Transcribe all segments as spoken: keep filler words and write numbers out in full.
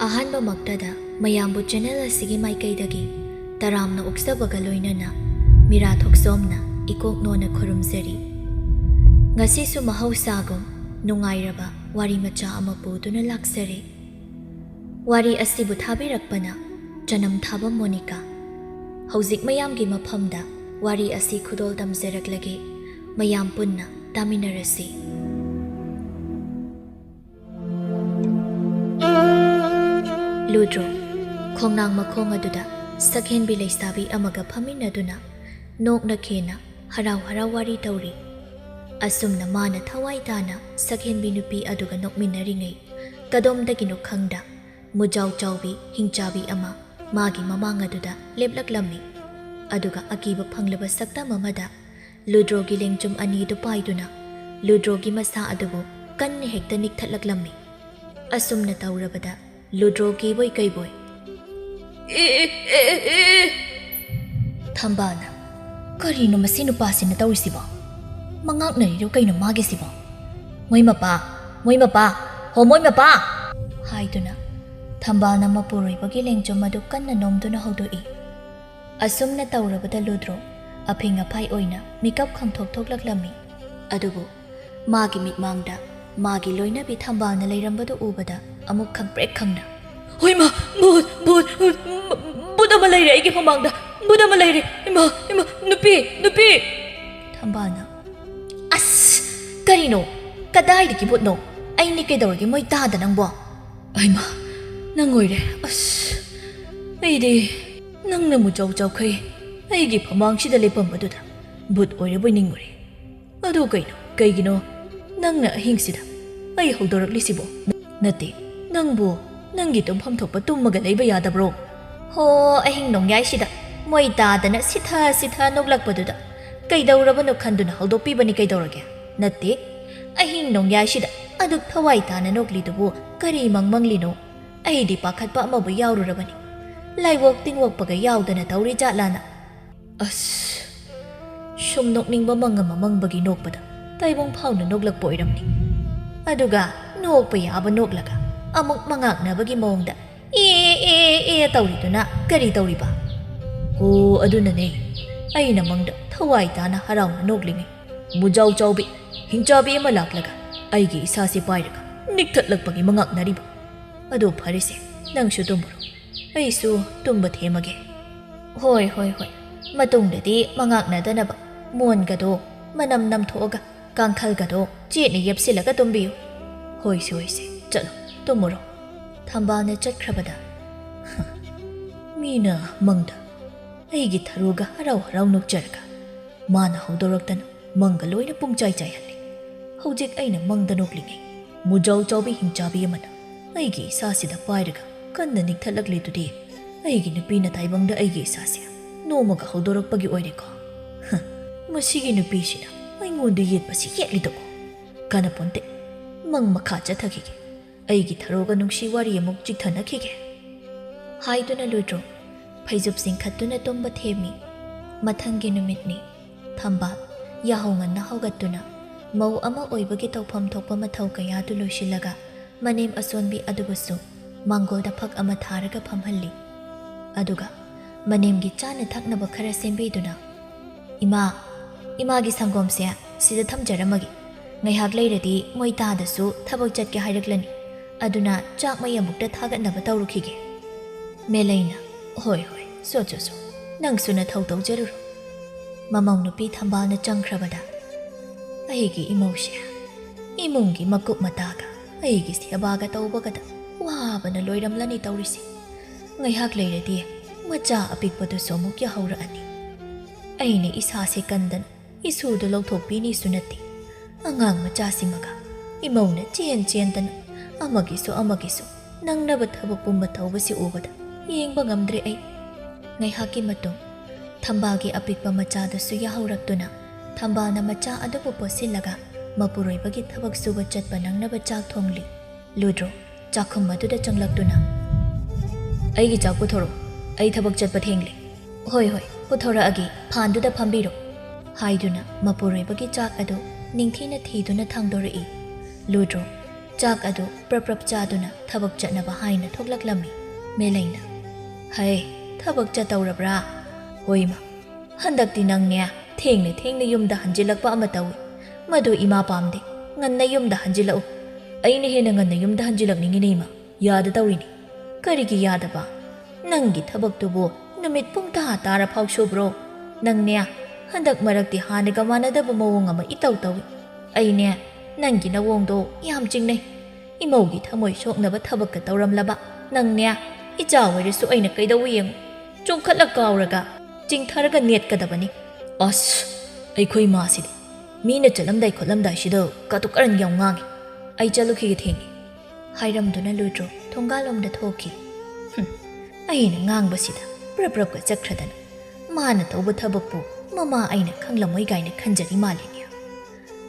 ꯑꯍꯥꯟꯕꯃꯛꯇꯗ ꯃꯌꯥꯝꯕꯨ ꯆꯦꯅꯦꯜ ꯑꯁꯤꯒꯤ ꯃꯥꯏꯀꯩꯗꯒꯤ ꯇꯔꯥꯝꯅ ꯑꯣꯛꯆꯕꯒ ꯂꯣꯏꯅꯅ ꯃꯤꯔꯥ ꯊꯣꯛꯆꯣꯝꯅ ꯏꯀꯣꯛ ꯅꯣꯟꯅ ꯈꯨꯔꯨꯝꯖꯔꯤ꯫ ꯉꯁꯤꯁꯨ ꯃꯍꯧꯁꯥꯒꯨꯝ ꯅꯨꯡꯉꯥꯏꯔꯕ ꯋꯥꯔꯤ ꯃꯆꯥ ꯑꯃ ꯄꯨꯗꯨꯅ ꯂꯥꯛꯆꯔꯤ꯫ ꯋꯥꯔꯤ ꯑꯁꯤꯕꯨ ꯊꯥꯕꯤꯔꯛꯄꯅ ꯆꯅꯝ ꯊꯥꯕ ꯃꯣꯅꯤꯀꯥ꯫ ꯍꯧꯖꯤꯛ ꯃꯌꯥꯝꯒꯤ ꯃꯐꯝꯗ ꯋꯥꯔꯤ ꯑꯁꯤ ꯈꯨꯗꯣꯜ ꯇꯝꯖꯔꯛꯂꯒꯦ꯫ ꯃꯌꯥꯝ ꯄꯨꯟꯅ ꯇꯥꯃꯤꯟꯅꯔꯁꯤ꯫ ꯂꯨꯗ꯭ꯔꯣ, ꯈꯣꯡꯅꯥꯡ ꯃꯈꯣꯡ ꯑꯗꯨꯗ ꯁꯛꯍꯦꯟꯕꯤ ꯂꯩꯁꯥꯕꯤ ꯑꯃꯒ ꯐꯝꯃꯤꯟꯅꯗꯨꯅ ꯅꯣꯛꯅ ꯈꯦꯅ ꯍꯔꯥꯎ ꯍꯔꯥꯎ ꯋꯥꯔꯤ ꯇꯧꯔꯤ꯫ ꯑꯁꯨꯝꯅ ꯃꯥꯅ ꯊꯋꯥꯏ ꯇꯥꯅ ꯁꯛꯍꯦꯟꯕꯤ ꯅꯨꯄꯤ ꯑꯗꯨꯒ ꯅꯣꯛꯃꯤꯟꯅꯔꯤꯉꯩ, ꯀꯗꯣꯝꯗꯒꯤꯅꯣ ꯈꯪꯗ ꯃꯨꯖꯥꯎ ꯆꯥꯎꯕꯤ ꯍꯤꯡꯆꯥꯕꯤ ꯑꯃ ꯃꯥꯒꯤ ꯃꯃꯥꯡ ꯑꯗꯨꯗ ꯂꯦꯞꯂꯛꯂꯝꯃꯤ꯫ ꯑꯗꯨꯒ ꯑꯀꯤꯕ ꯐꯪꯂꯕ ꯁꯛꯇꯝ ꯑꯃꯗ ꯂꯨꯗ꯭ꯔꯣꯒꯤ ꯂꯦꯡꯖꯨꯝ ꯑꯅꯤꯗꯨ ꯄꯥꯏꯗꯨꯅ ꯂꯨꯗ꯭ꯔꯣꯒꯤ ꯃꯁꯥ ꯑꯗꯨꯕꯨ ꯀꯟꯅ ꯍꯦꯛꯇ ꯅꯤꯛꯊꯠꯂꯛꯂꯝꯃꯤ꯫ ꯑꯁꯨꯝꯅ ꯇꯧꯔꯕꯗ ꯂꯨꯗ꯭ꯔꯣ ꯀꯤꯕꯣꯏ ꯀꯩꯕꯣꯏ, "ꯑꯦ, ꯑꯦ, ꯑꯦ, ꯑꯦ, ꯑꯦ!" ꯊꯝꯕꯥꯜꯅ, "ꯀꯔꯤꯅꯣ ꯃꯁꯤ ꯅꯨꯄꯥꯁꯤꯅ ꯇꯧꯔꯤꯁꯤꯕꯣ? ꯃꯉꯥꯛꯅꯔꯤꯔꯣ ꯀꯩꯅꯣ ꯃꯥꯒꯤꯁꯤꯕꯣ? ꯃꯣꯏ ꯃꯄꯥ, ꯃꯣꯏ ꯃꯄꯥ, ꯍꯣ ꯃꯣꯏ ꯃꯄꯥ!" ꯍꯥꯏꯗꯨꯅ ꯊꯝꯕꯥꯜꯅ ꯃꯄꯨꯔꯣꯏꯕꯒꯤ ꯂꯦꯡꯖꯨꯝ ꯑꯗꯨ ꯀꯟꯅ ꯅꯣꯝꯗꯨꯅ ꯍꯧꯗꯣꯛꯏ꯫ ꯑꯁꯨꯝꯅ ꯇꯧꯔꯕꯗ ꯂꯨꯗ꯭ꯔꯣ ꯑꯐꯤꯡ ꯑꯐꯥꯏ ꯑꯣꯏꯅ ꯃꯤꯀꯞ ꯈꯪꯊꯣꯛ ꯊꯣꯛꯂꯛꯂꯝꯃꯤ꯫ ꯑꯗꯨꯕꯨ ꯃꯥꯒꯤ ꯃꯤꯠꯃꯥꯡꯗ ꯃꯥꯒꯤ ꯂꯣꯏꯅꯕꯤ ꯊꯝꯕꯥꯜꯅ ꯂꯩꯔꯝꯕꯗꯨ ꯎꯕꯗ ꯑꯃꯨꯛ ꯈꯪꯄ꯭ꯔꯦꯛ ꯈꯪꯅ, "ꯍꯣꯏꯃꯥ, ꯚꯨꯠ, ꯚꯨꯠ, ꯚꯨꯠ, ꯚꯨꯠ ꯑꯃ ꯂꯩꯔꯦ ꯑꯩꯒꯤ ꯃꯃꯥꯡꯗ, ꯚꯨꯠ ꯑꯃ ꯂꯩꯔꯦ, ꯏꯃꯥ, ꯏꯃꯥ, ꯅꯨꯄꯤ, ꯅꯨꯄꯤ!" ꯊꯝꯕꯥꯜꯅ, "ꯑꯁ, ꯀꯔꯤꯅꯣ? ꯀꯗꯥꯏꯗꯒꯤ ꯚꯨꯠꯅꯣ? ꯑꯩꯅꯦ ꯀꯩꯗꯧꯔꯒꯦ ꯃꯣꯏ ꯇꯥꯗ ꯅꯪꯕꯣ?" "ꯑꯩꯃꯥ, ꯅꯪ ꯑꯣꯏꯔꯦ꯫ ꯑꯁ, ꯑꯩꯗꯤ ꯅꯪꯅ ꯃꯨꯖꯧ ꯖꯧꯈꯩ ꯑꯩꯒꯤ ꯐꯃꯥꯡꯁꯤꯗ ꯂꯦꯞꯄꯝꯕꯗꯨꯗ ꯚꯨꯠ ꯑꯣꯏꯔꯕꯣꯏ ꯅꯤꯡꯉꯨꯔꯦ꯫ ꯑꯗꯨ ꯀꯩꯅꯣ, ꯀꯩꯒꯤꯅꯣ ꯅꯪꯅ ꯑꯍꯤꯡꯁꯤꯗ ꯑꯩ ꯍꯧꯗꯣꯔꯛꯂꯤꯁꯤꯕꯣ? ꯅꯠꯇꯦ, ꯅꯪꯕꯨ ꯅꯪꯒꯤ ꯇꯨꯝꯐꯝ ꯊꯣꯛꯄ ꯇꯨꯝꯃꯒ ꯂꯩꯕ ꯌꯥꯗꯕ꯭ꯔꯣ?" "ꯍꯣ, ꯑꯍꯤꯡ ꯅꯣꯡꯌꯥꯏꯁꯤꯗ ꯃꯣꯏ ꯇꯥꯗꯅ ꯁꯤꯊ ꯁꯤꯊ ꯅꯣꯛꯂꯛꯄꯗꯨꯗ ꯀꯩꯗꯧꯔꯕꯅꯣ ꯈꯟꯗꯨꯅ ꯍꯧꯗꯣꯛꯄꯤꯕꯅꯤ ꯀꯩꯗꯧꯔꯒꯦ? ꯅꯠꯇꯦ, ꯑꯍꯤꯡ ꯅꯣꯡꯌꯥꯏꯁꯤꯗ ꯑꯗꯨꯛ ꯊꯋꯥꯏ ꯇꯥꯅ ꯅꯣꯛꯂꯤꯗꯨꯕꯨ ꯀꯔꯤ ꯃꯪꯃꯪꯂꯤꯅꯣ? ꯑꯩꯗꯤ ꯄꯥꯈꯠꯄ ꯑꯃꯕꯨ ꯌꯥꯎꯔꯨꯔꯕꯅꯤ꯫ ꯂꯥꯏꯋꯣꯛ ꯇꯤꯡꯋꯣꯛꯄꯒ ꯌꯥꯎꯗꯅ ꯇꯧꯔꯤ ꯖꯥꯠꯂꯥꯅ?" ꯑꯁ, ꯁꯨꯝ ꯅꯣꯛꯅꯤꯡꯕ ꯃꯪ ꯑꯃ ꯃꯪꯕꯒꯤ ꯅꯣꯛꯄꯗ ꯇꯥꯏꯕꯪ ꯐꯥꯎꯅ ꯅꯣꯛꯂꯛꯄ ꯑꯣꯏꯔꯝꯅꯤ꯫ ꯑꯗꯨꯒ ꯅꯣꯛꯄ ꯌꯥꯕ ꯅꯣꯛꯂꯒ ꯑꯃꯨꯛ ꯃꯉꯥꯛꯅꯕꯒꯤ ꯃꯑꯣꯡꯗ "ꯑꯦ, ꯑꯦ, ꯑꯦ" ꯇꯧꯔꯤꯗꯨꯅ ꯀꯔꯤ ꯇꯧꯔꯤꯕ? ꯑꯣ, ꯑꯗꯨꯅꯅꯦ ꯑꯩꯅ ꯃꯪꯗ ꯊꯋꯥꯏ ꯇꯥꯅ ꯍꯔꯥꯎꯅ ꯅꯣꯛꯂꯤꯉꯩ ꯃꯨꯖꯥꯎ ꯆꯥꯎꯕꯤ ꯍꯤꯡꯆꯥꯕꯤ ꯑꯃ ꯂꯥꯛꯂꯒ ꯑꯩꯒꯤ ꯏꯁꯥꯁꯦ ꯄꯥꯏꯔꯒ ꯅꯤꯛꯊꯠꯂꯛꯄꯒꯤ ꯃꯉꯥꯛꯅꯔꯤꯕ꯫ ꯑꯗꯣ ꯐꯔꯦꯁꯦ, ꯅꯪꯁꯨ ꯇꯨꯝꯃꯨꯔꯣ, ꯑꯩꯁꯨ ꯇꯨꯝꯕ ꯊꯦꯝꯃꯒꯦ꯫ ꯍꯣꯏ, ꯍꯣꯏ, ꯍꯣꯏ꯫ ꯃꯇꯨꯡꯗꯗꯤ ꯃꯉꯥꯛꯅꯗꯅꯕ ꯃꯣꯟꯒꯗꯣ ꯃꯅꯝ ꯅꯝꯊꯣꯛꯑꯒ ꯀꯥꯡꯈꯜꯒꯗꯣ ꯆꯦꯠꯅ ꯌꯦꯞꯁꯤꯜꯂꯒ ꯇꯨꯝꯕꯤꯌꯨ꯫ ꯍꯣꯏꯁꯦ, ꯍꯣꯏꯁꯦ, ꯆꯠꯂꯣ, ꯇꯨꯝꯃꯨꯔꯣ꯫ ꯊꯝꯕꯥꯜꯅ ꯆꯠꯈ꯭ꯔꯕꯗ ꯃꯤꯅ ꯃꯪꯗ ꯑꯩꯒꯤ ꯊꯔꯣꯒ ꯍꯔꯥꯎ ꯍꯔꯥꯎ ꯅꯣꯛꯆꯔꯒ ꯃꯥꯅ ꯍꯧꯗꯣꯔꯛꯇꯅ ꯃꯪꯒ ꯂꯣꯏꯅ ꯄꯨꯡꯆꯥꯏ ꯆꯥꯏꯍꯜꯂꯤ꯫ ꯍꯧꯖꯤꯛ ꯑꯩꯅ ꯃꯪꯗ ꯅꯣꯛꯂꯤꯉꯩ ꯃꯨꯖꯥꯎ ꯆꯥꯎꯕꯤ ꯍꯤꯡꯆꯥꯕꯤ ꯑꯃꯅ ꯑꯩꯒꯤ ꯏꯁꯥꯁꯤꯗ ꯄꯥꯏꯔꯒ ꯀꯟꯅ ꯅꯤꯛꯊꯠꯂꯛꯂꯤꯗꯨꯗꯤ ꯑꯩꯒꯤ ꯅꯨꯄꯤꯅ ꯇꯥꯏꯕꯪꯗ ꯑꯩꯒꯤ ꯏꯁꯥꯁꯦ ꯅꯣꯝꯃꯒ ꯍꯧꯗꯣꯔꯛꯄꯒꯤ ꯑꯣꯏꯔꯦꯀꯣ꯫ ꯍ, ꯃꯁꯤꯒꯤ ꯅꯨꯄꯤꯁꯤꯅ ꯑꯩꯉꯣꯟꯗ ꯌꯦꯠꯄꯁꯤ ꯌꯦꯠꯂꯤꯗꯀꯣ꯫ ꯀꯥꯟꯅꯄꯣꯟꯇꯦ, ꯃꯪ ꯃꯈꯥ ꯆꯠꯊꯈꯤꯒꯦ꯫ ꯑꯩꯒꯤ ꯊꯔꯣꯒ ꯅꯨꯡꯁꯤ ꯋꯥꯔꯤ ꯑꯃꯨꯛ ꯆꯤꯛꯊꯅꯈꯤꯒꯦ꯫ ꯍꯥꯏꯗꯨꯅ ꯂꯨꯗ꯭ꯔꯣ ꯐꯩꯖꯨꯞ ꯆꯤꯡꯈꯠꯇꯨꯅ ꯇꯨꯝꯕ ꯊꯦꯝꯃꯤ꯫ ꯃꯊꯪꯒꯤ ꯅꯨꯃꯤꯠꯅꯤ꯫ ꯊꯝꯕꯥꯜ ꯌꯥꯍꯧ ꯉꯟꯅ ꯍꯧꯒꯠꯇꯨꯅ ꯃꯧ ꯑꯃ ꯑꯣꯏꯕꯒꯤ ꯇꯧꯐꯝ ꯊꯣꯛꯄ ꯃꯊꯧ ꯀꯌꯥꯗꯨ ꯂꯣꯏꯁꯤꯜꯂꯒ ꯃꯅꯦꯝ ꯑꯁꯣꯟꯕꯤ ꯑꯗꯨꯕꯨꯁꯨ ꯃꯥꯡꯒꯣꯜꯗ ꯐꯛ ꯑꯃ ꯊꯥꯔꯒ ꯐꯝꯍꯜꯂꯤ꯫ ꯑꯗꯨꯒ ꯃꯅꯦꯝꯒꯤ ꯆꯥꯅ ꯊꯛꯅꯕ ꯈꯔ ꯁꯦꯝꯕꯤꯗꯨꯅ, "ꯏꯃꯥ, ꯏꯃꯥꯒꯤ ꯁꯪꯒꯣꯝꯁꯦ ꯁꯤꯗ ꯊꯝꯖꯔꯝꯃꯒꯦ꯫ ꯉꯥꯏꯍꯥꯛ ꯂꯩꯔꯗꯤ ꯃꯣꯏ ꯇꯥꯗꯁꯨ ꯊꯕꯛ ꯆꯠꯀꯦ ꯍꯥꯏꯔꯛꯂꯅꯤ꯫ ꯑꯗꯨꯅ ꯆꯥꯛ ꯃꯩ ꯑꯃꯨꯛꯇ ꯊꯥꯒꯠꯅꯕ ꯇꯧꯔꯨꯈꯤꯒꯦ꯫" ꯃꯦꯂꯩꯅ, "ꯍꯣꯏ, ꯍꯣꯏ, ꯆꯣ, ꯆꯣ, ꯆꯣ, ꯅꯪꯁꯨ ꯅꯊꯧ ꯇꯧꯖꯔꯨꯔꯣ꯫" ꯃꯃꯧ ꯅꯨꯄꯤ ꯊꯝꯕꯥꯜꯅ ꯆꯪꯈ꯭ꯔꯕꯗ ꯑꯩꯒꯤ ꯏꯃꯧꯁꯦ ꯏꯃꯨꯡꯒꯤ ꯃꯀꯨꯞ ꯃꯇꯥꯒ ꯑꯩꯒꯤ ꯁꯦꯕꯥꯒ ꯇꯧꯕꯒꯗ ꯋꯥꯕꯅ ꯂꯣꯏꯔꯝꯂꯅꯤ ꯇꯧꯔꯤꯁꯦ꯫ ꯉꯥꯏꯍꯥꯛ ꯂꯩꯔꯗꯤ ꯃꯆꯥ ꯑꯄꯤꯛꯄꯗꯨꯁꯨ ꯑꯃꯨꯛ ꯌꯥꯍꯧꯔꯛꯑꯅꯤ꯫ ꯑꯩꯅ ꯏꯁꯥꯁꯦ ꯀꯟꯗꯅ ꯏꯁꯨꯗ ꯂꯧꯊꯣꯛꯄꯤꯅꯤꯁꯨ ꯅꯠꯇꯦ꯫ ꯑꯉꯥꯡ ꯃꯆꯥꯁꯤꯃꯒ ꯏꯃꯧꯅ ꯆꯦꯟ ꯆꯦꯟꯗꯅ ꯑꯃꯒꯤꯁꯨ ꯑꯃꯒꯤꯁꯨ ꯅꯪꯅꯕ ꯊꯕꯛ ꯄꯨꯝꯕ ꯇꯧꯕꯁꯤ ꯎꯕꯗ ꯌꯦꯡꯕ ꯉꯝꯗ꯭ꯔꯦ ꯑꯩ꯫ ꯉꯥꯏꯍꯥꯛꯀꯤ ꯃꯇꯨꯡ ꯊꯝꯕꯥꯜꯒꯤ ꯑꯄꯤꯛꯄ ꯃꯆꯥꯗꯨꯁꯨ ꯌꯥꯍꯧꯔꯛꯇꯨꯅ ꯊꯝꯕꯥꯜꯅ ꯃꯆꯥ ꯑꯗꯨꯕꯨ ꯄꯣꯠꯁꯤꯜꯂꯒ ꯃꯄꯨꯔꯣꯏꯕꯒꯤ ꯊꯕꯛ ꯁꯨꯕ ꯆꯠꯄ ꯅꯪꯅꯕ ꯆꯥꯛ ꯊꯣꯡꯂꯤ꯫ ꯂꯨꯗ꯭ꯔꯣ ꯆꯥꯛꯈꯨꯝ ꯑꯗꯨꯗ ꯆꯪꯂꯛꯇꯨꯅ, "ꯑꯩꯒꯤ ꯆꯥꯛ ꯄꯨꯊꯣꯔꯛꯎ, ꯑꯩ ꯊꯕꯛ ꯆꯠꯄ ꯊꯦꯡꯂꯦ꯫" "ꯍꯣꯏ, ꯍꯣꯏ, ꯄꯨꯊꯣꯔꯛꯑꯒꯦ, ꯐꯥꯟꯗꯨꯗ ꯐꯝꯕꯤꯔꯣ," ꯍꯥꯏꯗꯨꯅ ꯃꯄꯨꯔꯣꯏꯕꯒꯤ ꯆꯥꯛ ꯑꯗꯨ ꯅꯤꯡꯊꯤꯅ ꯊꯤꯗꯨꯅ ꯊꯥꯡꯗꯣꯔꯛꯏ꯫ ꯂꯨꯗ꯭ꯔꯣ ꯆꯥꯛ ꯑꯗꯨ ꯄ꯭ꯔꯞ ꯄ꯭ꯔꯞ ꯆꯥꯗꯨꯅ ꯊꯕꯛ ꯆꯠꯅꯕ ꯍꯥꯏꯅ ꯊꯣꯛꯂꯛꯂꯝꯃꯤ꯫ ꯃꯦꯂꯩꯅ, "ꯍꯩ, ꯊꯕꯛ ꯆꯠꯇꯧꯔꯕ꯭ꯔꯥ?" "ꯍꯣꯏ, ꯏꯃꯥ꯫ ꯍꯟꯗꯛꯇꯤ ꯅꯪꯅꯦ ꯊꯦꯡꯅ ꯊꯦꯡꯅ ꯌꯨꯝꯗ ꯍꯟꯖꯤꯜꯂꯛꯄ ꯑꯃ ꯇꯧꯏ꯫ ꯃꯗꯨ ꯏꯃꯥ ꯄꯥꯝꯗꯦ꯫ ꯉꯟꯅ ꯌꯨꯝꯗ ꯍꯟꯖꯤꯜꯂꯛꯎ꯫" "ꯑꯩꯅ ꯍꯦꯟꯅ ꯉꯟꯅ ꯌꯨꯝꯗ ꯍꯟꯖꯤꯜꯂꯛꯅꯤꯡꯉꯤꯅꯦ, ꯏꯃꯥ꯫ ꯌꯥꯗ ꯇꯧꯔꯤꯅꯤ꯫" "ꯀꯔꯤꯒꯤ ꯌꯥꯗꯕ? ꯅꯪꯒꯤ ꯊꯕꯛꯇꯨꯕꯨ ꯅꯨꯃꯤꯠ ꯄꯨꯡ ꯇꯔꯥ ꯇꯥꯔ ꯐꯥꯎ ꯁꯨꯕ꯭ꯔꯣ? ꯅꯪꯅꯦ ꯍꯟꯗꯛ ꯃꯔꯛꯇꯤ ꯍꯥꯟꯅꯒ ꯃꯥꯟꯅꯗꯕ ꯃꯑꯣꯡ ꯑꯃ ꯏꯇꯧ ꯇꯧꯏ꯫ ꯑꯩꯅꯦ ꯅꯪꯒꯤ ꯅꯋꯣꯡꯗꯣ ꯌꯥꯝ ꯆꯤꯡꯅꯩ꯫ ꯏꯃꯧꯒꯤ ꯊꯃꯣꯏ ꯁꯣꯛꯅꯕ ꯊꯕꯛꯀ ꯇꯧꯔꯝꯂꯕ ꯅꯪꯅꯦ, ꯏꯆꯥ ꯑꯣꯏꯔꯁꯨ ꯑꯩꯅ ꯀꯩꯗꯧ ꯌꯦꯡꯉꯨ? ꯆꯣꯡꯈꯠꯂ ꯀꯥꯎꯔꯒ ꯆꯤꯡꯊꯔꯒ ꯅꯦꯠꯀꯗꯕꯅꯤ꯫" "ꯑꯁ, ꯑꯩꯈꯣꯏ ꯃꯥꯁꯤꯗꯤ ꯃꯤꯅ ꯆꯠꯂꯝꯗꯥꯏ ꯈꯣꯠꯂꯝꯗꯥꯏꯁꯤꯗ ꯀꯥꯇꯨ ꯀꯥꯔꯟ ꯌꯥꯝ ꯉꯥꯡꯉꯤ꯫ ꯑꯩ ꯆꯠꯂꯨꯈꯤꯒꯦ, ꯊꯦꯡꯉꯦ," ꯍꯥꯏꯔꯝꯗꯨꯅ ꯂꯨꯗ꯭ꯔꯣ ꯊꯣꯡꯒꯥꯜꯂꯣꯝꯗ ꯊꯣꯛꯈꯤ꯫ "ꯍꯨꯝ, ꯑꯩꯅ ꯉꯥꯡꯕꯁꯤꯗ ꯄ꯭ꯔꯞ ꯄ꯭ꯔꯞꯀ ꯆꯠꯈ꯭ꯔꯗꯅ꯫ ꯃꯥꯅ ꯇꯧꯕ ꯊꯕꯛꯄꯨ ꯃꯃꯥ ꯑꯩꯅ ꯈꯪꯂꯝꯃꯣꯏ ꯀꯥꯏꯅ ꯈꯟꯖꯔꯤ ꯃꯥꯜꯂꯤꯅꯦ꯫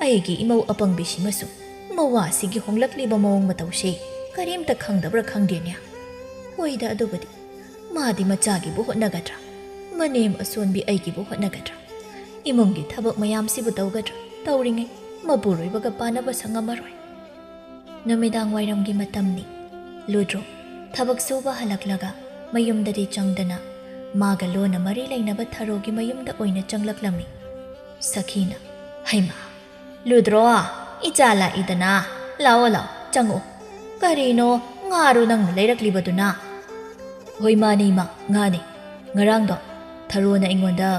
ꯑꯩꯒꯤ ꯏꯃꯧ ꯑꯄꯪꯕꯤꯁꯤꯃꯁꯨ ꯃꯋꯥꯁꯤꯒꯤ ꯍꯣꯡꯂꯛꯂꯤꯕ ꯃꯑꯣꯡ ꯃꯇꯧꯁꯦ ꯀꯔꯤꯝꯇ ꯈꯪꯗꯕ꯭ꯔꯥ ꯈꯪꯗꯦꯅꯦ꯫ ꯍꯣꯏꯗ, ꯑꯗꯨꯕꯨꯗꯤ ꯃꯥꯗꯤ ꯃꯆꯥꯒꯤꯕꯨ ꯍꯣꯠꯅꯒꯗ꯭ꯔꯥ? ꯃꯅꯦꯝ ꯑꯁꯣꯟꯕꯤ ꯑꯩꯒꯤꯕꯨ ꯍꯣꯠꯅꯒꯗ꯭ꯔꯥ? ꯏꯃꯨꯡꯒꯤ ꯊꯕꯛ ꯃꯌꯥꯝꯁꯤꯕꯨ ꯇꯧꯒꯗ꯭ꯔꯥ? ꯇꯧꯔꯤꯉꯩ ꯃꯄꯨꯔꯣꯏꯕꯒ ꯄꯥꯟꯅꯕ ꯁꯪꯉꯝꯃꯔꯣꯏ꯫" ꯅꯨꯃꯤꯗꯥꯡ ꯋꯥꯏꯔꯝꯒꯤ ꯃꯇꯝꯅꯤ꯫ ꯂꯨꯗ꯭ꯔꯣ ꯊꯕꯛ ꯁꯨꯕ ꯍꯜꯂꯛꯂꯒ ꯃꯌꯨꯝꯗꯗꯤ ꯆꯪꯗꯅ ꯃꯥꯒ ꯂꯣꯟꯅ ꯃꯔꯤ ꯂꯩꯅꯕ ꯊꯔꯣꯒꯤ ꯃꯌꯨꯝꯗ ꯑꯣꯏꯅ ꯆꯪꯂꯛꯂꯝꯃꯤ꯫ ꯁꯈꯤꯅ, "ꯍꯩꯃꯥ, ꯂꯨꯗ꯭ꯔꯣ, ꯏꯆꯥ ꯂꯥꯛꯏꯗꯅ, ꯂꯥꯛꯑꯣ, ꯂꯥꯛꯑꯣ, ꯆꯪꯉꯛꯑꯣ꯫ ꯀꯔꯤꯅꯣ ꯉꯥꯔꯣ ꯅꯪꯅ ꯂꯩꯔꯛꯂꯤꯕꯗꯨꯅ?" "ꯍꯣꯏ, ꯃꯥꯅꯦ, ꯏꯃꯥ, ꯉꯥꯅꯦ꯫ ꯉꯔꯥꯡꯗꯣ ꯊꯔꯣꯅ ꯑꯩꯉꯣꯟꯗ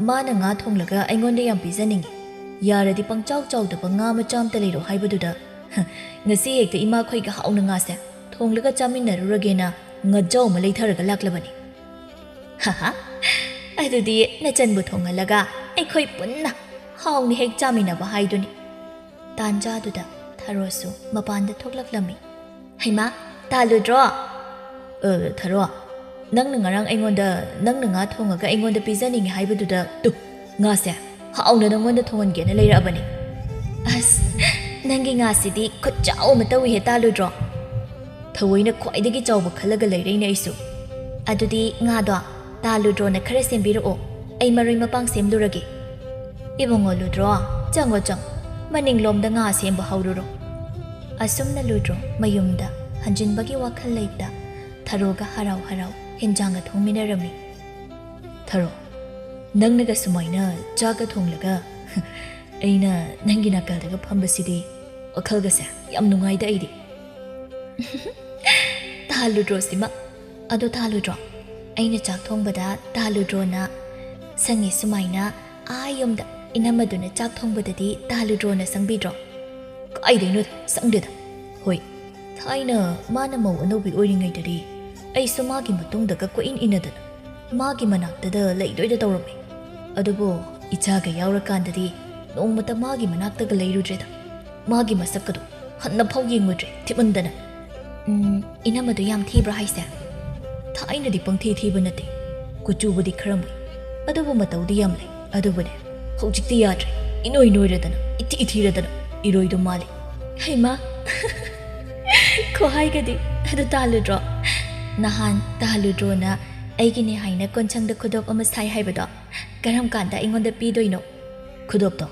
ꯃꯥꯅ ꯉꯥ ꯊꯣꯡꯂꯒ ꯑꯩꯉꯣꯟꯗ ꯌꯥꯝ ꯄꯤꯖꯅꯤꯡꯉꯤ꯫ ꯌꯥꯔꯗꯤ ꯄꯪꯆꯥꯎ ꯆꯥꯎꯗꯕ ꯉꯥ ꯃꯆꯥ ꯑꯝꯇ ꯂꯩꯔꯣ ꯍꯥꯏꯕꯗꯨꯗ, ꯉꯁꯤ ꯍꯦꯛꯇ ꯏꯃꯥꯈꯣꯏꯒ ꯍꯥꯎꯅ ꯉꯥꯁꯦ ꯊꯣꯡꯂꯒ ꯆꯥꯃꯤꯟꯅꯔꯨꯔꯒꯦꯅ ꯉꯥꯖꯥꯎ ꯑꯃ ꯂꯩꯊꯔꯒ ꯂꯥꯛꯂꯕꯅꯤ꯫" "ꯍꯥꯍꯥ, ꯑꯗꯨꯗꯤ ꯅꯆꯟꯕꯨ ꯊꯣꯡꯍꯜꯂꯒ ꯑꯩꯈꯣꯏ ꯄꯨꯟꯅ ꯍꯥꯎꯅ ꯍꯦꯛ ꯆꯥꯃꯤꯟꯅꯕ ꯍꯥꯏꯗꯨꯅꯤ꯫" ꯇꯥꯟꯖꯥꯗꯨꯗ ꯊꯔꯣꯁꯨ ꯃꯄꯥꯟꯗ ꯊꯣꯛꯂꯛꯂꯝꯃꯤ꯫ "ꯍꯩꯃꯥ, ꯇꯥ ꯂꯨꯗ꯭ꯔꯣ?" "ꯑ, ꯊꯔꯣ, ꯅꯪꯅ ꯉꯔꯥꯡ ꯑꯩꯉꯣꯟꯗ ꯅꯪꯅ ꯉꯥ ꯊꯣꯡꯉꯒ ꯑꯩꯉꯣꯟꯗ ꯄꯤꯖꯅꯤꯡꯉꯤ ꯍꯥꯏꯕꯗꯨꯗ, ꯇꯨ, ꯉꯥꯁꯦ ꯍꯥꯎꯅ ꯅꯪꯉꯣꯟꯗ ꯊꯣꯡꯍꯟꯒꯦꯅ ꯂꯩꯔꯛꯑꯕꯅꯤ꯫" "ꯑꯁ, ꯅꯪꯒꯤ ꯉꯥꯁꯤꯗꯤ ꯈꯨꯠꯆꯥꯎ ꯑꯃ ꯇꯧꯏꯍꯦ, ꯇꯥ ꯂꯨꯗ꯭ꯔꯣ?" "ꯊꯑꯣꯏꯅ ꯈ꯭ꯋꯥꯏꯗꯒꯤ ꯆꯥꯎꯕ ꯈꯜꯂꯒ ꯂꯩꯔꯛꯏꯅꯦ ꯑꯩꯁꯨ꯫" "ꯑꯗꯨꯗꯤ ꯉꯥꯗꯣ?" "ꯇꯥ ꯂꯨꯗ꯭ꯔꯣꯅ ꯈꯔ ꯁꯦꯝꯕꯤꯔꯛꯑꯣ, ꯑꯩ ꯃꯔꯣꯏ ꯃꯄꯥꯡ ꯁꯦꯝꯂꯨꯔꯒꯦ꯫" "ꯏꯕꯨꯡꯉꯣ ꯂꯨꯗ꯭ꯔꯣ, ꯆꯪꯉꯣ ꯆꯪꯉꯣ, ꯃꯅꯤꯡꯂꯣꯝꯗ ꯉꯥ ꯁꯦꯝꯕ ꯍꯧꯔꯨꯔꯣ꯫" ꯑꯁꯨꯝꯅ ꯂꯨꯗ꯭ꯔꯣ ꯃꯌꯨꯝꯗ ꯍꯟꯖꯤꯟꯕꯒꯤ ꯋꯥꯈꯜ ꯂꯩꯇ ꯊꯔꯣꯒ ꯍꯔꯥꯎ ꯍꯔꯥꯎ ꯍꯦꯟꯖꯥꯡꯒ ꯊꯣꯡꯃꯤꯟꯅꯔꯝꯃꯤ꯫ "ꯊꯔꯣ, ꯅꯪꯅꯒ ꯁꯨꯃꯥꯏꯅ ꯆꯥꯛꯀ ꯊꯣꯡꯂꯒ ꯑꯩꯅ ꯅꯪꯒꯤ ꯅꯥꯀꯜꯗꯒ ꯐꯝꯕꯁꯤꯗꯤ ꯋꯥꯈꯜꯒꯁꯦ ꯌꯥꯝ ꯅꯨꯡꯉꯥꯏꯗ ꯑꯩꯗꯤ꯫" "ꯇꯥ ꯂꯨꯗ꯭ꯔꯣ ꯁꯤꯃ꯫ ꯑꯗꯣ ꯇꯥ ꯂꯨꯗ꯭ꯔꯣ, ꯑꯩꯅ ꯆꯥꯛ ꯊꯣꯡꯕꯗ ꯇꯥ ꯂꯨꯗ꯭ꯔꯣꯅ ꯁꯪꯉꯤ ꯁꯨꯃꯥꯏꯅ ꯑꯥ ꯌꯨꯝꯗ ꯏꯅꯝꯃꯗꯨꯅ ꯆꯥꯛ ꯊꯣꯡꯕꯗꯗꯤ ꯇꯥ ꯂꯨꯗ꯭ꯔꯣꯅ ꯁꯪꯕꯤꯗ꯭ꯔꯣ?" "ꯀꯥꯏꯗꯩꯅꯣꯗ, ꯁꯪꯗꯦꯗ꯫ ꯍꯣꯏ, ꯊꯥꯏꯅ ꯃꯥꯅ ꯃꯧ ꯑꯅꯧꯕꯤ ꯑꯣꯏꯔꯤꯉꯩꯗꯗꯤ ꯑꯩꯁꯨ ꯃꯥꯒꯤ ꯃꯇꯨꯡꯗꯒ ꯀꯣꯏꯏꯟ ꯏꯟꯅꯗꯅ ꯃꯥꯒꯤ ꯃꯅꯥꯛꯇꯗ ꯂꯩꯗꯣꯏꯗ ꯇꯧꯔꯝꯃꯤ꯫ ꯑꯗꯨꯕꯨ ꯏꯆꯥꯒ ꯌꯥꯎꯔꯀꯥꯟꯗꯗꯤ ꯅꯣꯡꯃꯇ ꯃꯥꯒꯤ ꯃꯅꯥꯛꯇꯒ ꯂꯩꯔꯨꯗ꯭ꯔꯦꯗ꯫ ꯃꯥꯒꯤ ꯃꯁꯛꯀꯗꯣ ꯍꯟꯅ ꯐꯥꯎ ꯌꯦꯡꯉꯨꯗ꯭ꯔꯦ, ꯊꯤꯃꯟꯗꯅ꯫" "ꯎꯝ, ꯏꯅꯝꯃꯗꯣ ꯌꯥꯝ ꯊꯤꯕ꯭ꯔꯥ ꯍꯥꯏꯁꯦ?" "ꯊꯥꯏꯅꯗꯤ ꯄꯪꯊꯤ ꯊꯤꯕ ꯅꯠꯇꯦ, ꯀꯨꯆꯨꯕꯨꯗꯤ ꯈꯔ ꯃꯨꯏ, ꯑꯗꯨꯕꯨ ꯃꯇꯧꯗꯤ ꯌꯥꯝ ꯂꯩ꯫ ꯑꯗꯨꯕꯨꯅꯦ, ꯍꯧꯖꯤꯛꯇꯤ ꯌꯥꯗ꯭ꯔꯦ, ꯏꯅꯣꯏ ꯅꯣꯏꯔꯗꯅ, ꯏꯊꯤ ꯊꯤꯔꯗꯅ, ꯏꯔꯣꯏꯗꯣ ꯃꯥꯜꯂꯤ꯫" "ꯍꯩꯃꯥ, ꯈꯨꯍꯥꯏꯒꯗꯤ ꯑꯗꯨ ꯇꯥ ꯂꯨꯗ꯭ꯔꯣ? ꯅꯍꯥꯟ ꯇꯥ ꯂꯨꯗ꯭ꯔꯣꯅ ꯑꯩꯒꯤꯅꯦ ꯍꯥꯏꯅ ꯀꯣꯟꯁꯪꯗ ꯈꯨꯗꯣꯞ ꯑꯃ ꯁꯥꯏ ꯍꯥꯏꯕꯗꯣ ꯀꯔꯝ ꯀꯥꯟꯗ ꯑꯩꯉꯣꯟꯗ ꯄꯤꯗꯣꯏꯅꯣ?" "ꯈꯨꯗꯣꯞꯇꯣ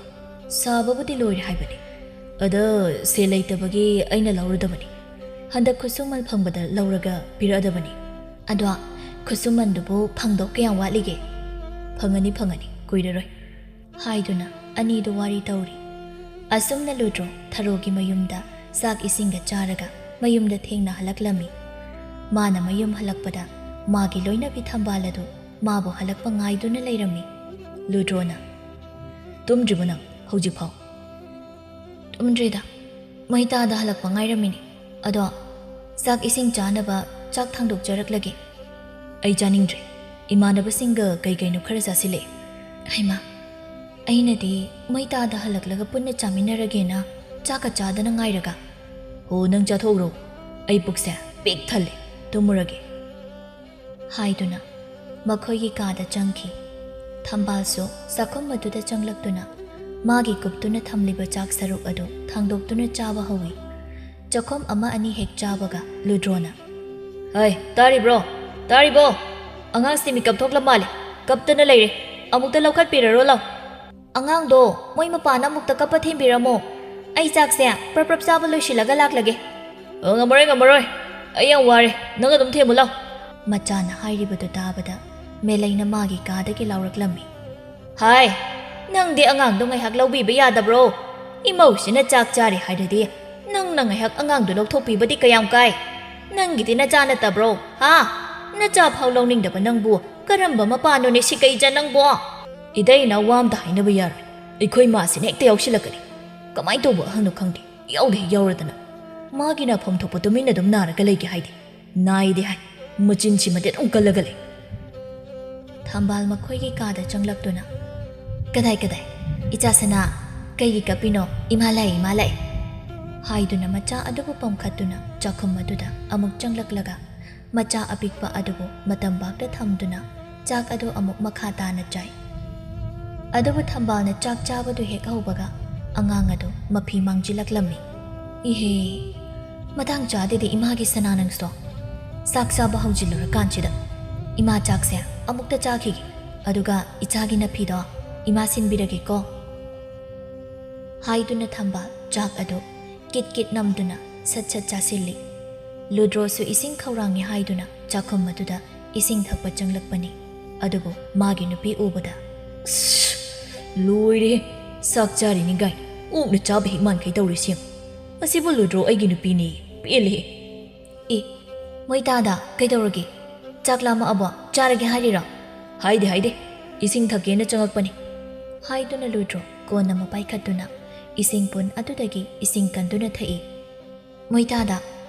ꯁꯥꯕꯕꯨꯗꯤ ꯂꯣꯏꯔꯦ ꯍꯥꯏꯕꯅꯤ, ꯑꯗ ꯁꯦꯜ ꯂꯩꯇꯕꯒꯤ ꯑꯩꯅ ꯂꯧꯔꯨꯗꯕꯅꯤ꯫ ꯍꯟꯗꯛ ꯈꯨꯠꯁꯨꯃꯟ ꯐꯪꯕꯗ ꯂꯧꯔꯒ ꯄꯤꯔꯛꯑꯗꯕꯅꯤ꯫ ꯑꯗꯣ ꯈꯨꯠꯁꯨꯃꯟꯗꯨꯕꯨ ꯐꯪꯗꯧ ꯀꯌꯥꯝ ꯋꯥꯠꯂꯤꯒꯦ?" "ꯐꯪꯉꯅꯤ, ꯐꯪꯉꯅꯤ, ꯀꯨꯏꯔꯔꯣꯏ꯫" ꯍꯥꯏꯗꯨꯅ ꯑꯅꯤꯗꯨ ꯋꯥꯔꯤ ꯇꯧꯔꯤ꯫ ꯑꯁꯨꯝꯅ ꯂꯨꯗ꯭ꯔꯣ ꯊꯔꯣꯒꯤ ꯃꯌꯨꯝꯗ ꯆꯥꯛ ꯏꯁꯤꯡꯒ ꯆꯥꯔꯒ ꯃꯌꯨꯝꯗ ꯊꯦꯡꯅ ꯍꯜꯂꯛꯂꯝꯃꯤ꯫ ꯃꯥꯅ ꯃꯌꯨꯝ ꯍꯜꯂꯛꯄꯗ ꯃꯥꯒꯤ ꯂꯣꯏꯅꯕꯤ ꯊꯝꯕꯥꯜ ꯑꯗꯨ ꯃꯥꯕꯨ ꯍꯜꯂꯛꯄ ꯉꯥꯏꯗꯨꯅ ꯂꯩꯔꯝꯃꯤ꯫ ꯂꯨꯗ꯭ꯔꯣꯅ, "ꯇꯨꯝꯗ꯭ꯔꯤꯕꯣ ꯅꯪ ꯍꯧꯖꯤꯛꯐꯥꯎ?" "ꯇꯨꯝꯗ꯭ꯔꯤꯗ, ꯃꯩ ꯇꯥꯗ ꯍꯜꯂꯛꯄ ꯉꯥꯏꯔꯝꯃꯤꯅꯦ꯫ ꯑꯗꯣ ꯆꯥꯛ ꯏꯁꯤꯡ ꯆꯥꯅꯕ ꯆꯥꯛ ꯊꯥꯡꯗꯣꯛꯆꯔꯛꯂꯒꯦ꯫" "ꯑꯩ ꯆꯥꯅꯤꯡꯗ꯭ꯔꯦ, ꯏꯃꯥꯟꯅꯕꯁꯤꯡꯒ ꯀꯩ ꯀꯩꯅꯣ ꯈꯔ ꯆꯥꯁꯤꯜꯂꯛꯑꯦ꯫" "ꯍꯩꯃꯥ, ꯑꯩꯅꯗꯤ ꯃꯩ ꯇꯥꯗ ꯍꯜꯂꯛꯂꯒ ꯄꯨꯟꯅ ꯆꯥꯃꯤꯟꯅꯔꯒꯦꯅ ꯆꯥꯛꯀ ꯆꯥꯗꯅ ꯉꯥꯏꯔꯒ꯫" "ꯍꯣ, ꯅꯪ ꯆꯥꯊꯣꯛꯎꯔꯣ, ꯑꯩ ꯄꯨꯛꯁꯦ ꯄꯤꯛ ꯊꯜꯂꯦ, ꯇꯨꯝꯃꯨꯔꯒꯦ꯫" ꯍꯥꯏꯗꯨꯅ ꯃꯈꯣꯏꯒꯤ ꯀꯥꯗ ꯆꯪꯈꯤ꯫ ꯊꯝꯕꯥꯜꯁꯨ ꯆꯥꯛꯈꯨꯝ ꯑꯗꯨꯗ ꯆꯪꯂꯛꯇꯨꯅ ꯃꯥꯒꯤ ꯀꯨꯞꯇꯨꯅ ꯊꯝꯂꯤꯕ ꯆꯥꯛ ꯁꯔꯨꯛ ꯑꯗꯨ ꯊꯥꯡꯗꯣꯛꯇꯨꯅ ꯆꯥꯕ ꯍꯧꯏ꯫ ꯆꯥꯛꯈꯨꯝ ꯑꯃ ꯑꯅꯤ ꯍꯦꯛ ꯆꯥꯕꯒ ꯂꯨꯗ꯭ꯔꯣꯅ, "ꯍꯩ, ꯇꯥꯔꯤꯕ꯭ꯔꯣ? ꯇꯥꯔꯤꯕꯣ?" ꯑꯉꯥꯡꯁꯦ ꯃꯤꯀꯞ ꯊꯣꯛꯂ ꯃꯥꯜꯂꯦ꯫ ꯀꯞꯇꯅ ꯂꯩꯔꯦ꯫ ꯑꯃꯨꯛꯇ ꯂꯧꯈꯠꯄꯤꯔꯔꯣ ꯂꯥꯎ꯫ ꯑꯉꯥꯡꯗꯣ ꯃꯣꯏ ꯃꯄꯥꯟꯗ ꯑꯃꯨꯛꯇ ꯀꯞꯄ ꯊꯤꯟꯕꯤꯔꯝꯃꯣ꯫ ꯑꯩ ꯆꯥꯛꯁꯦ ꯄ꯭ꯔꯞ ꯄ꯭ꯔꯞ ꯆꯥꯕ ꯂꯣꯏꯁꯤꯜꯂꯒ ꯂꯥꯛꯂꯒꯦ꯫ ꯑ, ꯉꯝꯃꯔꯣꯏ, ꯉꯝꯃꯔꯣꯏ꯫ ꯑꯩ ꯌꯥꯝ ꯋꯥꯔꯦ꯫ ꯅꯪ ꯑꯗꯨꯝ ꯊꯦꯝꯃꯨ ꯂꯥꯎ꯫ ꯃꯆꯥꯅ ꯍꯥꯏꯔꯤꯕꯗꯨ ꯇꯥꯕꯗ ꯃꯦꯂꯩꯅ ꯃꯥꯒꯤ ꯀꯥꯗꯒꯤ ꯂꯥꯎꯔꯛꯂꯝꯃꯤ꯫ ꯍꯥꯏ, ꯅꯪꯗꯤ ꯑꯉꯥꯡꯗꯣ ꯉꯥꯏꯍꯥꯛ ꯂꯧꯕꯤꯕ ꯌꯥꯗꯕ꯭ꯔꯣ? ꯏꯃꯧꯁꯤꯅ ꯆꯥꯛ ꯆꯥꯔꯤ ꯍꯥꯏꯔꯗꯤ ꯅꯪꯅ ꯉꯥꯏꯍꯥꯛ ꯑꯉꯥꯡꯗꯣ ꯂꯧꯊꯣꯛꯄꯤꯕꯗꯤ ꯀꯌꯥꯝ ꯀꯥꯏ? ꯅꯪꯒꯤꯗꯤ ꯅꯆꯥ ꯅꯠꯇꯕ꯭ꯔꯣ? ꯍꯥ? ꯅꯆꯥ ꯐꯥꯎ ꯂꯧꯅꯤꯡꯗꯕ ꯅꯪꯕꯨ ꯀꯔꯝꯕ ꯃꯄꯥꯅꯣꯅꯦ ꯁꯤꯀꯩꯖ ꯅꯪꯕꯣ? ꯏꯇꯩ ꯏꯅꯥꯎ ꯋꯥ ꯑꯝꯇ ꯍꯥꯏꯅꯕ ꯌꯥꯔꯣꯏ꯫ ꯑꯩꯈꯣꯏ ꯃꯥꯁꯤꯅ ꯍꯦꯛꯇ ꯌꯥꯎꯁꯤꯜꯂꯛꯀꯅꯤ꯫ ꯀꯃꯥꯏꯅ ꯇꯧꯕ ꯑꯍꯜꯅꯣ ꯈꯪꯗꯦ꯫ ꯌꯥꯎꯗ ꯍꯦꯛ ꯌꯥꯎꯔꯗꯅ꯫ ꯃꯥꯒꯤꯅ ꯐꯝ ꯊꯣꯛꯄ ꯇꯨꯃꯤꯟꯅ ꯑꯗꯨꯝ ꯅꯥꯔꯒ ꯂꯩꯒꯦ ꯍꯥꯏꯗꯦ꯫ ꯅꯥꯏꯗꯦ ꯍꯥꯏ꯫ ꯃꯆꯤꯟꯁꯤꯃꯗꯤ ꯑꯗꯨꯝ ꯀꯜꯂꯒ ꯂꯩ꯫ ꯊꯝꯕꯥꯜ ꯃꯈꯣꯏꯒꯤ ꯀꯥꯗ ꯆꯪꯂꯛꯇꯨꯅ, "ꯀꯗꯥꯏ, ꯀꯗꯥꯏ? ꯏꯆꯥ ꯁꯅꯥ, ꯀꯩꯒꯤ ꯀꯞꯄꯤꯅꯣ? ꯏꯃꯥ ꯂꯥꯛꯑꯦ, ꯏꯃꯥ ꯂꯥꯛꯑꯦ!" ꯍꯥꯏꯗꯨꯅ ꯃꯆꯥ ꯑꯗꯨꯕꯨ ꯄꯝꯈꯠꯇꯨꯅ ꯆꯥꯛꯈꯨꯝ ꯑꯗꯨꯗ ꯑꯃꯨꯛ ꯆꯪꯂꯛꯂꯒ ꯃꯆꯥ ꯑꯄꯤꯛꯄ ꯑꯗꯨꯕꯨ ꯃꯇꯝꯕꯥꯛꯇ ꯊꯝꯗꯨꯅ ꯆꯥꯛ ꯑꯗꯨ ꯑꯃꯨꯛ ꯃꯈꯥ ꯇꯥꯅ ꯆꯥꯏ꯫ ꯑꯗꯨꯕꯨ ꯊꯝꯕꯥꯜꯅ ꯆꯥꯛ ꯆꯥꯕꯗꯨ ꯍꯦꯛ ꯍꯧꯕꯒ ꯑꯉꯥꯡ ꯑꯗꯨ ꯃꯐꯤ ꯃꯥꯡꯖꯤꯜꯂꯛꯂꯝꯃꯤ꯫ "ꯏꯍꯦ, ꯃꯇꯥꯡ ꯆꯥꯗꯦꯗꯤ ꯏꯃꯥꯒꯤ ꯁꯅꯥ ꯅꯪꯁꯨ꯫ ꯆꯥꯛ ꯆꯥꯕ ꯍꯧꯖꯤꯜꯂꯨꯔꯀꯥꯟꯁꯤꯗ ꯏꯃꯥ ꯆꯥꯛꯁꯦ ꯑꯃꯨꯛꯇ ꯆꯥꯈꯤꯒꯦ, ꯑꯗꯨꯒ ꯏꯆꯥꯒꯤ ꯅꯐꯤꯗꯣ ꯏꯃꯥ ꯁꯤꯟꯕꯤꯔꯒꯦꯀꯣ?" ꯍꯥꯏꯗꯨꯅ ꯊꯝꯕꯥꯜ ꯆꯥꯛ ꯑꯗꯨ ꯀꯤꯠ ꯀꯤꯠ ꯅꯝꯗꯨꯅ ꯁꯠ ꯁꯠ ꯆꯥꯁꯤꯜꯂꯤ꯫ ꯂꯨꯗ꯭ꯔꯣꯁꯨ ꯏꯁꯤꯡ ꯈꯧꯔꯥꯡꯉꯤ ꯍꯥꯏꯗꯨꯅ ꯆꯥꯛꯈꯨꯝ ꯑꯗꯨꯗ ꯏꯁꯤꯡ ꯊꯛꯄ ꯆꯪꯂꯛꯄꯅꯤ꯫ ꯑꯗꯨꯕꯨ ꯃꯥꯒꯤ ꯅꯨꯄꯤ ꯎꯕꯗ, "ꯑꯁ, ꯂꯣꯏꯔꯦꯍꯦ! ꯆꯥꯛ ꯆꯥꯔꯤꯅꯤ ꯒꯥꯏꯅ ꯑꯣꯛꯅ ꯆꯥꯕ ꯍꯦꯛ ꯃꯥꯟꯈꯩ ꯇꯧꯔꯤꯁꯤ ꯌꯦꯡꯉꯨ꯫ ꯑꯁꯤꯕꯨ ꯂꯨꯗ꯭ꯔꯣ ꯑꯩꯒꯤ ꯅꯨꯄꯤꯅꯦ꯫ ꯄꯦꯜꯂꯦꯍꯦ!" "ꯑꯦ, ꯃꯣꯏ ꯇꯥꯗ, ꯀꯩꯗꯧꯔꯒꯦ? ꯆꯥꯛ ꯂꯥꯝꯃꯛꯑꯕꯣ? ꯆꯥꯔꯒꯦ ꯍꯥꯏꯔꯤꯔꯣ?" "ꯍꯥꯏꯗꯦ, ꯍꯥꯏꯗꯦ꯫ ꯏꯁꯤꯡ ꯊꯛꯀꯦꯅ ꯆꯪꯉꯛꯄꯅꯤ꯫" ꯍꯥꯏꯗꯨꯅ ꯂꯨꯗ꯭ꯔꯣ ꯀꯣꯟ ꯑꯃ ꯄꯥꯏꯈꯠꯇꯨꯅ ꯏꯁꯤꯡ ꯄꯨꯟ ꯑꯗꯨꯗꯒꯤ ꯏꯁꯤꯡ ꯀꯟꯗꯨꯅ ꯊꯛꯏ꯫ "ꯃꯣꯏ ꯇꯥꯗ,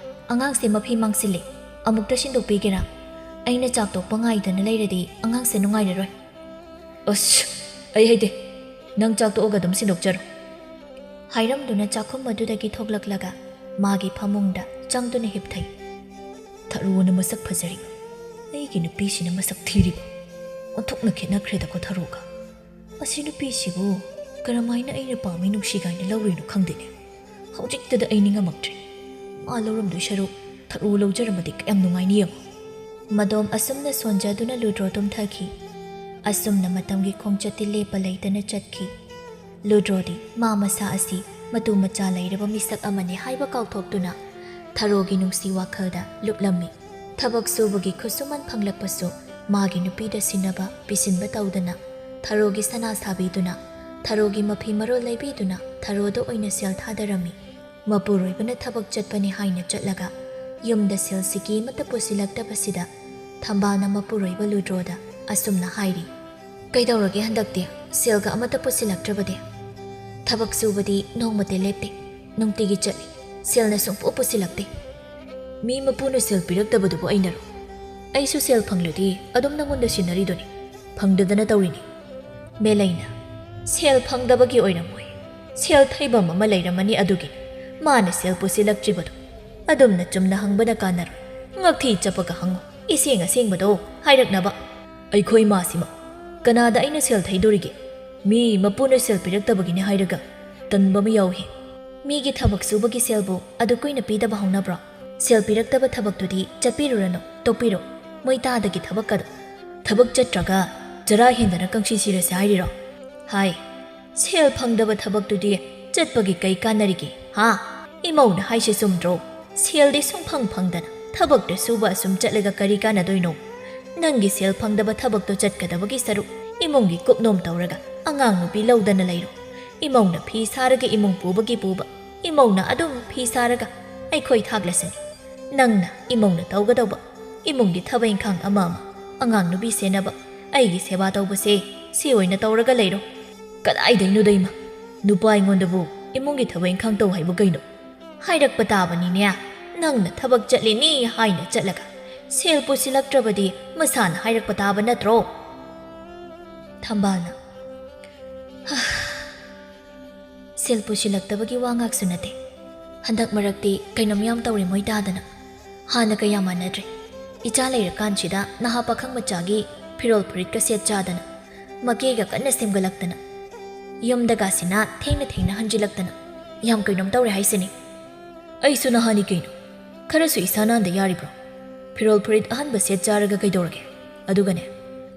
ꯑꯉꯥꯡꯁꯦ ꯃꯐꯤ ꯃꯥꯡꯁꯤꯜꯂꯦ꯫ ꯑꯃꯨꯛꯇ ꯁꯤꯟꯗꯣꯛꯄꯤꯒꯦꯔꯥ? ꯑꯩꯅ ꯆꯥꯛ ꯇꯣꯛꯄ ꯉꯥꯏꯗꯅ ꯂꯩꯔꯗꯤ ꯑꯉꯥꯡꯁꯦ ꯅꯨꯡꯉꯥꯏꯔꯔꯣꯏ꯫" "ꯑꯁ, ꯑꯩ ꯍꯩꯇꯦ꯫ ꯅꯪ ꯆꯥꯛ ꯇꯣꯛꯑꯒ ꯑꯗꯨꯝ ꯁꯤꯟꯗꯣꯛꯆꯔꯣ꯫" ꯍꯥꯏꯔꯝꯗꯨꯅ ꯆꯥꯛꯈꯨꯝ ꯑꯗꯨꯗꯒꯤ ꯊꯣꯛꯂꯛꯂꯒ ꯃꯥꯒꯤ ꯐꯃꯨꯡꯗ ꯆꯪꯗꯨꯅ ꯍꯤꯞꯊꯩ꯫ "ꯊꯔꯣꯅ ꯃꯁꯛ ꯐꯖꯔꯤꯕ, ꯑꯩꯒꯤ ꯅꯨꯄꯤꯁꯤꯅ ꯃꯁꯛ ꯊꯤꯔꯤꯕ꯫ ꯑꯣꯟꯊꯣꯛꯅ ꯈꯦꯠꯅꯈ꯭ꯔꯦꯗꯀꯣ ꯊꯔꯣꯒ꯫ ꯑꯁꯤ ꯅꯨꯄꯤꯁꯤꯕꯨ ꯀꯔꯝꯍꯥꯏꯅ ꯑꯩꯅ ꯄꯥꯝꯃꯤ ꯅꯨꯡꯁꯤ ꯀꯥꯏꯅ ꯂꯧꯔꯨꯏꯅꯣ ꯈꯪꯗꯦꯅꯦ꯫ ꯍꯧꯖꯤꯛꯇꯗ ꯑꯩ ꯅꯤꯡꯉꯝꯃꯛꯇ꯭ꯔꯦ꯫ ꯃꯥ ꯂꯧꯔꯝꯗꯣꯏ ꯁꯔꯨꯛ ꯊꯔꯣ ꯂꯧꯖꯔꯝꯃꯗꯤ ꯀꯌꯥꯝ ꯅꯨꯡꯉꯥꯏꯅꯤ ꯌꯦꯡꯉꯣ꯫" ꯃꯗꯣꯝ ꯑꯁꯨꯝꯅ ꯁꯣꯟꯖꯗꯨꯅ ꯂꯨꯗ꯭ꯔꯣ ꯇꯨꯝꯊꯈꯤ꯫ ꯑꯁꯨꯝꯅ ꯃꯇꯝꯒꯤ ꯈꯣꯡꯆꯠꯇꯤ ꯂꯦꯞꯄ ꯂꯩꯇꯅ ꯆꯠꯈꯤ꯫ ꯂꯨꯗ꯭ꯔꯣꯗꯤ ꯃꯥ ꯃꯁꯥ ꯑꯁꯤ ꯃꯇꯨ ꯃꯆꯥ ꯂꯩꯔꯕ ꯃꯤꯁꯛ ꯑꯃꯅꯤ ꯍꯥꯏꯕ ꯀꯥꯎꯊꯣꯛꯇꯨꯅ ꯊꯔꯣꯒꯤ ꯅꯨꯡꯁꯤ ꯋꯥꯈꯜꯗ ꯂꯨꯞꯂꯝꯃꯤ꯫ ꯊꯕꯛ ꯁꯨꯕꯒꯤ ꯈꯨꯠꯁꯨꯃꯟ ꯐꯪꯂꯛꯄꯁꯨ ꯃꯥꯒꯤ ꯅꯨꯄꯤꯗ ꯁꯤꯟꯅꯕ ꯄꯤꯁꯤꯟꯕ ꯇꯧꯗꯅ ꯊꯔꯣꯒꯤ ꯁꯅꯥ ꯁꯥꯕꯤꯗꯨꯅ, ꯊꯔꯣꯒꯤ ꯃꯐꯤ ꯃꯔꯣꯜ ꯂꯩꯕꯤꯗꯨꯅ ꯊꯔꯣꯗ ꯑꯣꯏꯅ ꯁꯦꯜ ꯊꯥꯗꯔꯝꯃꯤ꯫ ꯃꯄꯨꯔꯣꯏꯕꯅ ꯊꯕꯛ ꯆꯠꯄꯅꯤ ꯍꯥꯏꯅ ꯆꯠꯂꯒ ꯌꯨꯝꯗ ꯁꯦꯜ ꯁꯤꯀꯤ ꯑꯃꯠꯇ ꯄꯨꯁꯤꯜꯂꯛꯇꯕꯁꯤꯗ ꯊꯝꯕꯥꯜꯅ ꯃꯄꯨꯔꯣꯏꯕ ꯂꯨꯗ꯭ꯔꯣꯗ ꯑꯁꯨꯝꯅ ꯍꯥꯏꯔꯤ, "ꯀꯩꯗꯧꯔꯒꯦ ꯍꯟꯗꯛꯇꯤ ꯁꯦꯜꯒ ꯑꯃꯠꯇ ꯄꯨꯁꯤꯜꯂꯛꯇ꯭ꯔꯕꯗꯤ? ꯊꯕꯛ ꯁꯨꯕꯗꯤ ꯅꯣꯡꯃꯇ ꯂꯦꯞꯇꯦ, ꯅꯨꯡꯇꯤꯒꯤ ꯆꯠꯂꯤ, ꯁꯦꯜꯅ ꯁꯨꯡꯄꯨ ꯄꯨꯁꯤꯜꯂꯛꯇꯦ꯫ ꯃꯤ ꯃꯄꯨꯅ ꯁꯦꯜ ꯄꯤꯔꯛꯇꯕꯗꯨꯕꯨ ꯑꯩꯅꯔꯣ? ꯑꯩꯁꯨ ꯁꯦꯜ ꯐꯪꯂꯗꯤ ꯑꯗꯨꯝ ꯅꯪꯉꯣꯟꯗ ꯁꯤꯟꯅꯔꯤꯗꯨꯅꯤ, ꯐꯪꯗꯗꯅ ꯇꯧꯔꯤꯅꯤ꯫" ꯃꯦꯂꯩꯅ, "ꯁꯦꯜ ꯐꯪꯗꯕꯒꯤ ꯑꯣꯏꯔꯝꯃꯣꯏ, ꯁꯦꯜ ꯊꯩꯐꯝ ꯑꯃ ꯂꯩꯔꯝꯃꯅꯤ, ꯑꯗꯨꯒꯤꯅꯤ ꯃꯥꯅ ꯁꯦꯜ ꯄꯨꯁꯤꯜꯂꯛꯇ꯭ꯔꯤꯕꯗꯣ꯫ ꯑꯗꯨꯝꯅ ꯆꯨꯝꯅ ꯍꯪꯕꯅ ꯀꯥꯟꯅꯔꯣꯏ, ꯉꯛꯊꯤ ꯆꯞꯄꯒ ꯍꯪꯉꯨ, ꯏꯁꯦꯡ ꯑꯁꯦꯡꯕꯗꯣ ꯍꯥꯏꯔꯛꯅꯕ꯫ ꯑꯩꯈꯣꯏ ꯃꯥꯁꯤꯃ ꯀꯅꯥꯗ ꯑꯩꯅ ꯁꯦꯜ ꯊꯩꯗꯣꯔꯤꯒꯦ? ꯃꯤ ꯃꯄꯨꯅ ꯁꯦꯜ ꯄꯤꯔꯛꯇꯕꯒꯤꯅꯦ ꯍꯥꯏꯔꯒ ꯇꯟꯕ ꯑꯃ ꯌꯥꯎꯏ꯫" ꯃꯤꯒꯤ ꯊꯕꯛ ꯁꯨꯕꯒꯤ ꯁꯦꯜꯕꯨ ꯑꯗꯨ ꯀꯨꯏꯅ ꯄꯤꯗꯕ ꯍꯧꯅꯕ꯭ꯔꯣ? ꯁꯦꯜ ꯄꯤꯔꯛꯇꯕ ꯊꯕꯛꯇꯨꯗꯤ ꯆꯠꯄꯤꯔꯨꯔꯅꯨ, ꯇꯣꯛꯄꯤꯔꯣ꯫ ꯃꯣꯏ ꯇꯥꯗꯒꯤ ꯊꯕꯛꯀꯗꯣ꯫ ꯊꯕꯛ ꯆꯠꯇ꯭ꯔꯒ ꯆꯔꯥ ꯍꯦꯟꯗꯅ ꯀꯪꯁꯤ ꯁꯤꯔꯁꯦ ꯍꯥꯏꯔꯤꯔꯣ? ꯍꯥꯏ, ꯁꯦꯜ ꯐꯪꯗꯕ ꯊꯕꯛꯇꯨꯗꯤ ꯆꯠꯄꯒꯤ ꯀꯩ ꯀꯥꯟꯅꯔꯤꯒꯦ, ꯍꯥ? ꯏꯃꯧꯅ ꯍꯥꯏꯁꯦ ꯆꯨꯝꯗ꯭ꯔꯣ? ꯁꯦꯜꯗꯤ ꯁꯨꯡꯐꯪ ꯐꯪꯗꯅ ꯊꯕꯛꯇ ꯁꯨꯕ ꯑꯁꯨꯝ ꯆꯠꯂꯒ ꯀꯔꯤ ꯀꯥꯟꯅꯗꯣꯏꯅꯣ? ꯅꯪꯒꯤ ꯁꯦꯜ ꯐꯪꯗꯕ ꯊꯕꯛꯇꯣ ꯆꯠꯀꯗꯕꯒꯤ ꯁꯔꯨꯛ ꯏꯃꯨꯡꯒꯤ ꯀꯨꯞꯅꯣꯝ ꯇꯧꯔꯒ ꯑꯉꯥꯡ ꯅꯨꯄꯤ ꯂꯧꯗꯅ ꯂꯩꯔꯣ꯫ ꯏꯃꯧꯅ ꯐꯤ ꯁꯥꯔꯒ ꯏꯃꯨꯡ ꯄꯨꯕꯒꯤ ꯄꯨꯕ, ꯏꯃꯧꯅ ꯑꯗꯨꯝ ꯐꯤ ꯁꯥꯔꯒ ꯑꯩꯈꯣꯏ ꯊꯥꯛꯂꯁꯤꯅꯤ꯫ ꯅꯪꯅ ꯏꯃꯧꯅ ꯇꯧꯒꯗꯧꯕ ꯏꯃꯨꯡꯒꯤ ꯊꯕꯛ ꯏꯪꯈꯥꯡ ꯑꯃ ꯑꯃ, ꯑꯉꯥꯡ ꯅꯨꯄꯤ ꯁꯦꯟꯅꯕ, ꯑꯩꯒꯤ ꯁꯦꯕꯥ ꯇꯧꯕꯁꯦ ꯁꯤ ꯑꯣꯏꯅ ꯇꯧꯔꯒ ꯂꯩꯔꯣ꯫ ꯀꯗꯥꯏꯗꯩꯅꯣꯗ ꯏꯃꯥ, ꯅꯨꯄꯥ ꯑꯩꯉꯣꯟꯗꯕꯨ ꯏꯃꯨꯡꯒꯤ ꯊꯕꯛ ꯏꯪꯈꯥꯡ ꯇꯧ ꯍꯥꯏꯕꯨ ꯀꯩꯅꯣ? ꯍꯥꯏꯔꯛꯄ ꯇꯥꯕꯅꯤꯅꯦ, ꯅꯪꯅ ꯊꯕꯛ ꯆꯠꯂꯤꯅꯤ ꯍꯥꯏꯅ ꯆꯠꯂꯒ ꯁꯦꯜ ꯄꯨꯁꯤꯜꯂꯛꯇ꯭ꯔꯕꯗꯤ ꯃꯁꯥꯅ ꯍꯥꯏꯔꯛꯄ ꯇꯥꯕ ꯅꯠꯇ꯭ꯔꯣ? ꯊꯝꯕꯥꯜꯅ, ꯁꯦꯜ ꯄꯨꯁꯤꯜꯂꯛꯇꯕꯒꯤ ꯋꯥ ꯉꯥꯛꯁꯨ ꯅꯠꯇꯦ꯫ ꯍꯟꯗꯛ ꯃꯔꯛꯇꯤ ꯀꯩꯅꯣꯝ ꯌꯥꯝ ꯇꯧꯔꯦ ꯃꯣꯏ ꯇꯥꯗꯅ꯫ ꯍꯥꯟꯅꯒ ꯌꯥꯝ ꯃꯥꯟꯅꯗ꯭ꯔꯦ꯫ ꯏꯆꯥ ꯂꯩꯔꯀꯥꯟꯁꯤꯗ ꯅꯍꯥ ꯄꯥꯈꯪ ꯃꯆꯥꯒꯤ ꯐꯤꯔꯣꯜ ꯐꯨꯔꯤꯠꯀ ꯁꯦꯠ ꯆꯥꯗꯅ, ꯃꯀꯦꯒ ꯀꯟꯅ ꯁꯦꯝꯒꯠꯂꯛꯇꯅ, ꯌꯨꯝꯗꯒꯁꯤꯅ ꯊꯦꯡꯅ ꯊꯦꯡꯅ ꯍꯟꯖꯤꯜꯂꯛꯇꯅ, ꯌꯥꯝ ꯀꯩꯅꯣꯝ ꯇꯧꯔꯦ ꯍꯥꯏꯁꯤꯅꯤ꯫ ꯑꯩꯁꯨ ꯅꯍꯥꯅꯤ ꯀꯩꯅꯣ, ꯈꯔꯁꯨ ꯏꯁꯥ ꯅꯥꯟꯗ ꯌꯥꯔꯤꯕ꯭ꯔꯣ? ꯐꯤꯔꯣꯜ ꯐꯨꯔꯤꯠ ꯑꯍꯟꯕ ꯁꯦꯠ ꯆꯥꯔꯒ ꯀꯩꯗꯧꯔꯒꯦ? ꯑꯗꯨꯒꯅꯦ,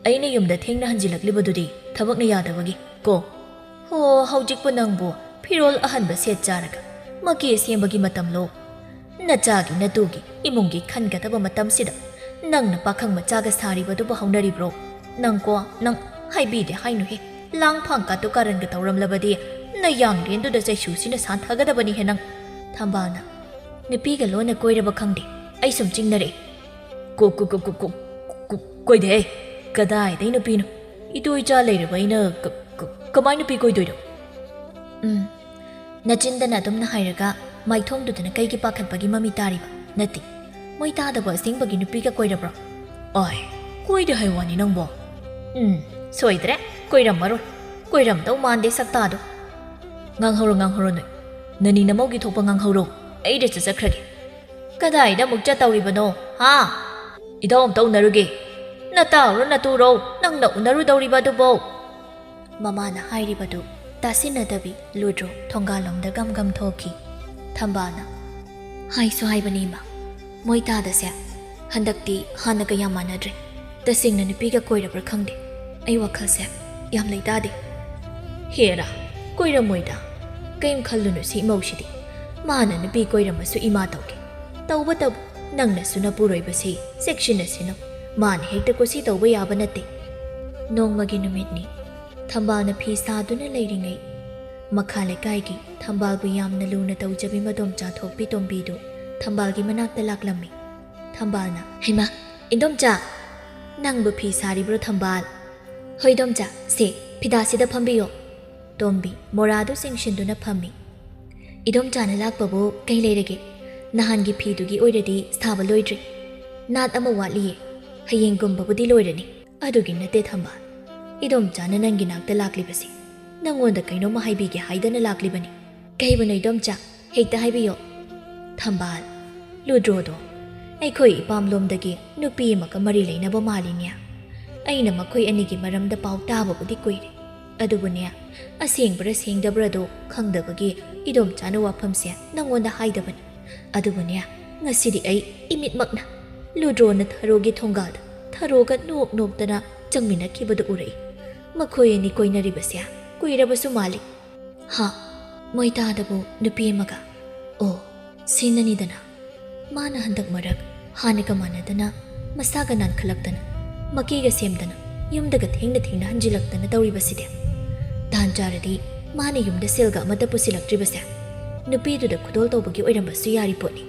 ꯑꯩꯅ ꯌꯨꯝꯗ ꯊꯦꯡꯅ ꯍꯟꯖꯤꯜꯂꯛꯂꯤꯕꯗꯨꯗꯤ ꯊꯕꯛꯅ ꯌꯥꯗꯕꯒꯤ ꯀꯣ꯫ ꯍꯣ, ꯍꯧꯖꯤꯛꯄꯨ ꯅꯪꯕꯨ ꯐꯤꯔꯣꯜ ꯑꯍꯟꯕ ꯁꯦꯠ ꯆꯥꯔꯒ ꯃꯀꯦ ꯁꯦꯝꯕꯒꯤ ꯃꯇꯝꯂꯣ? ꯅꯆꯥꯒꯤ ꯅꯇꯨꯒꯤ ꯏꯃꯨꯡꯒꯤ ꯈꯟꯒꯗꯕ ꯃꯇꯝꯁꯤꯗ ꯅꯪꯅ ꯄꯥꯈꯪ ꯃꯆꯥꯒ ꯁꯥꯔꯤꯕꯗꯨꯕꯨ ꯍꯧꯅꯔꯤꯕ꯭ꯔꯣ? ꯅꯪꯀꯣ, ꯅꯪ ꯍꯥꯏꯕꯤꯗꯦ ꯍꯥꯏꯅꯨꯍꯦ꯫ ꯂꯥꯡꯐꯥꯡ ꯀꯥꯠꯇꯨ ꯀꯥꯔꯟꯒ ꯇꯧꯔꯝꯂꯕꯗꯤ ꯅꯌꯥꯡꯂꯦꯟꯗꯨꯗ ꯆꯩꯁꯨꯁꯤꯅ ꯁꯥꯟꯊꯒꯗꯕꯅꯤꯍꯦ ꯅꯪ꯫ ꯊꯝꯕꯥꯜꯅ, ꯅꯨꯄꯤꯒ ꯂꯣꯟꯅ ꯀꯣꯏꯔꯕ ꯈꯪꯗꯦ, ꯑꯩ ꯁꯨꯝ ꯆꯤꯡꯅꯔꯛꯑꯦ꯫ ꯀꯣ-, ꯀꯣ-, ꯀꯣ-, ꯀꯣ-, ꯀꯣ-, ꯀꯣ-, ꯀꯣꯏꯗꯦꯍꯦ꯫ ꯀꯗꯥꯏꯗꯩ ꯅꯨꯄꯤꯅꯣ? ꯏꯇꯨ ꯏꯆꯥ ꯂꯩꯔꯕ ꯑꯩꯅ ꯀ-, ꯀ-, ꯀꯃꯥꯏ ꯅꯨꯄꯤ ꯀꯣꯏꯗꯣꯏꯅꯣ? ꯎꯝ, ꯅꯆꯤꯟꯗꯅ ꯑꯗꯨꯝꯅ ꯍꯥꯏꯔꯒ ꯃꯥꯏꯊꯣꯡꯗꯨꯗꯅ ꯀꯩꯒꯤ ꯄꯥꯈꯠꯄꯒꯤ ꯃꯃꯤ ꯇꯥꯔꯤꯕ? ꯅꯠꯇꯦ, ꯃꯣꯏ ꯇꯥꯗꯕ ꯑꯁꯦꯡꯕꯒꯤ ꯅꯨꯄꯤꯒ ꯀꯣꯏꯔꯕ꯭ꯔꯣ? ꯑꯣꯏ, ꯀꯣꯏꯗꯦ ꯍꯥꯏ ꯋꯥꯅꯤ ꯅꯪꯕꯣ꯫ ꯎꯝ, ꯁꯣꯏꯗ꯭ꯔꯦ, ꯀꯣꯏꯔꯝꯃꯔꯣꯏ꯫ ꯀꯣꯏꯔꯝꯗꯧ ꯃꯥꯟꯗꯦ ꯁꯛꯇꯥꯗꯣ꯫ ꯉꯥꯡꯍꯧꯔꯣ, ꯉꯥꯡꯍꯧꯔꯣ ꯅꯣꯏ꯫ ꯅꯅꯤ ꯅꯃꯧꯒꯤ ꯊꯣꯛꯄ ꯉꯥꯡꯍꯧꯔꯣ, ꯑꯩ ꯔꯦꯁꯇ ꯆꯠꯈ꯭ꯔꯒꯦ꯫ ꯀꯗꯥꯏꯗ ꯑꯃꯨꯛ ꯆꯠꯇꯧꯔꯤꯕꯅꯣ, ꯍꯥ? ꯏꯙꯧ ꯑꯝꯇ ꯎꯅꯔꯨꯒꯦ꯫ ꯅꯇꯥꯎꯔꯣ ꯅꯇꯨꯔꯣ ꯅꯪꯅ ꯎꯅꯔꯨꯗꯧꯔꯤꯕ ꯑꯗꯨꯕꯣ? ꯃꯃꯥꯅ ꯍꯥꯏꯔꯤꯕꯗꯨ ꯇꯥꯁꯤꯟꯅꯗꯕꯤ ꯂꯨꯗ꯭ꯔꯣ ꯊꯣꯡꯒꯥꯜꯂꯣꯝꯗ ꯒꯝ ꯒꯝ ꯊꯣꯛꯈꯤ꯫ ꯊꯝꯕꯥꯜꯅ, ꯍꯥꯏꯁꯨ ꯍꯥꯏꯕꯅꯤ ꯏꯃꯥ, ꯃꯣꯏ ꯇꯥꯗꯁꯦ ꯍꯟꯗꯛꯇꯤ ꯍꯥꯟꯅꯒ ꯌꯥꯝ ꯃꯥꯟꯅꯗ꯭ꯔꯦ꯫ ꯇꯁꯦꯡꯅ ꯅꯨꯄꯤꯒ ꯀꯣꯏꯔꯕ꯭ꯔꯥ ꯈꯪꯗꯦ꯫ ꯑꯩ ꯋꯥꯈꯜꯁꯦ ꯌꯥꯝ ꯂꯩꯇꯥꯗꯦ꯫ ꯍꯦꯔꯥ, ꯀꯣꯏꯔꯝꯃꯣꯏꯗ꯫ ꯀꯩꯝ ꯈꯜꯂꯨꯅꯨ ꯁꯤ ꯏꯃꯧꯁꯤꯗꯤ꯫ ꯃꯥꯅ ꯅꯨꯄꯤ ꯀꯣꯏꯔꯝꯃꯁꯨ ꯏꯃꯥ ꯇꯧꯒꯦ꯫ ꯇꯧꯕꯇꯕꯨ ꯅꯪꯅꯁꯨ ꯅꯄꯨꯔꯣꯏꯕꯁꯤ ꯆꯦꯛꯁꯤꯟꯅꯁꯤꯅꯨ꯫ ꯃꯥꯅ ꯍꯦꯛꯇ ꯀꯨꯁꯤ ꯇꯧꯕ ꯌꯥꯕ ꯅꯠꯇꯦ꯫ ꯅꯣꯡꯃꯒꯤ ꯅꯨꯃꯤꯠꯅꯤ꯫ ꯊꯝꯕꯥꯜꯅ ꯐꯤ ꯁꯥꯗꯨꯅ ꯂꯩꯔꯤꯉꯩ, ꯃꯈꯥ ꯂꯩꯀꯥꯏꯒꯤ ꯊꯝꯕꯥꯜꯕꯨ ꯌꯥꯝꯅ ꯂꯨꯅ ꯇꯧꯖꯕꯤ ꯃꯗꯣꯝꯆꯥ ꯊꯣꯛꯄꯤ ꯇꯣꯝꯕꯤꯗꯨ ꯊꯝꯕꯥꯜꯒꯤ ꯃꯅꯥꯛꯇ ꯂꯥꯛꯂꯝꯃꯤ꯫ ꯊꯝꯕꯥꯜꯅ, ꯍꯩꯃꯥ, ꯏꯟꯗꯣꯝꯆꯥ! ꯅꯪꯕꯨ ꯐꯤ ꯁꯥꯔꯤꯕ꯭ꯔꯣ ꯊꯝꯕꯥꯜ? ꯍꯣꯏ ꯏꯗꯣꯝꯆꯥ, ꯁꯦ, ꯐꯤꯗꯥꯁꯤꯗ ꯐꯝꯕꯤꯌꯣ꯫ ꯇꯣꯝꯕꯤ ꯃꯣꯔꯥꯗꯨ ꯆꯤꯡꯁꯤꯟꯗꯨꯅ ꯐꯝꯃꯤ꯫ ꯏꯗꯣꯝꯆꯥꯅ ꯂꯥꯛꯄꯕꯨ ꯀꯩ ꯂꯩꯔꯒꯦ? ꯅꯍꯥꯟꯒꯤ ꯐꯤꯗꯨꯒꯤ ꯑꯣꯏꯔꯗꯤ ꯁꯥꯕ ꯂꯣꯏꯗ꯭ꯔꯤ꯫ ꯅꯥꯠ ꯑꯃ ꯋꯥꯠꯂꯤꯌꯦ꯫ ꯍꯌꯦꯡꯒꯨꯝꯕꯕꯨꯗꯤ ꯂꯣꯏꯔꯅꯤ꯫ ꯑꯗꯨꯒꯤ ꯅꯠꯇꯦ ꯊꯝꯕꯥꯜ꯫ ꯏꯗꯣꯝꯆꯥꯅ ꯅꯪꯒꯤ ꯅꯥꯛꯇ ꯂꯥꯛꯂꯤꯕꯁꯤ ꯅꯪꯉꯣꯟꯗ ꯀꯩꯅꯣꯝꯃ ꯍꯥꯏꯕꯤꯒꯦ ꯍꯥꯏꯗꯅ ꯂꯥꯛꯂꯤꯕꯅꯤ꯫ ꯀꯩꯕꯨꯅꯣ ꯏꯗꯣꯝꯆꯥ? ꯍꯦꯛꯇ ꯍꯥꯏꯕꯤꯌꯣ꯫ ꯊꯝꯕꯥꯜ, ꯂꯨꯗ꯭ꯔꯣꯗꯣ ꯑꯩꯈꯣꯏ ꯏꯄꯥꯝꯂꯣꯝꯗꯒꯤ ꯅꯨꯄꯤ ꯑꯃꯒ ꯃꯔꯤ ꯂꯩꯅꯕ ꯃꯥꯜꯂꯤꯅꯦ꯫ ꯑꯩꯅ ꯃꯈꯣꯏ ꯑꯅꯤꯒꯤ ꯃꯔꯝꯗ ꯄꯥꯎ ꯇꯥꯕꯕꯨꯗꯤ ꯀꯨꯏꯔꯦ꯫ ꯑꯗꯨꯕꯨꯅꯦ, ꯑꯁꯦꯡꯕ꯭ꯔꯥ ꯁꯦꯡꯗꯕ꯭ꯔꯥꯗꯣ ꯈꯪꯗꯕꯒꯤ ꯏꯗꯣꯝꯆꯥꯅ ꯋꯥꯐꯝꯁꯦ ꯅꯪꯉꯣꯟꯗ ꯍꯥꯏꯗꯕꯅꯤ꯫ ꯑꯗꯨꯕꯨꯅꯦ, ꯉꯁꯤꯗꯤ ꯑꯩ ꯏꯃꯤꯠꯃꯛꯅ ꯂꯨꯗ꯭ꯔꯣꯅ ꯊꯔꯣꯒꯤ ꯊꯣꯡꯒꯥꯜꯗ ꯊꯔꯣꯒ ꯅꯣꯛ ꯅꯣꯛꯇꯅ ꯆꯪꯃꯤꯟꯅꯈꯤꯕꯗꯨ ꯎꯔꯛꯏ꯫ ꯃꯈꯣꯏ ꯑꯅꯤ ꯀꯣꯏꯅꯔꯤꯕꯁꯦ ꯀꯨꯏꯔꯕꯁꯨ ꯃꯥꯜꯂꯤ꯫ ꯍꯥ, ꯃꯣꯏꯇꯥꯗꯕꯨ ꯅꯨꯄꯤ ꯑꯃꯒ? ꯑꯣ, ꯁꯤꯅꯅꯤꯗꯅ꯫ ꯃꯥꯅ ꯍꯟꯗꯛ ꯃꯔꯛ ꯍꯥꯟꯅꯒ ꯃꯥꯟꯅꯗꯅ ꯃꯁꯥꯒ ꯅꯥꯟꯈꯠꯂꯛꯇꯅ, ꯃꯀꯤꯒ ꯁꯦꯝꯗꯅ, ꯌꯨꯝꯗꯒ ꯊꯦꯡꯅ ꯊꯦꯡꯅ ꯍꯟꯖꯤꯜꯂꯛꯇꯅ ꯇꯧꯔꯤꯕꯁꯤꯗꯤ꯫ ꯇꯥꯟ ꯆꯥꯔꯗꯤ ꯃꯥꯅ ꯌꯨꯝꯗ ꯁꯦꯜꯒ ꯑꯃꯠꯇ ꯄꯨꯁꯤꯜꯂꯛꯇ꯭ꯔꯤꯕꯁꯦ ꯅꯨꯄꯤꯗꯨꯗ ꯈꯨꯗꯣꯜ ꯇꯧꯕꯒꯤ ꯑꯣꯏꯔꯝꯕꯁꯨ ꯌꯥꯔꯤ ꯄꯣꯠꯅꯤ꯫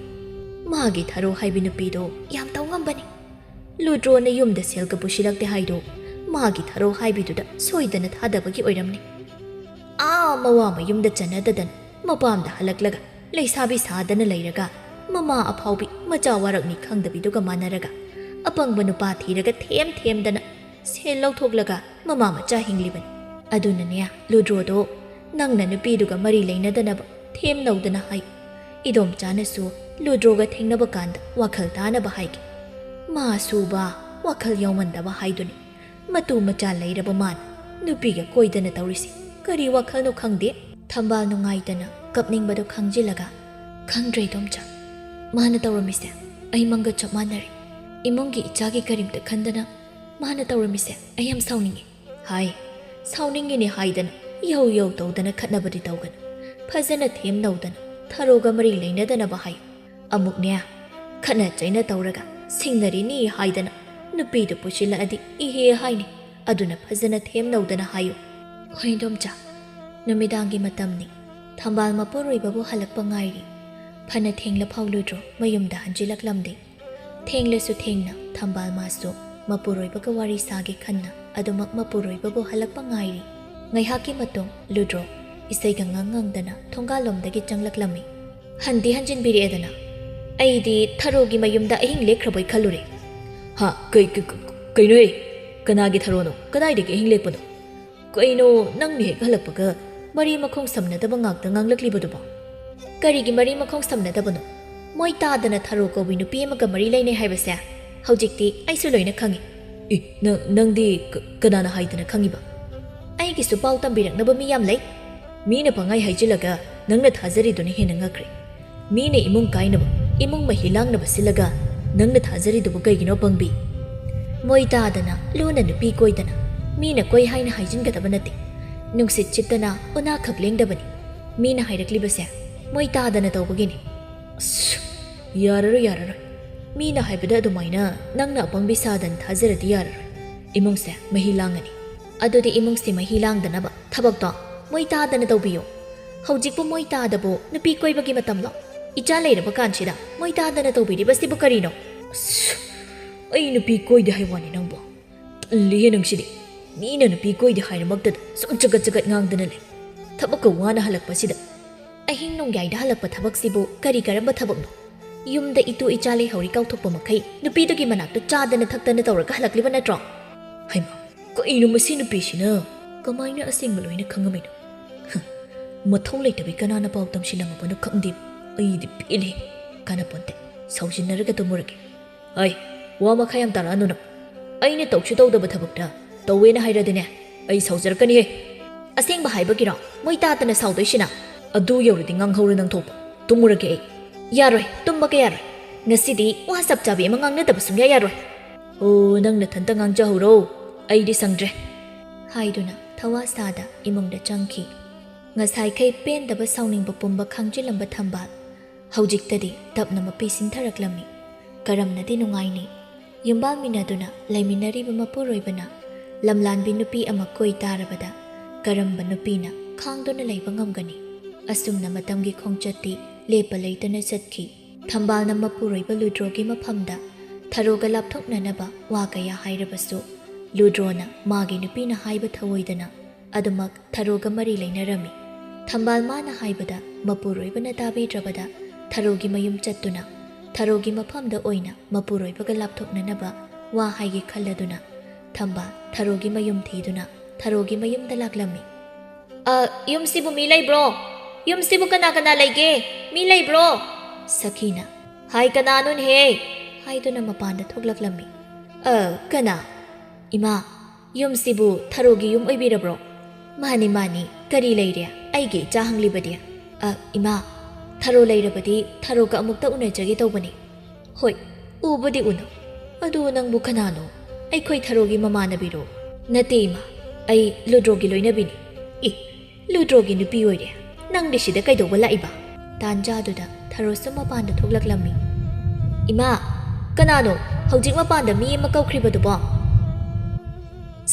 ꯃꯥꯒꯤ ꯊꯔꯣ ꯍꯥꯏꯕꯤ ꯅꯨꯄꯤꯗꯣ ꯌꯥꯝ ꯇꯧ ꯉꯝꯕꯅꯤ꯫ ꯂꯨꯗ꯭ꯔꯣꯅ ꯌꯨꯝꯗ ꯁꯦꯜꯒ ꯄꯨꯁꯤꯜꯂꯛꯇꯦ ꯍꯥꯏꯗꯣ ꯃꯥꯒꯤ ꯊꯔꯣ ꯍꯥꯏꯕꯤꯗꯨꯗ ꯁꯣꯏꯗꯅ ꯊꯥꯗꯕꯒꯤ ꯑꯣꯏꯔꯝꯅꯤ꯫ ꯑꯥ ꯃꯋꯥ ꯃꯌꯨꯝꯗ ꯆꯠꯅꯗꯗꯅ ꯃꯄꯥꯝꯗ ꯍꯜꯂꯛꯂꯒ ꯂꯩꯁꯥꯕꯤ ꯁꯥꯗꯅ ꯂꯩꯔꯒ, ꯃꯃꯥ ꯑꯐꯥꯎꯕꯤ ꯃꯆꯥ ꯋꯥꯔꯛꯅꯤ ꯈꯪꯗꯕꯤꯗꯨꯒ ꯃꯥꯟꯅꯔꯒ, ꯑꯄꯪꯕ ꯅꯨꯄꯥ ꯊꯤꯔꯒ ꯊꯦꯝ ꯊꯦꯝꯗꯅ ꯁꯦꯜ ꯂꯧꯊꯣꯛꯂꯒ ꯃꯃꯥ ꯃꯆꯥ ꯍꯤꯡꯂꯤꯕꯅꯤ꯫ ꯑꯗꯨꯅꯅꯦ, ꯂꯨꯗ꯭ꯔꯣꯗꯣ ꯅꯪꯅ ꯅꯨꯄꯤꯗꯨꯒ ꯃꯔꯤ ꯂꯩꯅꯗꯅꯕ ꯊꯦꯝꯅꯧꯗꯅ ꯍꯥꯏ꯫ ꯏꯗꯣꯝꯆꯥꯅꯁꯨ ꯂꯨꯗ꯭ꯔꯣꯒ ꯊꯦꯡꯅꯕ ꯀꯥꯟꯗ ꯋꯥꯈꯜ ꯇꯥꯅꯕ ꯍꯥꯏꯒꯦ꯫ ꯃꯥ ꯁꯨꯕ, ꯋꯥꯈꯜ ꯌꯥꯎꯃꯟꯗꯕ ꯍꯥꯏꯗꯨꯅꯤ꯫ ꯃꯇꯨ ꯃꯆꯥ ꯂꯩꯔꯕ ꯃꯥꯅ ꯅꯨꯄꯤꯒ ꯀꯣꯏꯗꯅ ꯇꯧꯔꯤꯁꯤ ꯀꯔꯤ ꯋꯥꯈꯜꯅꯣ ꯈꯪꯗꯦ꯫ ꯊꯝꯕꯥꯜ ꯅꯨꯡꯉꯥꯏꯇꯅ ꯀꯞꯅꯤꯡꯕꯗꯣ ꯈꯪꯖꯤꯜꯂꯒ, "ꯈꯪꯗ꯭ꯔꯦ ꯏꯗꯣꯝꯆꯥ, ꯃꯥꯅ ꯇꯧꯔꯝꯃꯤꯁꯦ ꯑꯩ ꯃꯪꯒ ꯆꯞ ꯃꯥꯟꯅꯔꯦ꯫ ꯏꯃꯨꯡꯒꯤ ꯏꯆꯥꯒꯤ ꯀꯔꯤꯝꯇ ꯈꯟꯗꯅ ꯃꯥꯅ ꯇꯧꯔꯝꯃꯤꯁꯦ ꯑꯩ ꯌꯥꯝ ꯁꯥꯎꯅꯤꯡꯉꯤ" ꯍꯥꯏ꯫ ꯁꯥꯎꯅꯤꯡꯉꯤꯅꯦ ꯍꯥꯏꯗꯅ ꯌꯧ ꯌꯧ ꯇꯧꯗꯅ ꯈꯠꯅꯕꯗꯤ ꯇꯧꯒꯅꯨ꯫ ꯐꯖꯅ ꯊꯦꯝꯅꯧꯗꯅ ꯊꯔꯣꯒ ꯃꯔꯤ ꯂꯩꯅꯗꯅꯕ ꯍꯥꯏꯌꯨ꯫ ꯑꯃꯨꯛꯅꯦ, ꯈꯠꯅ ꯆꯩꯅ ꯇꯧꯔꯒ ꯁꯤꯡꯅꯔꯤꯅꯤ ꯍꯥꯏꯗꯅ ꯅꯨꯄꯤꯗꯨ ꯄꯨꯁꯤꯜꯂꯛꯑꯗꯤ ꯏꯍꯦ ꯍꯥꯏꯅꯤ꯫ ꯑꯗꯨꯅ ꯐꯖꯅ ꯊꯦꯝꯅꯧꯗꯅ ꯍꯥꯏꯌꯨ꯫ ꯍꯣꯏ ꯏꯗꯣꯝꯆꯥ, ꯅꯨꯃꯤꯗꯥꯡꯒꯤ ꯃꯇꯝꯅꯤ꯫ ꯊꯝꯕꯥꯜ ꯃꯄꯨꯔꯣꯏꯕꯕꯨ ꯍꯜꯂꯛꯄ ꯉꯥꯏꯔꯤ꯫ ꯐꯅ ꯊꯦꯡꯂꯐꯥꯎ ꯂꯨꯗ꯭ꯔꯣ ꯃꯌꯨꯝꯗ ꯍꯟꯖꯤꯜꯂꯛꯂꯝꯗꯦ꯫ ꯊꯦꯡꯂꯁꯨ ꯊꯦꯡꯅ ꯊꯝꯕꯥꯜ ꯃꯥꯁꯨ ꯃꯄꯨꯔꯣꯏꯕꯒ ꯋꯥꯔꯤ ꯁꯥꯒꯦ ꯈꯟꯅ ꯑꯗꯨꯃꯛ ꯃꯄꯨꯔꯣꯏꯕꯕꯨ ꯍꯜꯂꯛꯄ ꯉꯥꯏꯔꯤ꯫ ꯉꯥꯏꯍꯥꯛꯀꯤ ꯃꯇꯨꯡ ꯂꯨꯗ꯭ꯔꯣ ꯏꯁꯩꯒ ꯉꯪ ꯉꯪꯗꯅ ꯊꯣꯡꯒꯥꯜꯂꯣꯝꯗꯒꯤ ꯆꯪꯂꯛꯂꯝꯃꯤ꯫ ꯍꯟꯗꯤ ꯍꯟꯖꯤꯟꯕꯤꯔꯛꯑꯦꯗꯅ꯫ ꯑꯩꯗꯤ ꯊꯔꯣꯒꯤ ꯃꯌꯨꯝꯗ ꯑꯍꯤꯡ ꯂꯦꯛꯈ꯭ꯔꯕꯣꯏ ꯈꯜꯂꯨꯔꯦ꯫ ꯍꯥ, ꯀꯩ-, ꯀꯩ-, ꯀꯩ-, ꯀꯩꯅꯣꯍꯦ? ꯀꯅꯥꯒꯤ ꯊꯔꯣꯅꯣ? ꯀꯗꯥꯏꯗꯒꯤ ꯑꯍꯤꯡ ꯂꯦꯛꯄꯅꯣ? ꯀꯩꯅꯣ, ꯅꯪꯅ ꯍꯦꯛ ꯍꯜꯂꯛꯄꯒ ꯃꯔꯤ ꯃꯈꯣꯡ ꯁꯝꯅꯗꯕ ꯉꯥꯛꯇ ꯉꯥꯡꯂꯛꯂꯤꯕꯗꯨꯕꯣ? ꯀꯔꯤꯒꯤ ꯃꯔꯤ ꯃꯈꯣꯡ ꯁꯝꯅꯗꯕꯅꯣ? ꯃꯣꯏ ꯇꯥꯗꯅ ꯊꯔꯣ ꯀꯧꯕꯤ ꯅꯨꯄꯤ ꯑꯃꯒ ꯃꯔꯤ ꯂꯩꯅꯩ ꯍꯥꯏꯕꯁꯦ ꯍꯧꯖꯤꯛꯇꯤ ꯑꯩꯁꯨ ꯂꯣꯏꯅ ꯈꯪꯉꯤ꯫ ꯏ, ꯅ-, ꯅꯪꯗꯤ ꯀ-, ꯀꯅꯥꯅ ꯍꯥꯏꯗꯅ ꯈꯪꯉꯤꯕ? ꯑꯩꯒꯤꯁꯨ ꯄꯥꯎ ꯇꯝꯕꯤꯔꯛꯅꯕ ꯃꯤ ꯌꯥꯝ ꯂꯩ꯫ ꯃꯤꯅ ꯄꯪꯍꯥꯏ ꯍꯥꯏꯖꯤꯜꯂꯒ ꯅꯪꯅ ꯊꯥꯖꯔꯤꯗꯨꯅ ꯍꯦꯟꯅ ꯉꯛꯈ꯭ꯔꯦ꯫ ꯃꯤꯅ ꯏꯃꯨꯡ ꯀꯥꯏꯅꯕ, ꯏꯃꯨꯡ ꯃꯍꯤ ꯂꯥꯡꯅꯕ ꯁꯤꯜꯂꯒ "ꯅꯪꯅ ꯊꯥꯖꯔꯤꯗꯨꯕꯨ ꯀꯩꯒꯤꯅꯣ, ꯑꯄꯪꯕꯤ?" "ꯃꯣꯏ ꯇꯥꯗꯅ ꯂꯨꯅ ꯅꯨꯄꯤ ꯀꯣꯏꯗꯅ ꯃꯤꯅ ꯀꯣꯏ ꯍꯥꯏꯅ ꯍꯥꯏꯖꯤꯟꯒꯗꯕ ꯅꯠꯇꯦ꯫ ꯅꯨꯡꯁꯤꯠ ꯁꯤꯠꯇꯅ ꯎꯅꯥꯈꯛ ꯂꯦꯡꯗꯕꯅꯤ꯫ ꯃꯤꯅ ꯍꯥꯏꯔꯛꯂꯤꯕꯁꯦ ꯃꯣꯏ ꯇꯥꯗꯅ ꯇꯧꯕꯒꯤꯅꯤ꯫" "ꯑꯁ, ꯌꯥꯔꯔꯣꯏ, ꯌꯥꯔꯔꯣꯏ꯫ ꯃꯤꯅ ꯍꯥꯏꯕꯗ ꯑꯗꯨꯃꯥꯏꯅ ꯅꯪꯅ ꯑꯄꯪꯕꯤ ꯁꯥꯗꯅ ꯊꯥꯖꯔꯗꯤ ꯌꯥꯔꯔꯣꯏ꯫ ꯏꯃꯨꯡꯁꯦ ꯃꯍꯤ ꯂꯥꯡꯉꯅꯤ꯫" "ꯑꯗꯨꯗꯤ ꯏꯃꯨꯡꯁꯦ ꯃꯍꯤ ꯂꯥꯡꯗꯅꯕ ꯊꯕꯛꯇꯣ ꯃꯣꯏ ꯇꯥꯗꯅ ꯇꯧꯕꯤꯌꯨ꯫ ꯍꯧꯖꯤꯛꯄꯨ ꯃꯣꯏ ꯇꯥꯗꯕꯨ ꯅꯨꯄꯤ ꯀꯣꯏꯕꯒꯤ ꯃꯇꯝꯂꯣ? ꯏꯆꯥ ꯂꯩꯔꯕ ꯀꯥꯟꯁꯤꯗ ꯃꯣꯏ ꯇꯥꯗꯅ ꯇꯧꯕꯤꯔꯤꯕꯁꯤꯕꯨ ꯀꯔꯤꯅꯣ?" "ꯑꯁ, ꯑꯩ ꯅꯨꯄꯤ ꯀꯣꯏꯗꯦ ꯍꯥꯏ ꯋꯥꯅꯤ ꯅꯪꯕꯨ꯫ ꯇꯜꯂꯤꯌꯦ ꯅꯪꯁꯤꯗꯤ꯫ ꯃꯤꯅ ꯅꯨꯄꯤ ꯀꯣꯏꯗꯦ ꯍꯥꯏꯔꯃꯛꯇꯗ ꯁꯨꯝ ꯆꯒꯠ ꯆꯒꯠ ꯉꯥꯡꯗꯅ ꯂꯩ꯫ ꯊꯕꯛꯀ ꯋꯥꯅ ꯍꯜꯂꯛꯄꯁꯤꯗ ꯑꯍꯤꯡ ꯅꯣꯡꯌꯥꯏꯗ ꯍꯜꯂꯛꯄ ꯊꯕꯛꯁꯤꯕꯨ ꯀꯔꯤ ꯀꯔꯝꯕ ꯊꯕꯛꯅꯣ? ꯌꯨꯝꯗ ꯏꯇꯨ ꯏꯆꯥ ꯂꯩꯍꯧꯔꯤ ꯀꯥꯎꯊꯣꯛꯄ ꯃꯈꯩ ꯅꯨꯄꯤꯗꯨꯒꯤ ꯃꯅꯥꯛꯇ ꯆꯥꯗꯅ ꯊꯛꯇꯅ ꯇꯧꯔꯒ ꯍꯜꯂꯛꯂꯤꯕ ꯅꯠꯇ꯭ꯔꯣ?" "ꯍꯩꯃꯥ, ꯀꯩꯅꯣ ꯃꯁꯤ ꯅꯨꯄꯤꯁꯤꯅ? ꯀꯃꯥꯏꯅ ꯑꯁꯦꯡꯕ ꯂꯣꯏꯅ ꯈꯪꯉꯝꯃꯤꯅꯣ? ꯍ, ꯃꯊꯧ ꯂꯩꯇꯕꯤ ꯀꯅꯥꯅ ꯄꯥꯎ ꯇꯝꯁꯤꯜꯂꯝꯃꯕꯅꯣ ꯈꯪꯗꯦ꯫ ꯑꯩꯗꯤ ꯄꯦꯜꯂꯦ꯫ ꯀꯥꯟꯅꯄꯣꯟꯇꯦ꯫ ꯁꯥꯎꯖꯤꯟꯅꯔꯒ ꯇꯨꯝꯃꯨꯔꯒꯦ꯫" "ꯑꯩ, ꯋꯥ ꯃꯈꯥ ꯌꯥꯝ ꯇꯥꯔꯛꯑꯅꯨ ꯅꯪ꯫ ꯑꯩꯅ ꯇꯧꯁꯨ ꯇꯧꯗꯕ ꯊꯕꯛꯇ ꯇꯧꯋꯦꯅ ꯍꯥꯏꯔꯗꯤꯅꯦ, ꯑꯩ ꯁꯥꯎꯖꯔꯛꯀꯅꯤꯍꯦ꯫" "ꯑꯁꯦꯡꯕ ꯍꯥꯏꯕꯒꯤꯔꯣ ꯃꯣꯏ ꯇꯥꯗꯅ ꯁꯥꯎꯗꯣꯏꯁꯤꯅ?" "ꯑꯗꯨ ꯌꯧꯔꯗꯤ ꯉꯥꯡꯍꯧꯔꯣ ꯅꯪ ꯊꯣꯛꯄ꯫ ꯇꯨꯝꯃꯨꯔꯒꯦ ꯑꯩ꯫" "ꯌꯥꯔꯣꯏ, ꯇꯨꯝꯕꯒ ꯌꯥꯔꯣꯏ꯫ ꯉꯁꯤꯗꯤ ꯋꯥ ꯆꯞ ꯆꯥꯕꯤ ꯑꯃ ꯉꯥꯡꯅꯗꯕ ꯁꯨꯡꯌꯥ ꯌꯥꯔꯣꯏ꯫" "ꯑꯣ, ꯅꯪ ꯅꯊꯟꯇ ꯉꯥꯡꯖꯍꯧꯔꯣ꯫ ꯑꯩꯗꯤ ꯁꯪꯗ꯭ꯔꯦ꯫" ꯍꯥꯏꯗꯨꯅ ꯊꯋꯥ ꯁꯥꯗ ꯏꯃꯨꯡꯗ ꯆꯪꯈꯤ꯫ ꯉꯁꯥꯏꯈꯩ ꯄꯦꯟꯗꯕ ꯁꯥꯎꯅꯤꯡꯕ ꯄꯨꯝꯕ ꯈꯥꯡꯖꯤꯜꯂꯝꯕ ꯊꯝꯕꯥꯜ ꯍꯧꯖꯤꯛꯇꯗꯤ ꯇꯞꯅ ꯃꯄꯤ ꯁꯤꯟꯊꯔꯛꯂꯝꯃꯤ꯫ ꯀꯔꯝꯅꯗꯤ ꯅꯨꯡꯉꯥꯏꯅꯤ꯫ ꯌꯨꯝꯕꯥꯟꯃꯤꯟꯅꯗꯨꯅ ꯂꯩꯃꯤꯟꯅꯔꯤꯕ ꯃꯄꯨꯔꯣꯏꯕꯅ ꯂꯝꯂꯥꯟꯕꯤ ꯅꯨꯄꯤ ꯑꯃ ꯀꯣꯏ ꯇꯥꯔꯕꯗ ꯀꯔꯝꯕ ꯅꯨꯄꯤꯅ ꯈꯥꯡꯗꯨꯅ ꯂꯩꯕ ꯉꯝꯒꯅꯤ? ꯑꯁꯨꯝꯅ ꯃꯇꯝꯒꯤ ꯈꯣꯡꯆꯠꯇꯤ ꯂꯦꯞꯄ ꯂꯩꯇꯅ ꯆꯠꯈꯤ꯫ ꯊꯝꯕꯥꯜꯅ ꯃꯄꯨꯔꯣꯏꯕ ꯂꯨꯗ꯭ꯔꯣꯒꯤ ꯃꯐꯝꯗ ꯊꯔꯣꯒ ꯂꯥꯞꯊꯣꯛꯅꯅꯕ ꯋꯥ ꯀꯌꯥ ꯍꯥꯏꯔꯕꯁꯨ, ꯂꯨꯗ꯭ꯔꯣꯅ ꯃꯥꯒꯤ ꯅꯨꯄꯤꯅ ꯍꯥꯏꯕ ꯊꯧꯑꯣꯏꯗꯅ ꯑꯗꯨꯃꯛ ꯊꯔꯣꯒ ꯃꯔꯤ ꯂꯩꯅꯔꯝꯃꯤ꯫ ꯊꯝꯕꯥꯜ ꯃꯥꯅ ꯍꯥꯏꯕꯗ ꯃꯄꯨꯔꯣꯏꯕꯅ ꯇꯥꯕꯤꯗ꯭ꯔꯕꯗ ꯊꯔꯣꯒꯤ ꯃꯌꯨꯝ ꯆꯠꯇꯨꯅ ꯊꯔꯣꯒꯤ ꯃꯐꯝꯗ ꯑꯣꯏꯅ ꯃꯄꯨꯔꯣꯏꯕꯒ ꯂꯥꯞꯊꯣꯛꯅꯅꯕ ꯋꯥ ꯍꯥꯏꯒꯦ ꯈꯜꯂꯗꯨꯅ ꯊꯝꯕꯥꯜ ꯊꯔꯣꯒꯤ ꯃꯌꯨꯝ ꯊꯤꯗꯨꯅ ꯊꯔꯣꯒꯤ ꯃꯌꯨꯝꯗ ꯂꯥꯛꯂꯝꯃꯤ꯫ "ꯑ, ꯌꯨꯝꯁꯤꯕꯨ ꯃꯤ ꯂꯩꯕ꯭ꯔꯣ? ꯌꯨꯝꯁꯤꯕꯨ ꯀꯅꯥ ꯀꯅꯥ ꯂꯩꯒꯦ? ꯃꯤ ꯂꯩꯕ꯭ꯔꯣ?" ꯁꯈꯤꯅ, "ꯍꯥꯏ, ꯀꯅꯥꯅꯣꯅꯦꯍꯦ?" ꯍꯥꯏꯗꯨꯅ ꯃꯄꯥꯟꯗ ꯊꯣꯛꯂꯛꯂꯝꯃꯤ꯫ "ꯑ, ꯀꯅꯥ? ꯏꯃꯥ, ꯌꯨꯝꯁꯤꯕꯨ ꯊꯔꯣꯒꯤ ꯌꯨꯝ ꯑꯣꯏꯕꯤꯔꯕ꯭ꯔꯣ?" "ꯃꯥꯅꯤ, ꯃꯥꯅꯤ, ꯀꯔꯤ ꯂꯩꯔꯦ? ꯑꯩꯒꯤ ꯏꯆꯥ ꯍꯪꯂꯤꯕꯗꯤ?" "ꯑ, ꯏꯃꯥ, ꯊꯔꯣ ꯂꯩꯔꯕꯗꯤ ꯊꯔꯣꯒ ꯑꯃꯨꯛꯇ ꯎꯅꯖꯒꯦ ꯇꯧꯕꯅꯤ꯫" "ꯍꯣꯏ, "ꯎꯕꯨꯗꯤ ꯎꯅꯧ, ꯑꯗꯨ ꯅꯪꯕꯨ ꯀꯅꯥꯅꯣ? ꯑꯩꯈꯣꯏ ꯊꯔꯣꯒꯤ ꯃꯃꯥꯟꯅꯕꯤꯔꯣ?" "ꯅꯠꯇꯦ ꯏꯃꯥ, ꯑꯩ ꯂꯨꯗ꯭ꯔꯣꯒꯤ ꯂꯣꯏꯅꯕꯤꯅꯤ꯫" "ꯏ, ꯂꯨꯗ꯭ꯔꯣꯒꯤ ꯅꯨꯄꯤ ꯑꯣꯏꯔꯦ? ꯅꯪꯗꯤ ꯁꯤꯗ ꯀꯩꯗꯧꯕ ꯂꯥꯛꯏꯕ?" ꯇꯥꯟꯖꯥꯗꯨꯗ ꯊꯔꯣꯁꯨ ꯃꯄꯥꯟꯗ ꯊꯣꯛꯂꯛꯂꯝꯃꯤ꯫ "ꯏꯃꯥ, ꯀꯅꯥꯅꯣ ꯍꯧꯖꯤꯛ ꯃꯄꯥꯟꯗ ꯃꯤ ꯑꯃ ꯀꯧꯈ꯭ꯔꯤꯕꯗꯨꯕꯣ?"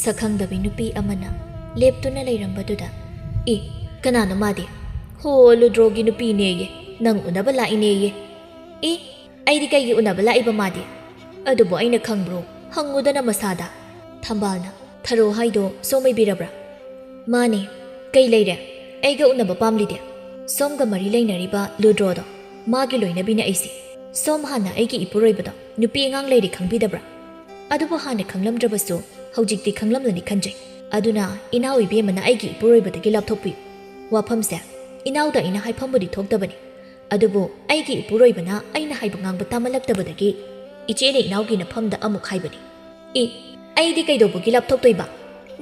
ꯁꯛꯈꯪꯗꯕꯤ ꯅꯨꯄꯤ ꯑꯃꯅ ꯂꯦꯞꯇꯨꯅ ꯂꯩꯔꯝꯕꯗꯨꯗ, "ꯏ, ꯀꯅꯥꯅꯣ ꯃꯥꯗꯤ?" "ꯍꯣ, ꯂꯨꯗ꯭ꯔꯣꯒꯤ ꯅꯨꯄꯤꯅꯦꯌꯦ, ꯅꯪ ꯎꯅꯕ ꯂꯥꯛꯏꯅꯦꯌꯦ꯫" "ꯏ, ꯑꯩꯗꯤ ꯀꯩꯒꯤ ꯎꯅꯕ ꯂꯥꯛꯏꯕ ꯃꯥꯗꯤ?" "ꯑꯗꯨꯕꯨ ꯑꯩꯅ ꯈꯪꯕ꯭ꯔꯣ? ꯍꯪꯉꯨꯗꯅ ꯃꯁꯥꯗ꯫" ꯊꯝꯕꯥꯜꯅ, "ꯊꯔꯣ ꯍꯥꯏꯗꯣ ꯁꯣꯝ ꯑꯣꯏꯕꯤꯔꯕ꯭ꯔꯥ?" "ꯃꯥꯅꯦ꯫ ꯀꯩ ꯂꯩꯔꯦ? ꯑꯩꯒ ꯎꯅꯕ ꯄꯥꯝꯂꯤꯗꯤ?" "ꯁꯣꯝꯒ ꯃꯔꯤ ꯂꯩꯅꯔꯤꯕ ꯂꯨꯗ꯭ꯔꯣꯗꯣ, ꯃꯥꯒꯤ ꯂꯣꯏꯅꯕꯤꯅꯦ ꯑꯩꯁꯦ꯫ ꯁꯣꯝ ꯍꯥꯟꯅ ꯑꯩꯒꯤ ꯏꯄꯨꯔꯣꯏꯕꯗꯣ ꯅꯨꯄꯤ ꯑꯉꯥꯡ ꯂꯩꯔꯦ ꯈꯪꯕꯤꯗꯕ꯭ꯔꯥ? ꯑꯗꯨꯕꯨ ꯍꯥꯟꯅ ꯈꯪꯂꯝꯗ꯭ꯔꯕꯁꯨ ꯍꯧꯖꯤꯛꯇꯤ ꯈꯪꯂꯝꯂꯅꯤ ꯈꯟꯖꯩ꯫ ꯑꯗꯨꯅ ꯏꯅꯥꯎ ꯏꯕꯦꯝꯃꯅ ꯑꯩꯒꯤ ꯏꯄꯨꯔꯣꯏꯕꯗꯒꯤ ꯂꯥꯞꯊꯣꯛꯄꯤꯌꯨ꯫ ꯋꯥꯐꯝꯁꯦ ꯏꯅꯥꯎꯗ ꯑꯩꯅ ꯍꯥꯏꯐꯝꯕꯨꯗꯤ ꯊꯣꯛꯇꯕꯅꯤ, ꯑꯗꯨꯕꯨ ꯑꯩꯒꯤ ꯏꯄꯨꯔꯣꯏꯕꯅ ꯑꯩꯅ ꯍꯥꯏꯕ ꯉꯥꯡꯕ ꯇꯥꯃꯜꯂꯛꯇꯕꯗꯒꯤ ꯏꯆꯦꯅ ꯏꯅꯥꯎꯒꯤ ꯅꯐꯝꯗ ꯑꯃꯨꯛ ꯍꯥꯏꯕꯅꯤ꯫" "ꯏ, ꯑꯩꯗꯤ ꯀꯩꯗꯧꯕꯒꯤ ꯂꯥꯞꯊꯣꯛꯇꯣꯏꯕ?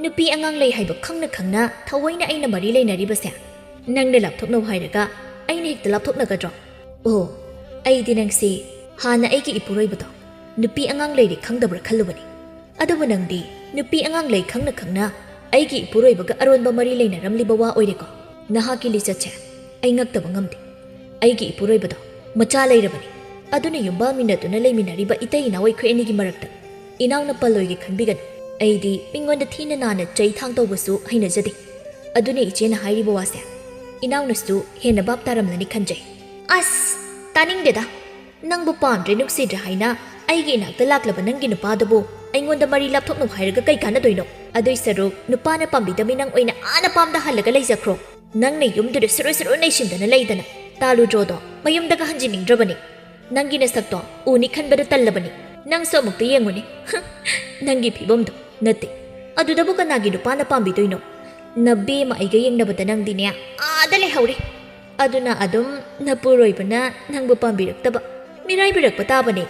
ꯅꯨꯄꯤ ꯑꯉꯥꯡ ꯂꯩ ꯍꯥꯏꯕ ꯈꯪꯅ ꯈꯪꯅ ꯊꯑꯣꯏꯅ ꯑꯩꯅ ꯃꯔꯤ ꯂꯩꯅꯔꯤꯕꯁꯦ? ꯅꯪꯅ ꯂꯥꯞꯊꯣꯛꯅꯧ ꯍꯥꯏꯔꯒ ꯑꯩꯅ ꯍꯦꯛꯇ ꯂꯥꯞꯊꯣꯛꯅꯒꯗ꯭ꯔꯣ? ꯑꯣ, ꯑꯩꯗꯤ ꯅꯪꯁꯤ ꯍꯥꯟꯅ ꯑꯩꯒꯤ ꯏꯄꯨꯔꯣꯏꯕꯗꯣ ꯅꯨꯄꯤ ꯑꯉꯥꯡ ꯂꯩꯔꯦ ꯈꯪꯗꯕ꯭ꯔꯥ ꯈꯜꯂꯨꯕꯅꯤ꯫ ꯑꯗꯨꯕꯨ ꯅꯪꯗꯤ ꯅꯨꯄꯤ ꯑꯉꯥꯡ ꯂꯩ ꯈꯪꯅ ꯈꯪꯅ ꯑꯩꯒꯤ ꯏꯄꯨꯔꯣꯏꯕꯒ ꯑꯔꯣꯟꯕ ꯃꯔꯤ ꯂꯩꯅꯔꯝꯂꯤꯕ ꯋꯥ ꯑꯣꯏꯔꯦꯀꯣ꯫ ꯅꯍꯥꯛꯀꯤ ꯂꯤꯆꯠꯁꯦ ꯑꯩ ꯉꯛꯇꯕ ꯉꯝꯗꯦ꯫ ꯑꯩꯒꯤ ꯏꯄꯨꯔꯣꯏꯕꯗꯣ ꯃꯆꯥ ꯂꯩꯔꯕꯅꯤ, ꯑꯗꯨꯅ ꯌꯨꯝꯕꯥꯜꯃꯤꯟꯅꯗꯨꯅ ꯂꯩꯃꯤꯟꯅꯔꯤꯕ ꯏꯇꯩ ꯏꯅꯥꯎ ꯑꯩꯈꯣꯏ ꯑꯅꯤꯒꯤ ꯃꯔꯛꯇ ꯏꯅꯥꯎꯅ ꯄꯜꯂꯣꯏꯒꯦ ꯈꯟꯕꯤꯒꯅꯨ꯫ ꯑꯩꯗꯤ ꯃꯤꯉꯣꯟꯗ ꯊꯤꯅ ꯅꯥꯟꯅ ꯆꯩ ꯊꯥꯡ ꯇꯧꯕꯁꯨ ꯍꯩꯅꯖꯗꯦ꯫ ꯑꯗꯨꯅ ꯏꯆꯦꯅ ꯍꯥꯏꯔꯤꯕ ꯋꯥꯁꯦ ꯏꯅꯥꯎꯅꯁꯨ ꯍꯦꯟꯅ ꯚꯥꯞ ꯇꯥꯔꯝꯂꯅꯤ ꯈꯟꯖꯩ꯫" "ꯑꯁ, ꯇꯥꯅꯤꯡꯗꯦꯗ꯫ ꯅꯪꯕꯨ ꯄꯥꯝꯗ꯭ꯔꯦ ꯅꯨꯡꯁꯤꯗ꯭ꯔꯦ ꯍꯥꯏꯅ ꯑꯩꯒꯤ ꯏꯅꯥꯛꯇ ꯂꯥꯛꯂꯕ ꯅꯪꯒꯤ ꯅꯨꯄꯥꯗꯨꯕꯨ ꯑꯩꯉꯣꯟꯗ ꯃꯔꯤ ꯂꯥꯞꯊꯣꯛꯅꯧ ꯍꯥꯏꯔꯒ ꯀꯩ ꯀꯥꯟꯅꯗꯣꯏꯅꯣ? ꯑꯗꯨꯏ ꯁꯔꯨꯛ ꯅꯨꯄꯥꯅ ꯄꯥꯝꯕꯤꯗꯕꯤ ꯅꯪ ꯑꯣꯏꯅ ꯑꯥ ꯅꯄꯥꯝꯗ ꯍꯜꯂꯒ ꯂꯩꯖꯈ꯭ꯔꯣ꯫ ꯅꯪꯅ ꯌꯨꯝꯗꯨꯗ ꯁꯨꯔꯨ ꯁꯨꯔꯨ ꯅꯩꯁꯤꯟꯗꯅ ꯂꯩꯗꯅ ꯇꯥ ꯂꯨꯗ꯭ꯔꯣꯗꯣ ꯃꯌꯨꯝꯗꯒ ꯍꯟꯖꯤꯟꯅꯤꯡꯗ꯭ꯔꯕꯅꯤ꯫ ꯅꯪꯒꯤ ꯅꯁꯛꯇꯣ ꯎꯅꯤ ꯈꯟꯕꯗ ꯇꯜꯂꯕꯅꯤ꯫ ꯅꯪꯁꯨ ꯑꯃꯨꯛꯇ ꯌꯦꯡꯉꯨꯅꯦ꯫ ꯅꯪꯒꯤ ꯐꯤꯕꯝꯗꯣ ꯅꯠꯇꯦ꯫ ꯑꯗꯨꯗꯕꯨ ꯀꯅꯥꯒꯤ ꯅꯨꯄꯥꯅ ꯄꯥꯝꯕꯤꯗꯣꯏꯅꯣ? ꯅꯕꯦꯝꯃ ꯑꯩꯒ ꯌꯦꯡꯅꯕꯗ ꯅꯪꯗꯤꯅꯦ ꯑꯥꯗ ꯂꯩꯍꯧꯔꯦ꯫ ꯑꯗꯨꯅ ꯑꯗꯨꯝ ꯅꯄꯨꯔꯣꯏꯕꯅ ꯅꯪꯕꯨ ꯄꯥꯝꯕꯤꯔꯛꯇꯕ, ꯃꯤꯔꯥꯏꯕꯤꯔꯛꯄ ꯇꯥꯕꯅꯦ꯫"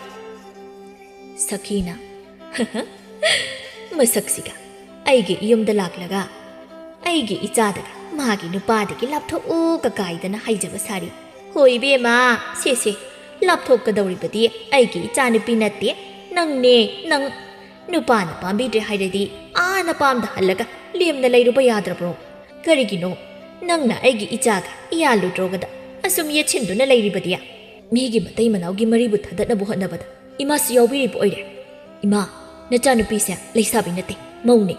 ꯁꯈꯤꯅ, "ꯃꯁꯛꯁꯤꯒ ꯑꯩꯒꯤ ꯌꯨꯝꯗ ꯂꯥꯛꯂꯒ ꯑꯩꯒꯤ ꯏꯆꯥꯗꯒ ꯃꯥꯒꯤ ꯅꯨꯄꯥꯗꯒꯤ ꯂꯥꯞꯊꯣꯛꯎ ꯀꯀꯥꯏꯗꯅ ꯍꯥꯏꯖꯕ ꯁꯥꯔꯤ꯫ ꯍꯣꯏ ꯏꯕꯦꯝꯃ, ꯁꯦ ꯁꯦ, ꯂꯥꯞꯊꯣꯛꯀꯗꯧꯔꯤꯕꯗꯤ ꯑꯩꯒꯤ ꯏꯆꯥꯅꯨꯄꯤ ꯅꯠꯇꯦ, ꯅꯪꯅꯦ, ꯅꯪ꯫ ꯅꯨꯄꯥꯅ ꯄꯥꯝꯕꯤꯗ꯭ꯔꯦ ꯍꯥꯏꯔꯗꯤ ꯑꯥ ꯅꯄꯥꯝꯗ ꯍꯜꯂꯒ ꯂꯦꯝꯅ ꯂꯩꯔꯨꯕ ꯌꯥꯗ꯭ꯔꯕ꯭ꯔꯣ? ꯀꯔꯤꯒꯤꯅꯣ ꯅꯪꯅ ꯑꯩꯒꯤ ꯏꯆꯥꯒ ꯏꯌꯥ ꯂꯨꯗ꯭ꯔꯣꯒꯗ ꯑꯁꯨꯝ ꯌꯦꯠꯁꯤꯟꯗꯨꯅ ꯂꯩꯔꯤꯕꯗꯤ? ꯃꯤꯒꯤ ꯃꯇꯩ ꯃꯅꯥꯎꯒꯤ ꯃꯔꯤꯕꯨ ꯊꯥꯗꯠꯅꯕ ꯍꯣꯠꯅꯕꯗ ꯏꯃꯥꯁꯨ ꯌꯥꯎꯕꯤꯔꯤꯕ ꯑꯣꯏꯔꯦ꯫ ꯏꯃꯥ, ꯅꯆꯥꯅꯨꯄꯤꯁꯦ ꯂꯩꯁꯥꯕꯤ ꯅꯠꯇꯦ, ꯃꯧꯅꯤ꯫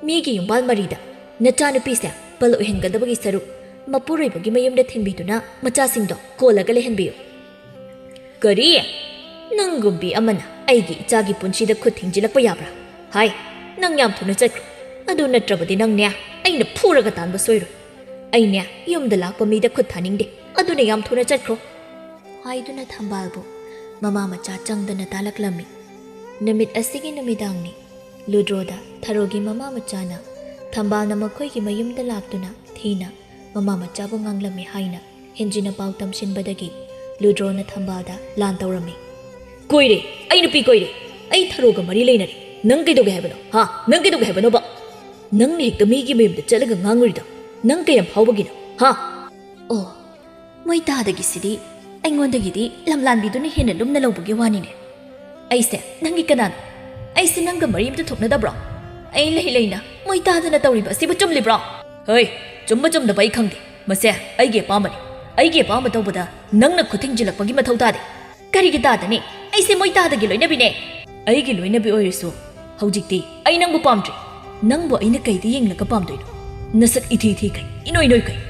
ꯃꯤꯒꯤ ꯌꯨꯝꯕꯥꯜ ꯃꯔꯤꯗ ꯅꯆꯥꯅꯨꯄꯤꯁꯦ ꯕꯜ ꯑꯣꯏꯍꯟꯒꯗꯕꯒꯤ ꯁꯔꯨꯛ ꯃꯄꯨꯔꯣꯏꯕꯒꯤ ꯃꯌꯨꯝꯗ ꯊꯤꯟꯕꯤꯗꯨꯅ ꯃꯆꯥꯁꯤꯡꯗꯣ ꯀꯣꯜꯂꯒ ꯂꯩꯍꯟꯕꯤꯌꯨ꯫ ꯀꯔꯤ? ꯅꯪꯒꯨꯝꯕꯤ ꯑꯃꯅ ꯑꯩꯒꯤ ꯏꯆꯥꯒꯤ ꯄꯨꯟꯁꯤꯗ ꯈꯨꯠ ꯊꯤꯡꯖꯤꯜꯂꯛꯄ ꯌꯥꯕ꯭ꯔꯥ? ꯍꯥꯏ, ꯅꯪ ꯌꯥꯝ ꯊꯨꯅ ꯆꯠꯈ꯭ꯔꯣ꯫ ꯑꯗꯨ ꯅꯠꯇ꯭ꯔꯕꯗꯤ ꯅꯪꯅꯦ ꯑꯩꯅ ꯐꯨꯔꯒ ꯇꯥꯟꯕ ꯁꯣꯏꯔꯣꯏ꯫ ꯑꯩꯅꯦ ꯌꯨꯝꯗ ꯂꯥꯛꯄ ꯃꯤꯗ ꯈꯨꯠ ꯊꯥꯅꯤꯡꯗꯦ꯫ ꯑꯗꯨꯅ ꯌꯥꯝ ꯊꯨꯅ ꯆꯠꯈ꯭ꯔꯣ꯫ ꯍꯥꯏꯗꯨꯅ ꯊꯝꯕꯥꯜꯕꯨ ꯃꯃꯥ ꯃꯆꯥ ꯆꯪꯗꯅ ꯇꯥꯜꯂꯛꯂꯝꯃꯤ꯫ ꯅꯨꯃꯤꯠ ꯑꯁꯤꯒꯤ ꯅꯨꯃꯤꯗꯥꯡꯅꯤ꯫ ꯂꯨꯗ꯭ꯔꯣꯗ ꯊꯔꯣꯒꯤ ꯃꯃꯥ ꯃꯆꯥꯅ ꯊꯝꯕꯥꯜꯅ ꯃꯈꯣꯏꯒꯤ ꯃꯌꯨꯝꯗ ꯂꯥꯛꯇꯨꯅ ꯊꯤꯅ ꯃꯃꯥ ꯃꯆꯥꯕꯨ ꯉꯥꯡꯂꯝꯃꯤ ꯍꯥꯏꯅ ꯍꯦꯟꯖꯤꯟꯅ ꯄꯥꯎ ꯇꯝꯁꯤꯟꯕꯗꯒꯤ ꯂꯨꯗ꯭ꯔꯣꯅ ꯊꯝꯕꯥꯜꯗ ꯂꯥꯟ ꯇꯧꯔꯝꯃꯤ꯫ "ꯀꯣꯏꯔꯦ, ꯑꯩ ꯅꯨꯄꯤ ꯀꯣꯏꯔꯦ, ꯑꯩ ꯊꯔꯣꯒ ꯃꯔꯤ ꯂꯩꯅꯔꯦ꯫ ꯅꯪ ꯀꯩꯗꯧꯒꯦ ꯍꯥꯏꯕꯅꯣ? ꯍꯥ? ꯅꯪ ꯀꯩꯗꯧꯒꯦ ꯍꯥꯏꯕꯅꯣꯕ? ꯅꯪꯅ ꯍꯦꯛꯇ ꯃꯤꯒꯤ ꯃꯌꯨꯝꯗ ꯆꯠꯂꯒ ꯉꯥꯡꯉꯨꯔꯤꯗꯣ ꯅꯪ ꯀꯌꯥꯝ ꯐꯥꯎꯕꯒꯤꯅꯣ? ꯍꯥ?" ꯑꯣ, ꯃꯣꯏ ꯇꯥꯗꯒꯤꯁꯤꯗꯤ ꯑꯩꯉꯣꯟꯗꯒꯤꯗꯤ ꯂꯝꯂꯥꯟꯕꯤꯗꯨꯅ ꯍꯦꯟꯅ ꯂꯨꯝꯅ ꯂꯧꯕꯒꯤ ꯋꯥꯅꯤꯅꯦ꯫ ꯑꯩꯁꯦ ꯅꯪꯒꯤ ꯀꯅꯥꯅꯣ? ꯑꯩꯁꯦ ꯅꯪꯒ ꯃꯔꯤ ꯑꯝꯇ ꯊꯣꯛꯅꯗꯕ꯭ꯔꯣ? ꯑꯩ ꯂꯩ ꯂꯩꯅ ꯃꯣꯏ ꯇꯥꯗꯅ ꯇꯧꯔꯤꯕ ꯑꯁꯤꯕꯨ ꯆꯨꯝꯂꯤꯕ꯭ꯔꯣ? ꯍꯣꯏ, ꯆꯨꯝꯕ ꯆꯨꯝꯗꯕ ꯑꯩ ꯈꯪꯗꯦ꯫ ꯃꯁꯦ ꯑꯩꯒꯤ ꯑꯄꯥꯝꯕꯅꯤ꯫ ꯑꯩꯒꯤ ꯑꯄꯥꯝꯕ ꯇꯧꯕꯗ ꯅꯪꯅ ꯈꯨꯠ ꯊꯤꯡꯖꯤꯜꯂꯛꯄꯒꯤ ꯃꯊꯧ ꯇꯥꯗꯦ꯫ ꯀꯔꯤꯒꯤ ꯇꯥꯗꯅꯤ? ꯑꯩꯁꯦ ꯃꯣꯏ ꯇꯥꯗꯒꯤ ꯂꯣꯏꯅꯕꯤꯅꯦ꯫ ꯑꯩꯒꯤ ꯂꯣꯏꯅꯕꯤ ꯑꯣꯏꯔꯁꯨ ꯍꯧꯖꯤꯛꯇꯤ ꯑꯩ ꯅꯪꯕꯨ ꯄꯥꯝꯗ꯭ꯔꯦ꯫ ꯅꯪꯕꯨ ꯑꯩꯅ ꯀꯩꯗ ꯌꯦꯡꯂꯒ ꯄꯥꯝꯗꯣꯏꯅꯣ? ꯅꯁꯛ ꯏꯊꯤ ꯊꯤꯈꯩ, ꯏꯅꯣꯏ ꯅꯣꯏꯈꯩ꯫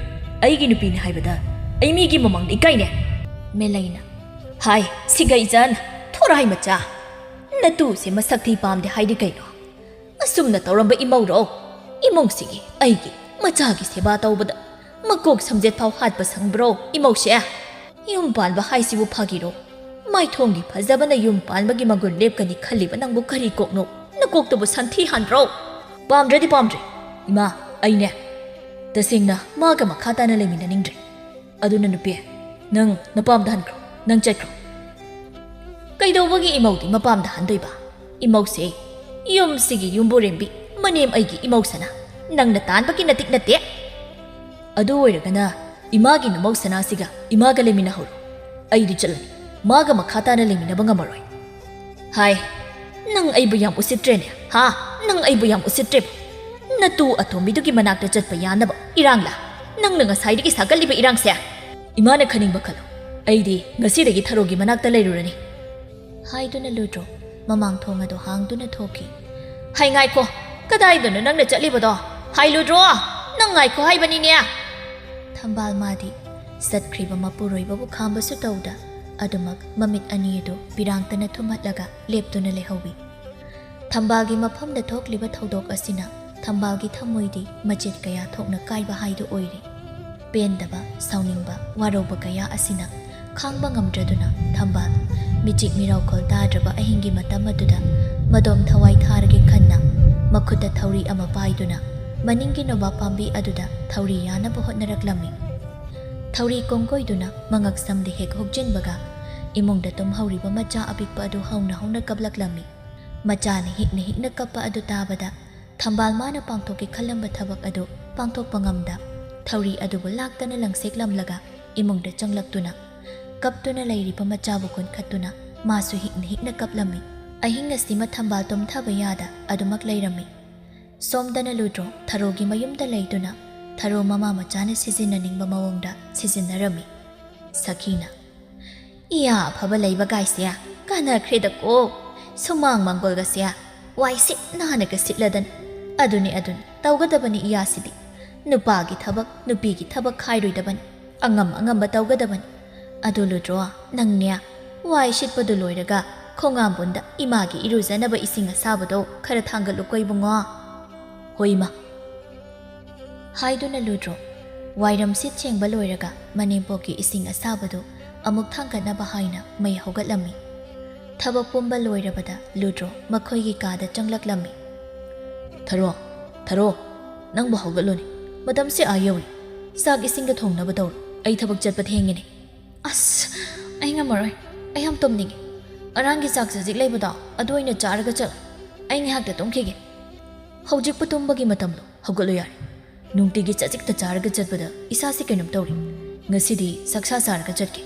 ꯑꯩꯒꯤ ꯅꯨꯄꯤꯅꯤ ꯍꯥꯏꯕꯗ ꯑꯩ ꯃꯤꯒꯤ ꯃꯃꯥꯡꯗ ꯏꯀꯥꯏꯅꯦ꯫ ꯃꯦꯂꯩꯅ, "ꯍꯥꯏ, ꯁꯤꯒꯩꯖꯟ, ꯊꯣꯔꯥꯏ ꯃꯆꯥ꯫ ꯅꯇꯨꯁꯦ ꯃꯁꯛ ꯊꯤ ꯄꯥꯝꯗꯦ ꯍꯥꯏꯗꯤ ꯀꯩꯅꯣ? ꯑꯁꯨꯝꯅ ꯇꯧꯔꯝꯕ ꯏꯃꯧꯔꯣ? ꯏꯃꯨꯡꯁꯤꯒꯤ ꯑꯩꯒꯤ ꯃꯆꯥꯒꯤ ꯁꯦꯕꯥ ꯇꯧꯕꯗ ꯃꯀꯣꯛ ꯁꯝꯖꯦꯠ ꯐꯥꯎ ꯍꯥꯠꯄ ꯁꯪꯕ꯭ꯔꯣ ꯏꯃꯧꯁꯦ? ꯌꯨꯝ ꯄꯥꯟꯕ ꯍꯥꯏꯁꯤꯕꯨ ꯐꯥꯒꯤꯔꯣ? ꯃꯥꯏꯊꯣꯡꯒꯤ ꯐꯖꯕꯅ ꯌꯨꯝ ꯄꯥꯟꯕꯒꯤ ꯃꯒꯨꯟ ꯂꯦꯞꯀꯅꯤ ꯈꯜꯂꯤꯕ ꯅꯪꯕꯨ ꯀꯔꯤ ꯀꯣꯛꯅꯣ? ꯅꯀꯣꯛꯇꯨꯕꯨ ꯁꯟꯊꯤ ꯍꯥꯟꯕ꯭ꯔꯣ?" "ꯄꯥꯝꯗ꯭ꯔꯗꯤ ꯄꯥꯝꯗ꯭ꯔꯦ, ꯏꯃꯥ꯫ ꯑꯩꯅꯦ ꯇꯁꯦꯡꯅ ꯃꯥꯒ ꯃꯈꯥ ꯇꯥꯅ ꯂꯩꯃꯤꯟꯅꯅꯤꯡꯗ꯭ꯔꯦ꯫ ꯑꯗꯨꯅ ꯅꯨꯄꯤ, ꯅꯪ ꯅꯄꯥꯝꯗ ꯍꯟꯈ꯭ꯔꯣ, ꯅꯪ ꯆꯠꯈ꯭ꯔꯣ꯫" "ꯀꯩꯗꯧꯕꯒꯤ ꯏꯃꯧꯗꯤ ꯃꯄꯥꯝꯗ ꯍꯟꯗꯣꯏꯕ? ꯏꯃꯧꯁꯦ ꯌꯨꯝꯁꯤꯒꯤ ꯌꯨꯝꯕꯨꯔꯦꯝꯕꯤ, ꯃꯅꯦꯝ ꯑꯩꯒꯤ ꯏꯃꯧ ꯁꯅꯥ, ꯅꯪꯅ ꯇꯥꯟꯕꯒꯤ ꯅꯇꯤꯛ ꯅꯠꯇꯦ꯫ ꯑꯗꯨ ꯑꯣꯏꯔꯒꯅ ꯏꯃꯥꯒꯤ ꯅꯃꯧ ꯁꯅꯥꯁꯤꯒ ꯏꯃꯥꯒ ꯂꯩꯃꯤꯟꯅꯍꯧꯔꯣ꯫ ꯑꯩꯗꯤ ꯆꯠꯂꯅꯤ꯫ ꯃꯥꯒ ꯃꯈꯥ ꯇꯥꯅ ꯂꯩꯃꯤꯟꯅꯕ ꯉꯝꯃꯔꯣꯏ꯫ ꯍꯥꯏ, ꯅꯪ ꯑꯩꯕꯨ ꯌꯥꯝ ꯎꯁꯤꯠꯇ꯭ꯔꯦꯅꯦ, ꯍꯥ? ꯅꯪ ꯑꯩꯕꯨ ꯌꯥꯝ ꯎꯁꯤꯠꯇ꯭ꯔꯦꯕ꯫ ꯅꯇꯨ ꯑꯇꯣꯝꯕꯤꯗꯨꯒꯤ ꯃꯅꯥꯛꯇ ꯆꯠꯄ ꯌꯥꯅꯕ ꯏꯔꯥꯡꯂꯥ? ꯅꯪꯅ ꯉꯁꯥꯏꯗꯒꯤ ꯁꯥꯒꯠꯂꯤꯕ ꯏꯔꯥꯡꯁꯦ? ꯏꯃꯥꯅ ꯈꯟꯅꯤꯡꯕ ꯈꯜꯂꯣ꯫ ꯑꯩꯗꯤ ꯉꯁꯤꯗꯒꯤ ꯊꯔꯣꯒꯤ ꯃꯅꯥꯛꯇ ꯂꯩꯔꯨꯔꯅꯤ꯫ ꯍꯥꯏꯗꯨꯅ ꯂꯨꯗ꯭ꯔꯣ ꯃꯃꯥꯡ ꯊꯣꯡ ꯑꯗꯨ ꯍꯥꯡꯗꯨꯅ ꯊꯣꯛꯈꯤ꯫ ꯍꯩ, ꯉꯥꯏꯈꯣ, ꯀꯗꯥꯏꯗꯅꯣ ꯅꯪꯅ ꯆꯠꯂꯤꯕꯗꯣ? ꯍꯥꯏ ꯂꯨꯗ꯭ꯔꯣ, ꯅꯪ ꯉꯥꯏꯈꯣ ꯍꯥꯏꯕꯅꯤꯅꯦ꯫ ꯊꯝꯕꯥꯜ ꯃꯥꯗꯤ ꯆꯠꯈ꯭ꯔꯤꯕ ꯃꯄꯨꯔꯣꯏꯕꯕꯨ ꯈꯥꯝꯕꯁꯨ ꯇꯧꯗ, ꯑꯗꯨꯃꯛ ꯃꯃꯤꯠ ꯑꯅꯤ ꯑꯗꯨ ꯄꯤꯔꯥꯡꯇꯅ ꯊꯨꯝꯍꯠꯂꯒ ꯂꯦꯞꯇꯨꯅ ꯂꯩꯍꯧꯏ꯫ ꯊꯝꯕꯥꯜꯒꯤ ꯃꯐꯝꯗ ꯊꯣꯛꯂꯤꯕ ꯊꯧꯗꯣꯛ ꯑꯁꯤꯅ ꯊꯝꯕꯥꯜꯒꯤ ꯊꯃꯣꯏꯗꯤ ꯃꯆꯦꯠ ꯀꯌꯥ ꯊꯣꯛꯅ ꯀꯥꯏꯕ ꯍꯥꯏꯗꯨ ꯑꯣꯏꯔꯦ꯫ ꯄꯦꯟꯗꯕ, ꯁꯥꯎꯅꯤꯡꯕ, ꯋꯥꯔꯧꯕ ꯀꯌꯥ ꯑꯁꯤꯅ ꯈꯥꯡꯕ ꯉꯝꯗ꯭ꯔꯗꯨꯅ ꯊꯝꯕꯥꯜ ꯃꯤꯆꯤꯛ ꯃꯤꯔꯥꯎꯈꯣꯜ ꯇꯥꯗ꯭ꯔꯕ ꯑꯍꯤꯡꯒꯤ ꯃꯇꯝ ꯑꯗꯨꯗ ꯃꯗꯣꯝ ꯊꯋꯥꯏ ꯊꯥꯔꯒꯦ ꯈꯟꯅ ꯃꯈꯨꯠꯇ ꯊꯧꯔꯤ ꯑꯃ ꯄꯥꯏꯗꯨꯅ ꯃꯅꯤꯡꯒꯤ ꯅꯣꯕꯥꯞ ꯄꯥꯝꯕꯤ ꯑꯗꯨꯗ ꯊꯧꯔꯤ ꯌꯥꯅꯕ ꯍꯣꯠꯅꯔꯛꯂꯝꯃꯤ꯫ ꯊꯧꯔꯤ ꯀꯣꯡꯒꯣꯏꯗꯨꯅ ꯃꯉꯛ ꯁꯝꯗ ꯍꯦꯛ ꯍꯨꯛꯆꯤꯟꯕꯒ ꯏꯃꯨꯡꯗ ꯇꯨꯝꯍꯧꯔꯤꯕ ꯃꯆꯥ ꯑꯄꯤꯛꯄ ꯑꯗꯨ ꯍꯧꯅ ꯍꯧꯅ ꯀꯞꯂꯛꯂꯝꯃꯤ꯫ ꯃꯆꯥꯅ ꯍꯤꯛꯅ ꯍꯤꯛꯅ ꯀꯞꯄ ꯑꯗꯨ ꯇꯥꯕꯗ ꯊꯝꯕꯥꯜ ꯃꯥꯅ ꯄꯥꯡꯊꯣꯛꯀꯦ ꯈꯜꯂꯝꯕ ꯊꯕꯛ ꯑꯗꯨ ꯄꯥꯡꯊꯣꯛꯄ ꯉꯝꯗ ꯊꯧꯔꯤ ꯑꯗꯨꯕꯨ ꯂꯥꯛꯇꯅ ꯂꯪꯁꯦꯛꯂꯝꯂꯒ ꯏꯃꯨꯡꯗ ꯆꯪꯂꯛꯇꯨꯅ ꯀꯞꯇꯨꯅ ꯂꯩꯔꯤꯕ ꯃꯆꯥꯕꯨ ꯀꯣꯟꯈꯠꯇꯨꯅ ꯃꯥꯁꯨ ꯍꯤꯛꯅ ꯍꯤꯛꯅ ꯀꯞꯂꯝꯃꯤ꯫ ꯑꯍꯤꯡ ꯑꯁꯤꯃ ꯊꯝꯕꯥꯜ ꯇꯨꯝꯊꯕ ꯌꯥꯗ ꯑꯗꯨꯃꯛ ꯂꯩꯔꯝꯃꯤ꯫ ꯁꯣꯝꯗꯅ ꯂꯨꯗ꯭ꯔꯣ ꯊꯔꯣꯒꯤ ꯃꯌꯨꯝꯗ ꯂꯩꯗꯨꯅ ꯊꯔꯣ ꯃꯃꯥ ꯃꯆꯥꯅ ꯁꯤꯖꯤꯟꯅꯅꯤꯡꯕ ꯃꯑꯣꯡꯗ ꯁꯤꯖꯤꯟꯅꯔꯝꯃꯤ꯫ ꯁꯈꯤꯅ, "ꯏꯌꯥ ꯑꯐꯕ ꯂꯩꯕ ꯀꯥꯏꯁꯦ ꯀꯥꯟꯅꯈ꯭ꯔꯦꯗꯀꯣ꯫ ꯁꯨꯃꯥꯡ ꯃꯪꯒꯣꯜꯒꯁꯦ ꯋꯥꯏ ꯁꯤꯠ ꯅꯥꯟꯅꯒ ꯁꯤꯠꯂꯗꯅ꯫ ꯑꯗꯨꯅꯤ, ꯑꯗꯨꯅꯤ, ꯇꯧꯒꯗꯕꯅꯤ ꯏꯌꯥꯁꯤꯗꯤ꯫ ꯅꯨꯄꯥꯒꯤ ꯊꯕꯛ, ꯅꯨꯄꯤꯒꯤ ꯊꯕꯛ ꯈꯥꯏꯔꯣꯏꯗꯕꯅꯤ꯫ ꯑꯉꯝ ꯑꯉꯝꯕ ꯇꯧꯒꯗꯕꯅꯤ꯫ ꯑꯗꯨ ꯂꯨꯗ꯭ꯔꯣ, ꯅꯪꯅꯦ, ꯋꯥꯏ ꯁꯤꯠꯄꯗꯨ ꯂꯣꯏꯔꯒ ꯈꯣꯡꯉꯥꯝꯕꯨꯟꯗ ꯏꯃꯥꯒꯤ ꯏꯔꯨꯖꯅꯕ ꯏꯁꯤꯡ ꯑꯁꯥꯕꯗꯣ ꯈꯔ ꯊꯥꯡꯒꯠꯂꯨꯀꯣ ꯏꯕꯨꯡꯉꯣ꯫" "ꯍꯣꯏ ꯏꯃꯥ꯫" ꯍꯥꯏꯗꯨꯅ ꯂꯨꯗ꯭ꯔꯣ ꯋꯥꯏꯔꯝ ꯁꯤꯠ ꯁꯦꯡꯕ ꯂꯣꯏꯔꯒ ꯃꯅꯦꯝꯄꯣꯛꯀꯤ ꯏꯁꯤꯡ ꯑꯁꯥꯕꯗꯨ ꯑꯃꯨꯛ ꯊꯥꯡꯒꯠꯅꯕ ꯍꯥꯏꯅ ꯃꯩ ꯍꯧꯒꯠꯂꯝꯃꯤ꯫ ꯊꯕꯛ ꯄꯨꯝꯕ ꯂꯣꯏꯔꯕꯗ ꯂꯨꯗ꯭ꯔꯣ ꯃꯈꯣꯏꯒꯤ ꯀꯥꯗ ꯆꯪꯂꯛꯂꯝꯃꯤ꯫ "ꯊꯔꯣ, ꯊꯔꯣ, ꯅꯪꯕꯨ ꯍꯧꯒꯠꯂꯨꯅꯦ꯫ ꯃꯇꯝꯁꯦ ꯑꯥ ꯌꯧꯔꯦ꯫ ꯆꯥꯛ ꯏꯁꯤꯡꯒ ꯊꯣꯡꯅꯕ ꯇꯧꯔꯣ꯫ ꯑꯩ ꯊꯕꯛ ꯆꯠꯄ ꯊꯦꯡꯉꯤꯅꯦ꯫" "ꯑꯁ, ꯑꯩ ꯉꯝꯃꯔꯣꯏ꯫ ꯑꯩ ꯌꯥꯝ ꯇꯨꯝꯅꯤꯡꯉꯦ꯫ ꯑꯉꯥꯡꯒꯤ ꯆꯥꯛ ꯆꯖꯤꯛ ꯂꯩꯕꯗꯣ ꯑꯗꯨ ꯑꯣꯏꯅ ꯆꯥꯔꯒ ꯆꯠꯂꯣ꯫ ꯑꯩ ꯉꯥꯏꯍꯥꯛꯇ ꯇꯨꯝꯈꯤꯒꯦ꯫" "ꯍꯧꯖꯤꯛꯄꯨ ꯇꯨꯝꯕꯒꯤ ꯃꯇꯝꯂꯣ? ꯍꯧꯒꯠꯂꯣ ꯌꯥꯔꯦ꯫ ꯅꯨꯡꯇꯤꯒꯤ ꯆꯖꯤꯛꯇ ꯆꯥꯔꯒ ꯆꯠꯄꯗ ꯏꯁꯥꯁꯤ ꯀꯩꯅꯣꯝ ꯇꯧꯔꯦ꯫ ꯉꯁꯤꯗꯤ ꯁꯛꯁꯥ ꯆꯥꯔꯒ ꯆꯠꯀꯦ꯫"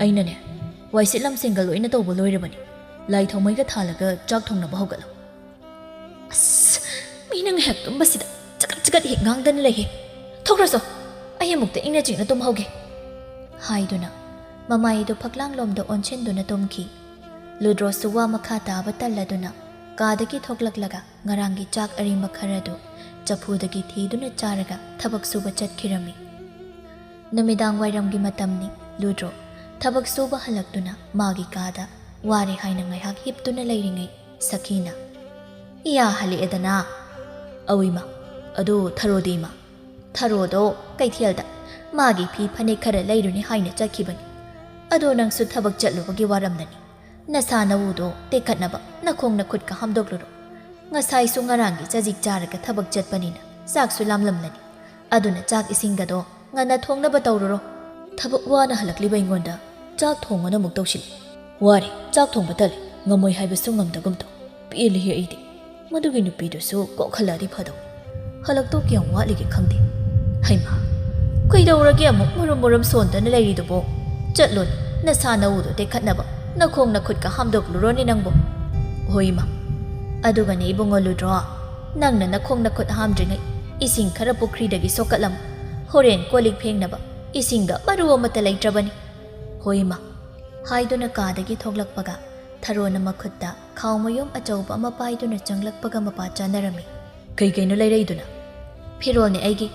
ꯑꯩꯅꯅꯦ, ꯋꯥꯏꯁꯤꯠ ꯂꯝꯁꯦꯡꯒ ꯂꯣꯏꯅ ꯇꯧꯕ ꯂꯣꯏꯔꯕꯅꯤ꯫ ꯂꯥꯏ ꯊꯥꯎꯃꯩꯒ ꯊꯥꯜꯂꯒ ꯆꯥꯛ ꯊꯣꯡꯅꯕ ꯍꯧꯒꯠꯂꯣ꯫ ꯑꯁ, ꯃꯤꯅ ꯉꯥꯏꯍꯥꯛ ꯇꯨꯝꯕꯁꯤꯗ ꯆꯒꯠ ꯆꯒꯠ ꯍꯦꯛ ꯉꯥꯡꯗꯅ ꯂꯩꯍꯦ꯫ ꯊꯣꯛꯈ꯭ꯔꯁꯣ, ꯑꯩ ꯑꯃꯨꯛꯇ ꯏꯪꯅ ꯆꯤꯛꯅ ꯇꯨꯝꯍꯧꯒꯦ꯫ ꯍꯥꯏꯗꯨꯅ ꯃꯃꯥꯏꯗꯨ ꯐꯛꯂꯥꯡꯂꯣꯝꯗ ꯑꯣꯟꯁꯤꯟꯗꯨꯅ ꯇꯨꯝꯈꯤ꯫ ꯂꯨꯗ꯭ꯔꯣꯁꯨ ꯋꯥ ꯃꯈꯥ ꯇꯥꯕ ꯇꯜꯂꯗꯨꯅ ꯀꯥꯗꯒꯤ ꯊꯣꯛꯂꯛꯂꯒ ꯉꯔꯥꯡꯒꯤ ꯆꯥꯛ ꯑꯔꯦꯝꯕ ꯈꯔꯗꯨ ꯆꯐꯨꯗꯒꯤ ꯊꯤꯗꯨꯅ ꯆꯥꯔꯒ ꯊꯕꯛ ꯁꯨꯕ ꯆꯠꯈꯤꯔꯝꯃꯤ꯫ ꯅꯨꯃꯤꯗꯥꯡ ꯋꯥꯏꯔꯝꯒꯤ ꯃꯇꯝꯅꯤ꯫ ꯂꯨꯗ꯭ꯔꯣ ꯊꯕꯛ ꯁꯨꯕ ꯍꯜꯂꯛꯇꯨꯅ ꯃꯥꯒꯤ ꯀꯥꯗ ꯋꯥꯔꯦ ꯍꯥꯏꯅ ꯉꯥꯏꯍꯥꯛ ꯍꯤꯞꯇꯨꯅ ꯂꯩꯔꯤꯉꯩ ꯁꯈꯤꯅ, "ꯏꯌꯥ ꯍꯜꯂꯛꯑꯦꯗꯅ꯫ ꯑꯧ ꯏꯃꯥ, ꯑꯗꯨ ꯊꯔꯣꯗꯤ ꯏꯃꯥ?" "ꯊꯔꯣꯗꯣ ꯀꯩꯊꯦꯜꯗ ꯃꯥꯒꯤ ꯐꯤ ꯐꯅꯦꯛ ꯈꯔ ꯂꯩꯔꯨꯅꯤ ꯍꯥꯏꯅ ꯆꯠꯈꯤꯕꯅꯤ꯫ ꯑꯗꯣ ꯅꯪꯁꯨ ꯊꯕꯛ ꯆꯠꯂꯨꯕꯒꯤ ꯋꯥꯔꯝꯂꯅꯤ꯫ ꯅꯁꯥ ꯅꯎꯗꯣ ꯇꯦꯛꯈꯠꯅꯕ ꯅꯈꯣꯡ ꯅꯈꯨꯠꯀ ꯍꯥꯝꯗꯣꯛꯂꯨꯔꯣ꯫ ꯉꯁꯥꯏꯁꯨ ꯉꯔꯥꯡꯒꯤ ꯆꯖꯤꯛ ꯆꯥꯔꯒ ꯊꯕꯛ ꯆꯠꯄꯅꯤꯅ ꯆꯥꯛꯁꯨ ꯂꯥꯝꯂꯝꯂꯅꯤ꯫ ꯑꯗꯨꯅ ꯆꯥꯛ ꯏꯁꯤꯡꯒꯗꯣ ꯉꯟꯅ ꯊꯣꯡꯅꯕ ꯇꯧꯔꯨꯔꯣ꯫ ꯊꯕꯛ ꯋꯥꯅ ꯍꯜꯂꯛꯂꯤꯕ ꯑꯩꯉꯣꯟꯗ ꯆꯥꯛ ꯊꯣꯡꯉꯣꯅ ꯑꯃꯨꯛ ꯇꯧꯁꯤꯜꯂꯤ꯫ ꯋꯥꯔꯦ, ꯆꯥꯛ ꯊꯣꯡꯕ ꯇꯜꯂꯦ, ꯉꯝꯃꯣꯏ ꯍꯥꯏꯕꯁꯨ ꯉꯝꯗꯒꯨꯝ ꯇꯧ꯫ ꯄꯦꯜꯂꯤꯍꯦ ꯑꯩꯗꯤ꯫ ꯃꯗꯨꯒꯤ ꯅꯨꯄꯤꯗꯨꯁꯨ ꯀꯣꯛ ꯍꯜꯂꯛꯑꯗꯤ ꯐꯗꯧ꯫ ꯍꯜꯂꯛꯇꯧ ꯀꯌꯥꯝ ꯋꯥꯠꯂꯤꯒꯦ ꯈꯪꯗꯦ꯫ ꯍꯩꯃꯥ, ꯀꯩꯗꯧꯔꯒꯦ ꯑꯃꯨꯛ ꯃꯨꯔꯨꯝ ꯃꯨꯔꯨꯝ ꯁꯣꯟꯗꯅ ꯂꯩꯔꯤꯗꯨꯕꯣ? ꯆꯠꯂꯣꯅꯦ, ꯅꯁꯥ ꯅꯎꯗꯣ ꯇꯦꯛꯈꯠꯅꯕ ꯅꯈꯣꯡ ꯅꯈꯨꯠꯀ ꯍꯥꯝꯗꯣꯛꯂꯨꯔꯣꯅꯦ ꯅꯪꯕꯣ꯫ ꯍꯣꯏ ꯏꯃꯥ꯫ ꯑꯗꯨꯒꯅꯦ ꯏꯕꯨꯡꯉꯣ ꯂꯨꯗ꯭ꯔꯣ, ꯅꯪꯅ ꯅꯈꯣꯡ ꯅꯈꯨꯠ ꯍꯥꯝꯗ꯭ꯔꯤꯉꯩ ꯏꯁꯤꯡ ꯈꯔ ꯄꯨꯈ꯭ꯔꯤꯗꯒꯤ ꯁꯣꯛꯀꯠꯂꯝꯃꯨ꯫ ꯍꯣꯔꯦꯟ ꯀꯣꯜ ꯂꯤꯛ ꯐꯦꯡꯅꯕ ꯏꯁꯤꯡꯒ ꯃꯔꯨ ꯑꯃꯠꯇ ꯂꯩꯇ꯭ꯔꯕꯅꯤ꯫ ꯍꯣꯏ ꯏꯃꯥ꯫ ꯍꯥꯏꯗꯨꯅ ꯀꯥꯗꯒꯤ ꯊꯣꯛꯂꯛꯄꯒ ꯊꯔꯣꯅ ꯃꯈꯨꯠꯇ ꯈꯥꯎ ꯃꯌꯨꯝ ꯑꯆꯧꯕ ꯑꯃ ꯄꯥꯏꯗꯨꯅ ꯆꯪꯂꯛꯄꯒ ꯃꯄꯥ ꯆꯥꯅꯔꯝꯃꯤ꯫ "ꯀꯩ ꯀꯩꯅꯣ ꯂꯩꯔꯛꯏꯗꯨꯅ?" "ꯐꯤꯔꯣꯜꯅꯦ ꯑꯩꯒꯤ꯫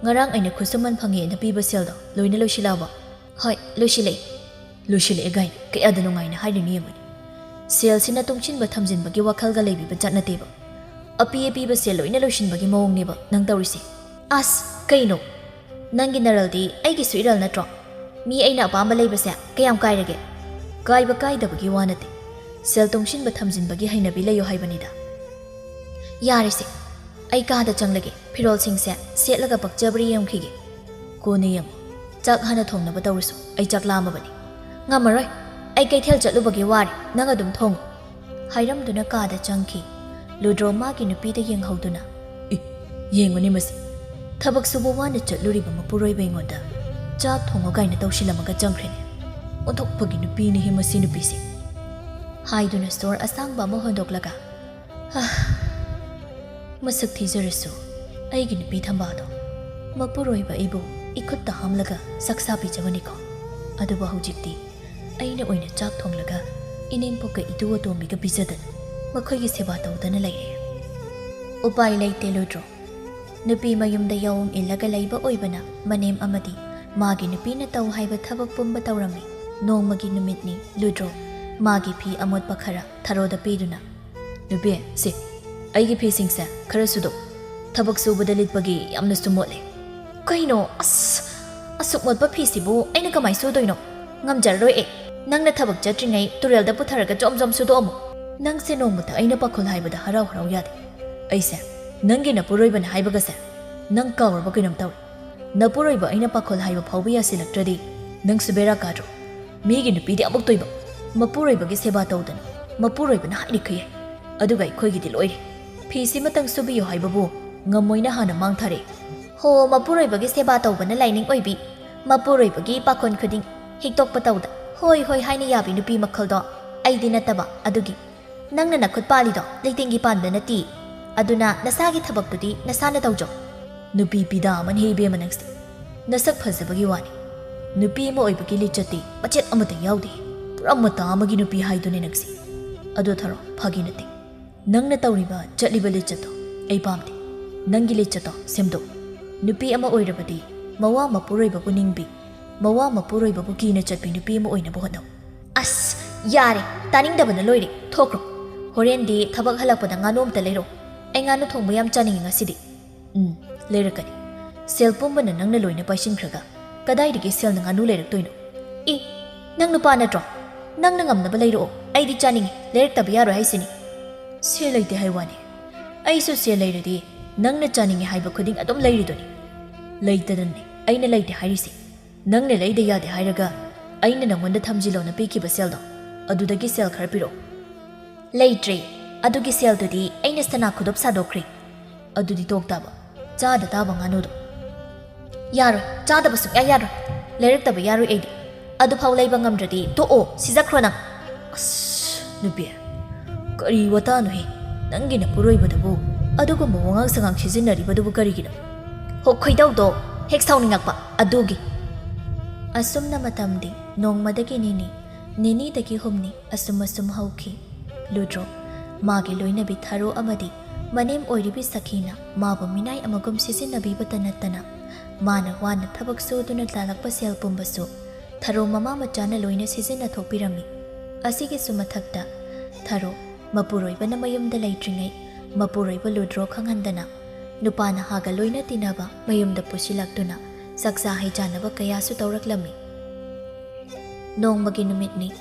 ꯉꯔꯥꯡ ꯑꯩꯅ ꯈꯨꯠꯁꯨꯃꯟ ꯐꯪꯉꯦꯅ ꯄꯤꯕ ꯁꯦꯜꯗꯣ ꯂꯣꯏꯅ ꯂꯣꯏꯁꯤꯜꯂꯛꯑꯕꯣ?" "ꯍꯣꯏ, ꯂꯣꯏꯁꯤꯜꯂꯛꯑꯦ꯫" "ꯂꯣꯏꯁꯤꯜꯂꯛꯑꯦ ꯀꯥꯏꯅ ꯀꯌꯥꯗ ꯅꯨꯡꯉꯥꯏꯅ ꯍꯥꯏꯔꯤꯅꯤ ꯌꯦꯡꯉꯨꯅꯦ꯫ ꯁꯦꯜꯁꯤꯅ ꯇꯨꯡꯁꯤꯟꯕ ꯊꯝꯖꯤꯟꯕꯒꯤ ꯋꯥꯈꯜꯒ ꯂꯩꯕꯤꯕ ꯖꯥꯠ ꯅꯠꯇꯦꯕ꯫ ꯑꯄꯤ ꯑꯄꯤꯕ ꯁꯦꯜ ꯂꯣꯏꯅ ꯂꯣꯏꯁꯤꯟꯕꯒꯤ ꯃꯑꯣꯡꯅꯦꯕ ꯅꯪ ꯇꯧꯔꯤꯁꯦ꯫" "ꯑꯁ, ꯀꯩꯅꯣ? ꯅꯪꯒꯤ ꯅꯔꯜꯗꯤ ꯑꯩꯒꯤꯁꯨ ꯏꯔꯜ ꯅꯠꯇ꯭ꯔꯣ? ꯃꯤ ꯑꯩꯅ ꯑꯄꯥꯝꯕ ꯂꯩꯕꯁꯦ ꯀꯌꯥꯝ ꯀꯥꯏꯔꯒꯦ?" "ꯀꯥꯏꯕ ꯀꯥꯏꯗꯕꯒꯤ ꯋꯥ ꯅꯠꯇꯦ꯫ ꯁꯦꯜ ꯇꯨꯡꯁꯤꯟꯕ ꯊꯝꯖꯤꯟꯕꯒꯤ ꯍꯩꯅꯕꯤ ꯂꯩꯌꯣ ꯍꯥꯏꯕꯅꯤꯗ꯫" "ꯌꯥꯔꯦꯁꯦ, ꯑꯩ ꯀꯥꯗ ꯆꯪꯂꯒꯦ, ꯐꯤꯔꯣꯜꯁꯤꯡꯁꯦ ꯁꯦꯠꯂꯒ ꯄꯛꯆꯕ꯭ꯔꯥ ꯌꯦꯡꯈꯤꯒꯦ꯫" "ꯀꯣꯟꯅ ꯌꯦꯡꯉꯨ, ꯆꯥꯛ ꯍꯥꯟꯅ ꯊꯣꯡꯅꯕ ꯇꯧꯔꯁꯨ, ꯑꯩ ꯆꯥꯛ ꯂꯥꯝꯃꯕꯅꯤ꯫" "ꯉꯝꯃꯔꯣꯏ, ꯑꯩ ꯀꯩꯊꯦꯜ ꯆꯠꯂꯨꯕꯒꯤ ꯋꯥꯔꯦ, ꯅꯪ ꯑꯗꯨꯝ ꯊꯣꯡꯉꯨ꯫" ꯍꯥꯏꯔꯝꯗꯨꯅ ꯀꯥꯗ ꯆꯪꯈꯤ꯫ ꯂꯨꯗ꯭ꯔꯣ ꯃꯥꯒꯤ ꯅꯨꯄꯤꯗ ꯌꯦꯡꯍꯧꯗꯨꯅ, "ꯏ, ꯌꯦꯡꯉꯨꯅꯦ ꯃꯁꯤ, ꯊꯕꯛ ꯁꯨꯕ ꯋꯥꯅ ꯆꯠꯂꯨꯔꯤꯕ ꯃꯄꯨꯔꯣꯏꯕ ꯑꯩꯉꯣꯟꯗ ꯆꯥꯛ ꯊꯣꯡꯉꯣ ꯀꯥꯏꯅ ꯇꯧꯁꯤꯜꯂꯝꯃꯒ ꯆꯪꯈ꯭ꯔꯦꯅꯦ꯫ ꯑꯣꯟꯊꯣꯛꯄꯒꯤ ꯅꯨꯄꯤꯅꯤꯍꯦ ꯃꯁꯤ ꯅꯨꯄꯤꯁꯦ꯫ ꯍꯥꯏꯗꯨꯅ ꯁꯣꯔ ꯑꯁꯥꯡꯕ ꯑꯃ ꯍꯣꯟꯗꯣꯛꯂꯒ, "ꯍꯥ, ꯃꯁꯛ ꯊꯤꯖꯔꯁꯨ ꯑꯩꯒꯤ ꯅꯨꯄꯤ ꯊꯝꯕꯥꯜꯗꯣ, ꯃꯄꯨꯔꯣꯏꯕ ꯑꯩꯕꯨ ꯏꯈꯨꯠꯇ ꯍꯥꯝꯂꯒ ꯆꯥꯛ ꯆꯥꯕꯤꯖꯕꯅꯤꯀꯣ꯫ ꯑꯗꯨꯕꯨ ꯍꯧꯖꯤꯛꯇꯤ ꯑꯩꯅ ꯑꯣꯏꯅ ꯆꯥꯛ ꯊꯣꯡꯂꯒ ꯏꯅꯦꯝꯄꯣꯛꯀ ꯏꯇꯨ ꯑꯇꯣꯝꯕꯤꯒ ꯄꯤꯖꯗꯅ ꯃꯈꯣꯏꯒꯤ ꯁꯦꯕꯥ ꯇꯧꯗꯅ ꯂꯩꯔꯦ꯫ ꯎꯄꯥꯏ ꯂꯩꯇꯦ ꯂꯨꯗ꯭ꯔꯣ꯫ ꯅꯨꯄꯤ ꯃꯌꯨꯝꯗ ꯌꯥꯑꯣꯡ ꯏꯜꯂꯒ ꯂꯩꯕ ꯑꯣꯏꯕꯅ ꯃꯅꯦꯝ ꯑꯃꯗꯤ ꯃꯥꯒꯤ ꯅꯨꯄꯤꯅ ꯇꯧ ꯍꯥꯏꯕ ꯊꯕꯛ ꯄꯨꯝꯕ ꯇꯧꯔꯝꯃꯤ꯫ ꯅꯣꯡꯃꯒꯤ ꯅꯨꯃꯤꯠꯅꯤ꯫ ꯂꯨꯗ꯭ꯔꯣ ꯃꯥꯒꯤ ꯐꯤ ꯑꯃꯣꯠꯄ ꯈꯔ ꯊꯔꯣꯗ ꯄꯤꯗꯨꯅ, "ꯅꯨꯄꯤ, ꯁꯤ, ꯑꯩꯒꯤ ꯐꯤꯁꯤꯡꯁꯦ ꯈꯔ ꯁꯨꯗꯣꯛ꯫ ꯊꯕꯛ ꯁꯨꯕꯗ ꯂꯤꯠꯄꯒꯤ ꯌꯥꯝꯅꯁꯨ ꯃꯣꯠꯂꯦ꯫" "ꯀꯩꯅꯣ? ꯑꯁ, ꯑꯁꯨꯛ ꯃꯣꯠꯄ ꯐꯤꯁꯤꯕꯨ ꯑꯩꯅ ꯀꯃꯥꯏ ꯁꯨꯗꯣꯏꯅꯣ? ꯉꯝꯖꯔꯔꯣꯏ ꯑꯩ꯫ ꯅꯪꯅ ꯊꯕꯛ ꯆꯠꯇ꯭ꯔꯤꯉꯩ ꯇꯨꯔꯦꯜꯗ ꯄꯨꯊꯔꯒ ꯖꯣꯝ ꯖꯣꯝ ꯁꯨꯗꯣꯛꯑꯝꯃꯨ꯫" "ꯅꯪꯁꯦ ꯅꯣꯡꯃꯇ ꯑꯩꯅ ꯄꯥꯈꯣꯜ ꯍꯥꯏꯕꯗ ꯍꯔꯥꯎ ꯍꯔꯥꯎ ꯌꯥꯗꯦ꯫" "ꯑꯩꯁꯦ ꯅꯪꯒꯤ ꯅꯄꯨꯔꯣꯏꯕꯅ ꯍꯥꯏꯕꯒꯁꯦ ꯅꯪ ꯀꯥꯎꯔꯕ ꯀꯩꯅꯣꯝ ꯇꯧꯔꯦ꯫ ꯅꯄꯨꯔꯣꯏꯕ ꯑꯩꯅ ꯄꯥꯈꯣꯜ ꯍꯥꯏꯕ ꯐꯥꯎꯕ ꯌꯥꯁꯤꯜꯂꯛꯇ꯭ꯔꯗꯤ ꯅꯪꯁꯨ ꯕꯦꯔꯥ ꯀꯥꯗ꯭ꯔꯣ? ꯃꯤꯒꯤ ꯅꯨꯄꯤꯗꯤ ꯑꯃꯨꯛ ꯇꯣꯏꯕ, ꯃꯄꯨꯔꯣꯏꯕꯒꯤ ꯁꯦꯕꯥ ꯇꯧꯗꯅ ꯃꯄꯨꯔꯣꯏꯕꯅ ꯍꯥꯏꯔꯤꯈꯩ ꯌꯥꯏ꯫ ꯑꯗꯨꯒ ꯑꯩꯈꯣꯏꯒꯤꯗꯤ ꯂꯣꯏꯔꯦ꯫ ꯐꯤꯁꯤꯃꯇꯪ ꯁꯨꯕꯤꯌꯨ ꯍꯥꯏꯕꯕꯨ ꯉꯝꯃꯣꯏꯅ ꯍꯥꯟꯅ ꯃꯥꯡ ꯊꯥꯔꯛꯑꯦ꯫" "ꯍꯣ, ꯃꯄꯨꯔꯣꯏꯕꯒꯤ ꯁꯦꯕꯥ ꯇꯧꯕꯅ ꯂꯥꯏꯅꯤꯡ ꯑꯣꯏꯕꯤ, ꯃꯄꯨꯔꯣꯏꯕꯒꯤ ꯄꯥꯈꯣꯟ ꯈꯨꯗꯤꯡ ꯍꯤꯛꯇꯣꯛꯄ ꯇꯧꯗ ꯍꯣꯏ ꯍꯣꯏ ꯍꯥꯏꯅ ꯌꯥꯕꯤ ꯅꯨꯄꯤ ꯃꯈꯜꯗꯣ ꯑꯩꯗꯤ ꯅꯠꯇꯕ꯫ ꯑꯗꯨꯒꯤ ꯅꯪꯅ ꯅꯈꯨꯠ ꯄꯥꯜꯂꯤꯗꯣ ꯂꯩꯇꯦꯡꯒꯤ ꯄꯥꯟꯕ ꯅꯠꯇꯦ꯫ ꯑꯗꯨꯅ ꯅꯁꯥꯒꯤ ꯊꯕꯛꯇꯨꯗꯤ ꯅꯁꯥꯅ ꯇꯧꯖꯧ꯫" "ꯅꯨꯄꯤ ꯄꯤꯗꯥ ꯑꯃꯅꯤ ꯏꯕꯦꯝꯃ ꯅꯪꯁꯦ꯫ ꯅꯁꯛ ꯐꯖꯕꯒꯤ ꯋꯥꯅꯤ꯫ ꯅꯨꯄꯤ ꯑꯃ ꯑꯣꯏꯕꯒꯤ ꯂꯤꯆꯠꯇꯤ ꯃꯆꯦꯠ ꯑꯃꯠꯇ ꯌꯥꯎꯗꯦ꯫ ꯄꯨꯔꯥ ꯃꯇꯥ ꯑꯃꯒꯤ ꯅꯨꯄꯤ ꯍꯥꯏꯗꯨꯅꯤ ꯅꯪꯁꯦ꯫" "ꯑꯗꯣ ꯊꯔꯣ, ꯐꯥꯒꯤ ꯅꯠꯇꯦ꯫ ꯅꯪꯅ ꯇꯧꯔꯤꯕ ꯆꯠꯂꯤꯕ ꯂꯤꯆꯠꯇꯣ ꯑꯩ ꯄꯥꯝꯗꯦ꯫ ꯅꯪꯒꯤ ꯂꯤꯆꯠꯇꯣ ꯁꯦꯝꯗꯣꯛ꯫ ꯅꯨꯄꯤ ꯑꯃ ꯑꯣꯏꯔꯕꯗꯤ ꯃꯋꯥ ꯃꯄꯨꯔꯣꯏꯕꯕꯨ ꯅꯤꯡꯕꯤ, ꯃꯋꯥ ꯃꯄꯨꯔꯣꯏꯕꯕꯨ ꯀꯤꯅ ꯆꯠꯄꯤ ꯅꯨꯄꯤ ꯑꯃ ꯑꯣꯏꯅꯕ ꯍꯣꯠꯅꯧ꯫" "ꯑꯁ, ꯌꯥꯔꯦ, ꯇꯥꯅꯤꯡꯗꯕꯅ ꯂꯣꯏꯔꯦ꯫ ꯊꯣꯛꯈ꯭ꯔꯣ꯫ ꯍꯣꯔꯦꯟꯗꯤ ꯊꯕꯛ ꯍꯜꯂꯛꯄꯗ ꯉꯥꯅꯨ ꯑꯝꯇ ꯂꯩꯔꯛꯑꯣ꯫ ꯑꯩ ꯉꯥꯅꯨ ꯊꯣꯡꯕ ꯌꯥꯝ ꯆꯥꯅꯤꯡꯉꯤ ꯉꯁꯤꯗꯤ꯫" "ꯎꯝ, ꯂꯩꯔꯛꯀꯅꯤ꯫ ꯁꯦꯜ ꯄꯨꯝꯕꯅ ꯅꯪꯅ ꯂꯣꯏꯅ ꯄꯥꯏꯁꯤꯟꯈ꯭ꯔꯒ ꯀꯗꯥꯏꯗꯒꯤ ꯁꯦꯜꯅ ꯉꯥꯅꯨ ꯂꯩꯔꯛꯇꯣꯏꯅꯣ?" "ꯏ, ꯅꯪ ꯅꯨꯄꯥ ꯅꯠꯇ꯭ꯔꯣ? ꯅꯪꯅ ꯉꯝꯅꯕ ꯂꯩꯔꯛꯑꯣ꯫ ꯑꯩꯗꯤ ꯆꯥꯅꯤꯡꯉꯤ, ꯂꯩꯔꯛꯇꯕ ꯌꯥꯔꯣꯏ ꯍꯥꯏꯁꯤꯅꯤ꯫" "ꯁꯦꯜ ꯂꯩꯇꯦ ꯍꯥꯏ ꯋꯥꯅꯤ꯫ ꯑꯩꯁꯨ ꯁꯦꯜ ꯂꯩꯔꯗꯤ ꯅꯪꯅ ꯆꯥꯅꯤꯡꯉꯤ ꯍꯥꯏꯕ ꯈꯨꯗꯤꯡ ꯑꯗꯨꯝ ꯂꯩꯔꯤꯗꯨꯅꯤ꯫" "ꯂꯩꯇꯗꯅꯤ ꯑꯩꯅ ꯂꯩꯇꯦ ꯍꯥꯏꯔꯤꯁꯦ꯫ ꯅꯪꯅ ꯂꯩꯗ ꯌꯥꯗꯦ ꯍꯥꯏꯔꯒ ꯑꯩꯅ ꯅꯪꯉꯣꯟꯗ ꯊꯝꯖꯤꯜꯂꯣꯅ ꯄꯤꯈꯤꯕ ꯁꯦꯜꯗꯣ, ꯑꯗꯨꯗꯒꯤ ꯁꯦꯜ ꯈꯔ ꯄꯤꯔꯛꯑꯣ꯫" "ꯂꯩꯇ꯭ꯔꯦ꯫ ꯑꯗꯨꯒꯤ ꯁꯦꯜꯗꯨꯗꯤ ꯑꯩꯅ ꯁꯅꯥ ꯈꯨꯗꯣꯞ ꯁꯥꯗꯣꯛꯈ꯭ꯔꯦ꯫" "ꯑꯗꯨꯗꯤ ꯇꯣꯛ ꯇꯥꯕ, ꯆꯥꯗ ꯇꯥꯕ ꯉꯥꯅꯨꯗꯣ꯫" "ꯌꯥꯔꯣꯏ, ꯆꯥꯗꯕ ꯁꯨꯡꯌꯥ ꯌꯥꯔꯣꯏ꯫ ꯂꯩꯔꯛꯇꯕ ꯌꯥꯔꯣꯏ ꯑꯩꯗꯤ꯫ ꯑꯗꯨꯐꯥꯎ ꯂꯩꯕ ꯉꯝꯗ꯭ꯔꯗꯤ ꯇꯣꯛꯑꯣ, ꯁꯤꯖꯈ꯭ꯔꯣ ꯅꯪ꯫ ꯑꯁ, ꯅꯨꯄꯤ, ꯀꯔꯤ ꯋꯥꯇꯥꯅꯣꯍꯦ? ꯅꯪꯒꯤ ꯅꯄꯨꯔꯣꯏꯕꯗꯕꯨ ꯑꯗꯨꯒꯨꯝꯕ ꯋꯥꯉꯥꯡ ꯁꯉꯥꯡ ꯁꯤꯖꯤꯟꯅꯔꯤꯕꯗꯨꯕꯨ ꯀꯔꯤꯒꯤꯅꯣ? ꯍꯣ, ꯈꯣꯏꯗꯧꯗꯣ ꯍꯦꯛ ꯁꯥꯎꯅꯤꯡꯉꯛꯄ ꯑꯗꯨꯒꯤ꯫ ꯑꯁꯨꯝꯅ ꯃꯇꯝꯗꯤ ꯅꯣꯡꯃꯗꯒꯤ ꯅꯤꯅꯤ, ꯅꯤꯅꯤꯗꯒꯤ ꯍꯨꯝꯅꯤ, ꯑꯁꯨꯝ ꯑꯁꯨꯝ ꯍꯧꯈꯤ꯫ ꯂꯨꯗ꯭ꯔꯣ, ꯃꯥꯒꯤ ꯂꯣꯏꯅꯕꯤ ꯊꯔꯣ ꯑꯃꯗꯤ ꯃꯅꯦꯝ ꯑꯣꯏꯔꯤꯕꯤ ꯁꯈꯤꯅ ꯃꯥꯕꯨ ꯃꯤꯅꯥꯏ ꯑꯃꯒꯨꯝ ꯁꯤꯖꯤꯟꯅꯕꯤꯕꯇ ꯅꯠꯇꯅ, ꯃꯥꯅ ꯋꯥꯅ ꯊꯕꯛ ꯁꯨꯗꯨꯅ ꯇꯥꯜꯂꯛꯄ ꯁꯦꯜ ꯄꯨꯝꯕꯁꯨ ꯊꯔꯣ ꯃꯃꯥ ꯃꯆꯥꯅ ꯂꯣꯏꯅ ꯁꯤꯖꯤꯟꯅꯊꯣꯛꯄꯤꯔꯝꯃꯤ꯫ ꯑꯁꯤꯒꯤꯁꯨ ꯃꯊꯛꯇ, ꯊꯔꯣ ꯃꯄꯨꯔꯣꯏꯕꯅ ꯃꯌꯨꯝꯗ ꯂꯩꯇ꯭ꯔꯤꯉꯩ, ꯃꯄꯨꯔꯣꯏꯕ ꯂꯨꯗ꯭ꯔꯣ ꯈꯪꯍꯟꯗꯅ, ꯅꯨꯄꯥ ꯅꯍꯥꯒ ꯂꯣꯏꯅ ꯇꯤꯟꯅꯕ ꯃꯌꯨꯝꯗ ꯄꯨꯁꯤꯜꯂꯛꯇꯨꯅ ꯆꯥꯛꯆꯥ ꯍꯩꯖꯥꯅꯕ ꯀꯌꯥꯁꯨ ꯇꯧꯔꯛꯂꯝꯃꯤ꯫ ꯅꯣꯡꯃꯒꯤ ꯅꯨꯃꯤꯠꯅꯤ꯫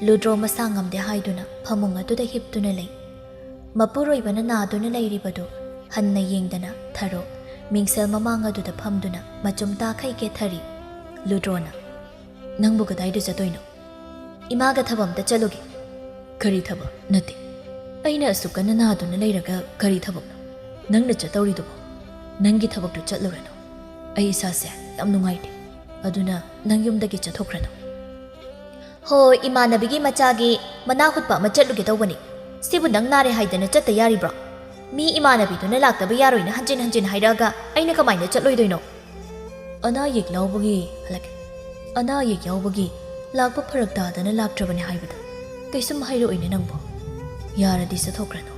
ꯂꯨꯗ꯭ꯔꯣ ꯃꯁꯥ ꯉꯝꯗꯦ ꯍꯥꯏꯗꯨꯅ ꯐꯃꯨꯡ ꯑꯗꯨꯗ ꯍꯤꯞꯇꯨꯅ ꯂꯩ꯫ ꯃꯄꯨꯔꯣꯏꯕꯅ ꯅꯥꯗꯨꯅ ꯂꯩꯔꯤꯕꯗꯨ ꯍꯟꯅ ꯌꯦꯡꯗꯅ ꯊꯔꯣ ꯃꯤꯡꯁꯦꯜ ꯃꯃꯥꯡ ꯑꯗꯨꯗ ꯐꯝꯗꯨꯅ ꯃꯆꯨꯝ ꯇꯥꯈꯩ ꯀꯦꯊꯔꯤ꯫ ꯂꯨꯗ꯭ꯔꯣꯅ, "ꯅꯪꯕꯨ ꯀꯗꯥꯏꯗ ꯆꯠꯇꯣꯏꯅꯣ?" "ꯏꯃꯥꯒ ꯊꯕꯛ ꯑꯝꯇ ꯆꯠꯂꯨꯒꯦ꯫" "ꯀꯔꯤ ꯊꯕꯛ? ꯅꯠꯇꯦ, ꯑꯩꯅ ꯑꯁꯨꯛ ꯀꯟꯅ ꯅꯥꯗꯨꯅ ꯂꯩꯔꯒ ꯀꯔꯤ ꯊꯕꯛꯅꯣ ꯅꯪꯅ ꯆꯠꯇꯧꯔꯤꯗꯨꯕꯣ? ꯅꯪꯒꯤ ꯊꯕꯛꯇꯨ ꯆꯠꯂꯨꯔꯅꯨ꯫ ꯑꯩ ꯏꯁꯥꯁꯦ ꯌꯥꯝ ꯅꯨꯡꯉꯥꯏꯇꯦ, ꯑꯗꯨꯅ ꯅꯪ ꯌꯨꯝꯗꯒꯤ ꯆꯠꯊꯣꯛꯈ꯭ꯔꯅꯨ꯫" "ꯍꯣ, ꯏꯃꯥꯟꯅꯕꯤꯒꯤ ꯃꯆꯥꯒꯤ ꯃꯅꯥ ꯍꯨꯠꯄ ꯑꯃ ꯆꯠꯂꯨꯒꯦ ꯇꯧꯕꯅꯤ꯫ ꯁꯤꯕꯨ ꯅꯪ ꯅꯥꯔꯦ ꯍꯥꯏꯗꯅ ꯆꯠꯇ ꯌꯥꯔꯤꯕ꯭ꯔꯣ? ꯃꯤ ꯏꯃꯥꯟꯅꯕꯤꯗꯨꯅ ꯂꯥꯛꯇꯕ ꯌꯥꯔꯣꯏꯅ ꯍꯟꯖꯤꯟ ꯍꯟꯖꯤꯟ ꯍꯥꯏꯔꯛꯑꯒ ꯑꯩꯅ ꯀꯃꯥꯏꯅ ꯆꯠꯂꯣꯏꯗꯣꯏꯅꯣ?" "ꯑꯅꯥ ꯑꯌꯦꯛ ꯌꯥꯎꯕꯒꯤ ꯍꯜꯂꯛꯀꯦ꯫ ꯑꯅꯥ ꯑꯌꯦꯛ ꯌꯥꯎꯕꯒꯤ ꯂꯥꯛꯄ ꯐꯔꯛ ꯇꯥꯗꯅ ꯂꯥꯛꯇ꯭ꯔꯕꯅꯦ ꯍꯥꯏꯕꯗ ꯀꯩꯁꯨꯝ ꯍꯥꯏꯔꯛꯑꯣꯏꯅꯦ ꯅꯪꯕꯨ꯫ ꯌꯥꯔꯗꯤ ꯆꯠꯊꯣꯛꯈ꯭ꯔꯅꯨ꯫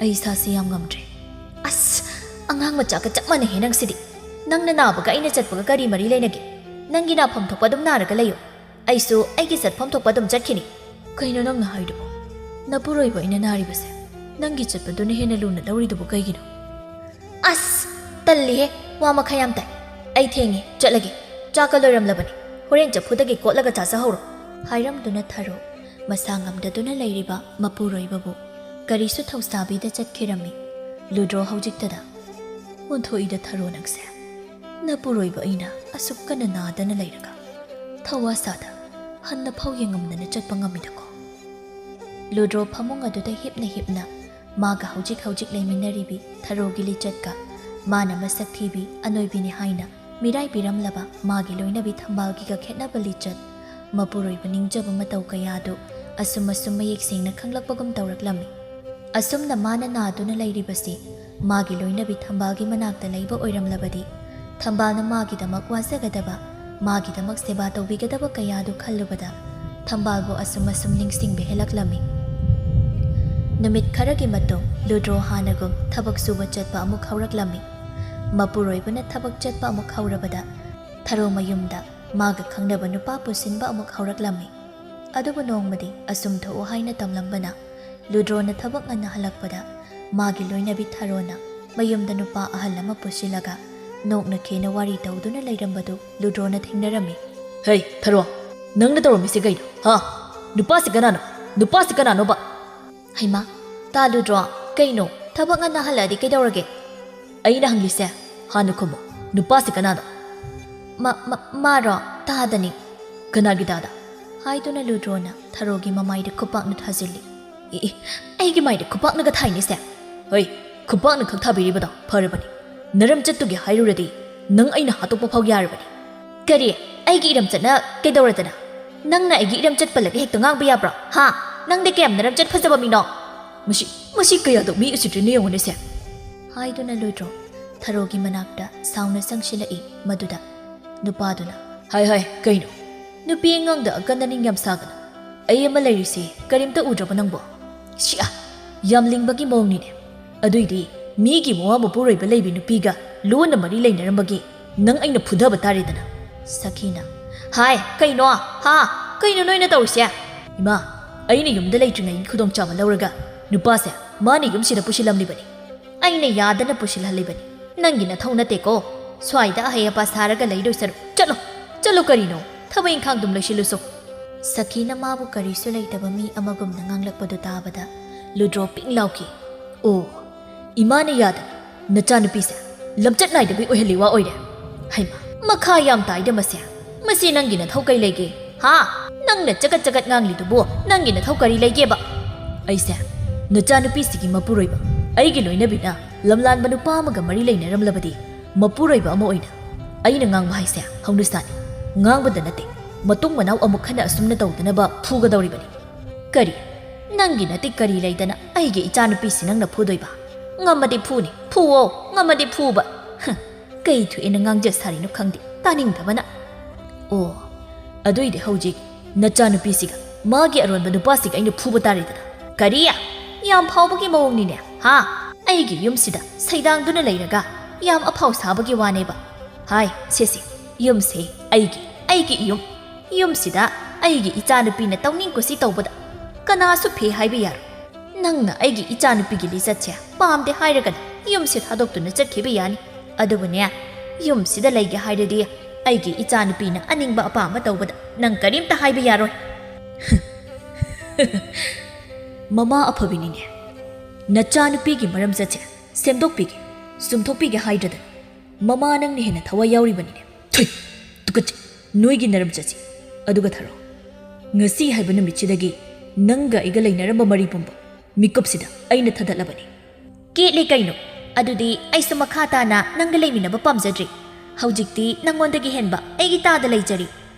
ꯑꯩ ꯏꯁꯥꯁꯤ ꯌꯥꯝ ꯉꯝꯗ꯭ꯔꯦ꯫" "ꯑꯁ, ꯑꯉꯥꯡ ꯃꯆꯥꯒ ꯆꯞ ꯃꯥꯟꯅꯩꯍꯦ ꯅꯪꯁꯤꯗꯤ꯫ ꯅꯪꯅ ꯅꯥꯕꯒ ꯑꯩꯅ ꯆꯠꯄꯒ ꯀꯔꯤ ꯃꯔꯤ ꯂꯩꯅꯒꯦ? ꯅꯪꯒꯤ ꯅꯥꯐꯝ ꯊꯣꯛꯄ ꯑꯗꯨꯝ ꯅꯥꯔꯒ ꯂꯩꯌꯨ꯫ ꯑꯩꯁꯨ ꯑꯩꯒꯤ ꯆꯠꯐꯝ ꯊꯣꯛꯄ ꯑꯗꯨꯝ ꯆꯠꯈꯤꯅꯤ꯫" "ꯀꯩꯅꯣ ꯅꯪꯅ ꯍꯥꯏꯗꯨꯕꯣ? ꯅꯄꯨꯔꯣꯏꯕ ꯑꯩꯅ ꯅꯥꯔꯤꯕꯁꯦ ꯅꯪꯒꯤ ꯆꯠꯄꯗꯨꯅ ꯍꯦꯟꯅ ꯂꯨꯅ ꯂꯧꯔꯤꯗꯨꯕꯨ ꯀꯩꯒꯤꯅꯣ?" "ꯑꯁ, ꯇꯜꯂꯤꯍꯦ, ꯋꯥ ꯃꯈꯥ ꯌꯥꯝ ꯇꯥꯏ꯫ ꯑꯩ ꯊꯦꯡꯉꯦ, ꯆꯠꯂꯒꯦ꯫ ꯆꯥꯛꯀ ꯂꯣꯏꯔꯝꯂꯕꯅꯤ꯫ ꯍꯣꯔꯦꯟ ꯆꯐꯨꯗꯒꯤ ꯀꯣꯠꯂꯒ ꯆꯥꯖꯍꯧꯔꯣ꯫" ꯍꯥꯏꯔꯝꯗꯨꯅ ꯊꯔꯣ ꯃꯁꯥ ꯉꯝꯗꯗꯨꯅ ꯂꯩꯔꯤꯕ ꯃꯄꯨꯔꯣꯏꯕꯕꯨ ꯀꯔꯤꯁꯨ ꯊꯧꯁꯥꯕꯤꯗ ꯆꯠꯈꯤꯔꯝꯃꯤ꯫ ꯂꯨꯗ꯭ꯔꯣ ꯍꯧꯖꯤꯛꯇꯗ ꯑꯣꯟꯊꯣꯛꯏꯗ ꯊꯔꯣ ꯅꯪꯁꯦ꯫ ꯅꯄꯨꯔꯣꯏꯕ ꯑꯩꯅ ꯑꯁꯨꯛ ꯀꯟꯅ ꯅꯥꯗꯅ ꯂꯩꯔꯒ ꯊꯋꯥ ꯁꯥꯗ ꯍꯟꯅ ꯐꯥꯎ ꯌꯦꯡꯉꯝꯗꯅ ꯆꯠꯄ ꯉꯝꯃꯤꯗꯀꯣ꯫ ꯂꯨꯗ꯭ꯔꯣ ꯐꯃꯨꯡ ꯑꯗꯨꯗ ꯍꯤꯞꯅ ꯍꯤꯞꯅ ꯃꯥꯒ ꯍꯧꯖꯤꯛ ꯍꯧꯖꯤꯛ ꯂꯩꯃꯤꯟꯅꯔꯤꯕꯤ ꯊꯔꯣꯒꯤ ꯂꯤꯆꯠꯀ ꯃꯥꯅ ꯃꯁꯛ ꯊꯤꯕꯤ ꯑꯅꯣꯏꯕꯤꯅꯤ ꯍꯥꯏꯅ ꯃꯤꯔꯥꯏꯕꯤꯔꯝꯂꯕ ꯃꯥꯒꯤ ꯂꯣꯏꯅꯕꯤ ꯊꯝꯕꯥꯜꯒꯤꯒ ꯈꯦꯠꯅꯕ ꯂꯤꯆꯠ ꯃꯄꯨꯔꯣꯏꯕ ꯅꯤꯡꯖꯕ ꯃꯇꯧ ꯀꯌꯥꯗꯨ ꯑꯁꯨꯝ ꯑꯁꯨꯝ ꯃꯌꯦꯛ ꯁꯦꯡꯅ ꯈꯪꯂꯛꯄꯒꯨꯝ ꯇꯧꯔꯛꯂꯝꯃꯤ꯫ ꯑꯁꯨꯝꯅ ꯃꯥꯅ ꯅꯥꯗꯨꯅ ꯂꯩꯔꯤꯕꯁꯤ ꯃꯥꯒꯤ ꯂꯣꯏꯅꯕꯤ ꯊꯝꯕꯥꯜꯒꯤ ꯃꯅꯥꯛꯇ ꯂꯩꯕ ꯑꯣꯏꯔꯝꯂꯕꯗꯤ ꯊꯝꯕꯥꯜꯅ ꯃꯥꯒꯤꯗꯃꯛ ꯋꯥꯖꯒꯗꯕ, ꯃꯥꯒꯤꯗꯃꯛ ꯁꯦꯕꯥ ꯇꯧꯕꯤꯒꯗꯕ ꯀꯌꯥꯗꯨ ꯈꯜꯂꯨꯕꯗ ꯊꯝꯕꯥꯜꯕꯨ ꯑꯁꯨꯝ ꯑꯁꯨꯝ ꯅꯤꯡꯁꯤꯡꯕ ꯍꯦꯜꯂꯛꯂꯝꯃꯤ꯫ ꯅꯨꯃꯤꯠ ꯈꯔꯒꯤ ꯃꯇꯨꯡ ꯂꯨꯗ꯭ꯔꯣ ꯍꯥꯟꯅꯒꯨꯝ ꯊꯕꯛ ꯁꯨꯕ ꯆꯠꯄ ꯑꯃꯨꯛ ꯍꯧꯔꯛꯂꯝꯃꯤ꯫ ꯃꯄꯨꯔꯣꯏꯕꯅ ꯊꯕꯛ ꯆꯠꯄ ꯑꯃꯨꯛ ꯍꯧꯔꯕꯗ ꯊꯔꯣ ꯃꯌꯨꯝꯗ ꯃꯥꯒ ꯈꯪꯅꯕ ꯅꯨꯄꯥ ꯄꯨꯁꯤꯟꯕ ꯑꯃꯨꯛ ꯍꯧꯔꯛꯂꯝꯃꯤ꯫ ꯑꯗꯨꯕꯨ ꯅꯣꯡꯃꯗꯤ ꯑꯁꯨꯝ ꯊꯣꯛꯎ ꯍꯥꯏꯅ ꯇꯝꯂꯝꯕꯅ ꯂꯨꯗ꯭ꯔꯣꯅ ꯊꯕꯛ ꯉꯟꯅ ꯍꯜꯂꯛꯄꯗ ꯃꯥꯒꯤ ꯂꯣꯏꯅꯕꯤ ꯊꯔꯣꯅ ꯃꯌꯨꯝꯗ ꯅꯨꯄꯥ ꯑꯍꯜ ꯑꯃ ꯄꯨꯁꯤꯜꯂꯒ ꯅꯣꯛꯅ ꯈꯦꯅ ꯋꯥꯔꯤ ꯇꯧꯗꯨꯅ ꯂꯩꯔꯝꯕꯗꯨ ꯂꯨꯗ꯭ꯔꯣꯅ ꯊꯦꯡꯅꯔꯝꯃꯤ꯫ "ꯍꯩ ꯊꯔꯣ, ꯅꯪꯅ ꯇꯧꯔꯝꯃꯤꯁꯦ ꯀꯩꯅꯣ? ꯍꯥ? ꯅꯨꯄꯥꯁꯤ ꯀꯅꯥꯅꯣ? ꯅꯨꯄꯥꯁꯤ ꯀꯅꯥꯅꯣꯕ?" "ꯍꯩꯃꯥ, ꯇꯥ ꯂꯨꯗ꯭ꯔꯣ, ꯀꯩꯅꯣ? ꯊꯕꯛ ꯉꯟꯅ ꯍꯜꯂꯛꯑꯗꯤ ꯀꯩꯗꯧꯔꯒꯦ?" "ꯑꯩꯅ ꯍꯪꯂꯤꯁꯦ ꯍꯥꯟꯅ ꯈꯨꯝꯃꯣ, ꯅꯨꯄꯥꯁꯤ ꯀꯅꯥꯅꯣ?" "ꯃ-, ꯃ-, ꯃꯥꯔꯣ? ꯇꯥꯗꯅꯤ꯫" "ꯀꯅꯥꯒꯤ ꯇꯥꯗ?" ꯍꯥꯏꯗꯨꯅ ꯂꯨꯗ꯭ꯔꯣꯅ ꯊꯔꯣꯒꯤ ꯃꯃꯥꯏꯗ ꯈꯨꯄꯥꯛꯅ ꯊꯥꯖꯤꯜꯂꯤ꯫ "ꯑꯦ, ꯑꯦ, ꯑꯩꯒꯤ ꯃꯥꯏꯗ ꯈꯨꯄꯥꯛꯅꯒ ꯊꯥꯏꯅꯦꯁꯦ?" "ꯍꯣꯏ, ꯈꯨꯄꯥꯛꯅ ꯈꯛ ꯊꯥꯕꯤꯔꯤꯕꯗꯣ ꯐꯔꯕꯅꯤ꯫ ꯅꯔꯝꯆꯠꯇꯨꯒꯤ ꯍꯥꯏꯔꯨꯔꯗꯤ ꯅꯪ ꯑꯩꯅ ꯍꯥꯠꯇꯣꯛꯄ ꯐꯥꯎ ꯌꯥꯔꯕꯅꯤ꯫" "ꯀꯔꯤ? ꯑꯩꯒꯤ ꯏꯔꯝꯆꯠꯅ ꯀꯩꯗꯧꯔꯗꯅ? ꯅꯪꯅ ꯑꯩꯒꯤ ꯏꯔꯝꯆꯠ ꯄꯜꯂꯒ ꯍꯦꯛꯇ ꯉꯥꯡꯕ ꯌꯥꯕ꯭ꯔꯣ? ꯍꯥ? ꯅꯪꯗꯤ ꯀꯌꯥꯝ ꯅꯔꯝꯆꯠ ꯐꯖꯕ ꯃꯤꯅꯣ?" "ꯃꯁꯤ, ꯃꯁꯤ ꯀꯌꯥꯗ ꯃꯤ ꯎꯁꯤꯠꯇ꯭ꯔꯤꯅꯣ ꯌꯦꯡꯉꯨꯅꯦꯁꯦ!" ꯍꯥꯏꯗꯨꯅ ꯂꯨꯗ꯭ꯔꯣ ꯊꯔꯣꯒꯤ ꯃꯅꯥꯛꯇ ꯁꯥꯎꯅ ꯆꯪꯁꯤꯜꯂꯛꯏ꯫ ꯃꯗꯨꯗ ꯅꯨꯄꯥꯗꯨꯅ, "ꯍꯥꯏ, ꯍꯥꯏ, ꯀꯩꯅꯣ? ꯅꯨꯄꯤ ꯑꯉꯥꯡꯗ ꯑꯀꯟ ꯑꯅꯤꯡ ꯌꯥꯝ ꯁꯥꯒꯅꯨ꯫ ꯑꯩ ꯑꯃ ꯂꯩꯔꯤꯁꯤ ꯀꯔꯤꯝꯇ ꯎꯗ꯭ꯔꯕ ꯅꯪꯕꯣ?" "ꯁꯤꯌꯥ, ꯌꯥꯝ ꯂꯤꯡꯕꯒꯤ ꯃꯑꯣꯡꯅꯤꯅꯦ꯫ ꯑꯗꯨꯏꯗꯤ ꯃꯤꯒꯤ ꯃꯋꯥ ꯃꯄꯨꯔꯣꯏꯕ ꯂꯩꯕꯤ ꯅꯨꯄꯤꯒ ꯂꯣꯟꯅ ꯃꯔꯤ ꯂꯩꯅꯔꯝꯕꯒꯤ ꯅꯪ ꯑꯩꯅ ꯐꯨꯊꯕ ꯇꯥꯔꯦꯗꯅ꯫" ꯁꯈꯤꯅ, "ꯍꯥꯏ, ꯀꯩꯅꯣ? ꯍꯥ? ꯀꯩꯅꯣ ꯅꯣꯏꯅ ꯇꯧꯔꯤꯁꯦ?" "ꯏꯃꯥ, ꯑꯩꯅ ꯌꯨꯝꯗ ꯂꯩꯇ꯭ꯔꯤꯉꯩꯒꯤ ꯈꯨꯗꯣꯡꯆꯥꯕ ꯂꯧꯔꯒ ꯅꯨꯄꯥꯁꯦ ꯃꯥꯅ ꯌꯨꯝꯁꯤꯗ ꯄꯨꯁꯤꯜꯂꯝꯂꯤꯕꯅꯤ꯫ ꯑꯩꯅ ꯌꯥꯗꯅ ꯄꯨꯁꯤꯜꯍꯜꯂꯤꯕꯅꯤ꯫ ꯅꯪꯒꯤ ꯅꯊꯧ ꯅꯠꯇꯦꯀꯣ꯫ ꯁ꯭ꯋꯥꯏꯗ ꯑꯍꯩ ꯑꯄꯥ ꯁꯥꯔꯒ ꯂꯩꯗꯣꯏ ꯁꯔꯨꯛ ꯆꯠꯂꯣ, ꯆꯠꯂꯣ꯫ ꯀꯔꯤꯅꯣ? ꯊꯕꯛ ꯏꯪꯈꯥꯡꯗꯨꯝ ꯂꯣꯏꯁꯤꯜꯂꯨꯁꯣ꯫" ꯁꯈꯤꯅ ꯃꯥꯕꯨ ꯀꯔꯤꯁꯨ ꯂꯩꯇꯕ ꯃꯤ ꯑꯃꯒꯨꯝꯅ ꯉꯥꯡꯂꯛꯄꯗꯨ ꯇꯥꯕꯗ ꯂꯨꯗ꯭ꯔꯣ ꯄꯤꯡ ꯂꯥꯎꯈꯤ꯫ "ꯑꯣ, ꯏꯃꯥꯅ ꯌꯥꯗꯅ ꯅꯆꯥꯅꯨꯄꯤꯁꯦ ꯂꯝꯆꯠ ꯅꯥꯏꯗꯕꯤ ꯑꯣꯏꯍꯜꯂꯤ ꯋꯥ ꯑꯣꯏꯔꯦ꯫ ꯍꯩꯃꯥ, ꯃꯈꯥ ꯌꯥꯝ ꯇꯥꯏꯗ ꯃꯁꯦ꯫ ꯃꯁꯤ ꯅꯪꯒꯤ ꯅꯊꯧ ꯀꯩ ꯂꯩꯒꯦ? ꯍꯥ? ꯅꯪꯅ ꯆꯒꯠ ꯆꯒꯠ ꯉꯥꯡꯂꯤꯗꯨꯕꯨ ꯅꯪꯒꯤ ꯅꯊꯧ ꯀꯔꯤ ꯂꯩꯒꯦꯕ?" "ꯑꯩꯁꯦ ꯅꯆꯥꯅꯨꯄꯤꯁꯤꯒꯤ ꯃꯄꯨꯔꯣꯏꯕ, ꯑꯩꯒꯤ ꯂꯣꯏꯅꯕꯤꯅ ꯂꯝꯂꯥꯟꯕ ꯅꯨꯄꯥ ꯑꯃꯒ ꯃꯔꯤ ꯂꯩꯅꯔꯝꯂꯕꯗꯤ ꯃꯄꯨꯔꯣꯏꯕ ꯑꯃ ꯑꯣꯏꯅ ꯑꯩꯅ ꯉꯥꯡꯕ ꯍꯥꯏꯁꯦ ꯍꯧꯅꯁꯥꯅꯤ꯫ ꯉꯥꯡꯕꯗ ꯅꯠꯇꯦ, ꯃꯇꯨꯡ ꯃꯅꯥꯎ ꯑꯃꯨꯛ ꯍꯟꯅ ꯑꯁꯨꯝꯅ ꯇꯧꯗꯅꯕ ꯐꯨꯒꯗꯧꯔꯤꯕꯅꯤ꯫ ꯀꯔꯤ? ꯅꯪꯒꯤ ꯅꯇꯤꯛ ꯀꯔꯤ ꯂꯩꯗꯅ ꯑꯩꯒꯤ ꯏꯆꯥꯅꯨꯄꯤꯁꯤ ꯅꯪꯅ ꯐꯨꯗꯣꯏꯕ? ꯉꯝꯃꯗꯤ ꯐꯨꯅꯤ, ꯐꯨꯋꯣ, ꯉꯝꯃꯗꯤ ꯐꯨꯕ꯫ ꯍ, ꯀꯩ ꯊꯣꯛꯑꯦꯅ ꯉꯥꯡꯖ ꯁꯥꯔꯤꯅꯣ ꯈꯪꯗꯦ, ꯇꯥꯅꯤꯡꯗꯕꯅ꯫ ꯑꯣ, ꯑꯗꯨꯏꯗꯤ ꯍꯧꯖꯤꯛ ꯅꯆꯥꯅꯨꯄꯤꯁꯤꯒ ꯃꯥꯒꯤ ꯑꯔꯣꯟꯕ ꯅꯨꯄꯥꯁꯤꯒ ꯑꯩꯅ ꯐꯨꯕ ꯇꯥꯔꯦꯗꯅ꯫ ꯀꯔꯤ? ꯌꯥꯝ ꯐꯥꯎꯕꯒꯤ ꯃꯑꯣꯡꯅꯤꯅꯦ, ꯍꯥ? ꯑꯩꯒꯤ ꯌꯨꯝꯁꯤꯗ ꯁꯩꯗꯥꯡꯗꯨꯅ ꯂꯩꯔꯒ ꯌꯥꯝ ꯑꯐꯥꯎ ꯁꯥꯕꯒꯤ ꯋꯥꯅꯦꯕ꯫ ꯍꯥꯏ, ꯁꯦ ꯁꯦ, ꯌꯨꯝꯁꯦ ꯑꯩꯒꯤ, ꯑꯩꯒꯤ ꯏꯌꯨꯝ꯫ ꯌꯨꯝꯁꯤꯗ ꯑꯩꯒꯤ ꯏꯆꯥꯅꯨꯄꯤꯅ ꯇꯧꯅꯤꯡ ꯀꯨꯁꯤ ꯇꯧꯕꯗ ꯀꯅꯥꯁꯨ ꯐꯦ ꯍꯥꯏꯕ ꯌꯥꯔꯣꯏ꯫ ꯅꯪꯅ ꯑꯩꯒꯤ ꯏꯆꯥꯅꯨꯄꯤꯒꯤ ꯂꯤꯆꯠꯁꯦ ꯄꯥꯝꯗꯦ ꯍꯥꯏꯔꯒꯅ ꯌꯨꯝꯁꯦ ꯊꯥꯗꯣꯛꯇꯨꯅ ꯆꯠꯈꯤꯕ ꯌꯥꯅꯤ꯫ ꯑꯗꯨꯕꯨꯅꯦ, ꯌꯨꯝꯁꯤꯗ ꯂꯩꯒꯦ ꯍꯥꯏꯔꯗꯤ ꯑꯩꯒꯤ ꯏꯆꯥꯅꯨꯄꯤꯅ ꯑꯅꯤꯡꯕ ꯑꯄꯥꯝꯕ ꯇꯧꯕꯗ ꯅꯪ ꯀꯔꯤꯝꯇ ꯍꯥꯏꯕ ꯌꯥꯔꯣꯏ꯫ ꯃꯃꯥ ꯑꯐꯕꯤꯅꯤꯅꯦ꯫ ꯅꯆꯥꯅꯨꯄꯤꯒꯤ ꯃꯔꯝ ꯆꯠꯁꯦ ꯁꯦꯝꯗꯣꯛꯄꯤꯒꯦ, ꯆꯨꯝꯊꯣꯛꯄꯤꯒꯦ ꯍꯥꯏꯗ꯭ꯔꯗꯅ꯫ ꯃꯃꯥ ꯅꯪꯅ ꯍꯦꯟꯅ ꯊꯋꯥꯏ ꯌꯥꯎꯔꯤꯕꯅꯤꯅꯦ꯫ ꯊꯨꯏ! ꯇꯨꯀꯠꯆꯩ! ꯅꯣꯏꯒꯤ ꯅꯔꯝ ꯆꯠꯁꯤ꯫ ꯑꯗꯨꯒ ꯊꯔꯣ, ꯉꯁꯤ ꯍꯥꯏꯕ ꯅꯨꯃꯤꯠꯁꯤꯗꯒꯤ ꯅꯪꯒ ꯑꯩꯒ ꯂꯩꯅꯔꯝꯕ ꯃꯔꯤ ꯄꯨꯝꯕ ꯃꯤꯀꯨꯞꯁꯤꯗ ꯑꯩꯅ ꯊꯗꯠꯂꯕꯅꯤ꯫ ꯀꯦꯠꯂꯦ ꯀꯩꯅꯣ? ꯑꯗꯨꯗꯤ ꯑꯩꯁꯨ ꯃꯈꯥ ꯇꯥꯅ ꯅꯪꯒ ꯂꯩꯃꯤꯟꯅꯕ ꯄꯥꯝꯖꯗ꯭ꯔꯦ꯫ ꯍꯧꯖꯤꯛꯇꯤ ꯅꯪꯉꯣꯟꯗꯒꯤ ꯍꯦꯟꯕ ꯑꯩꯒꯤ ꯇꯥꯗ ꯂꯩꯖꯔꯤ꯫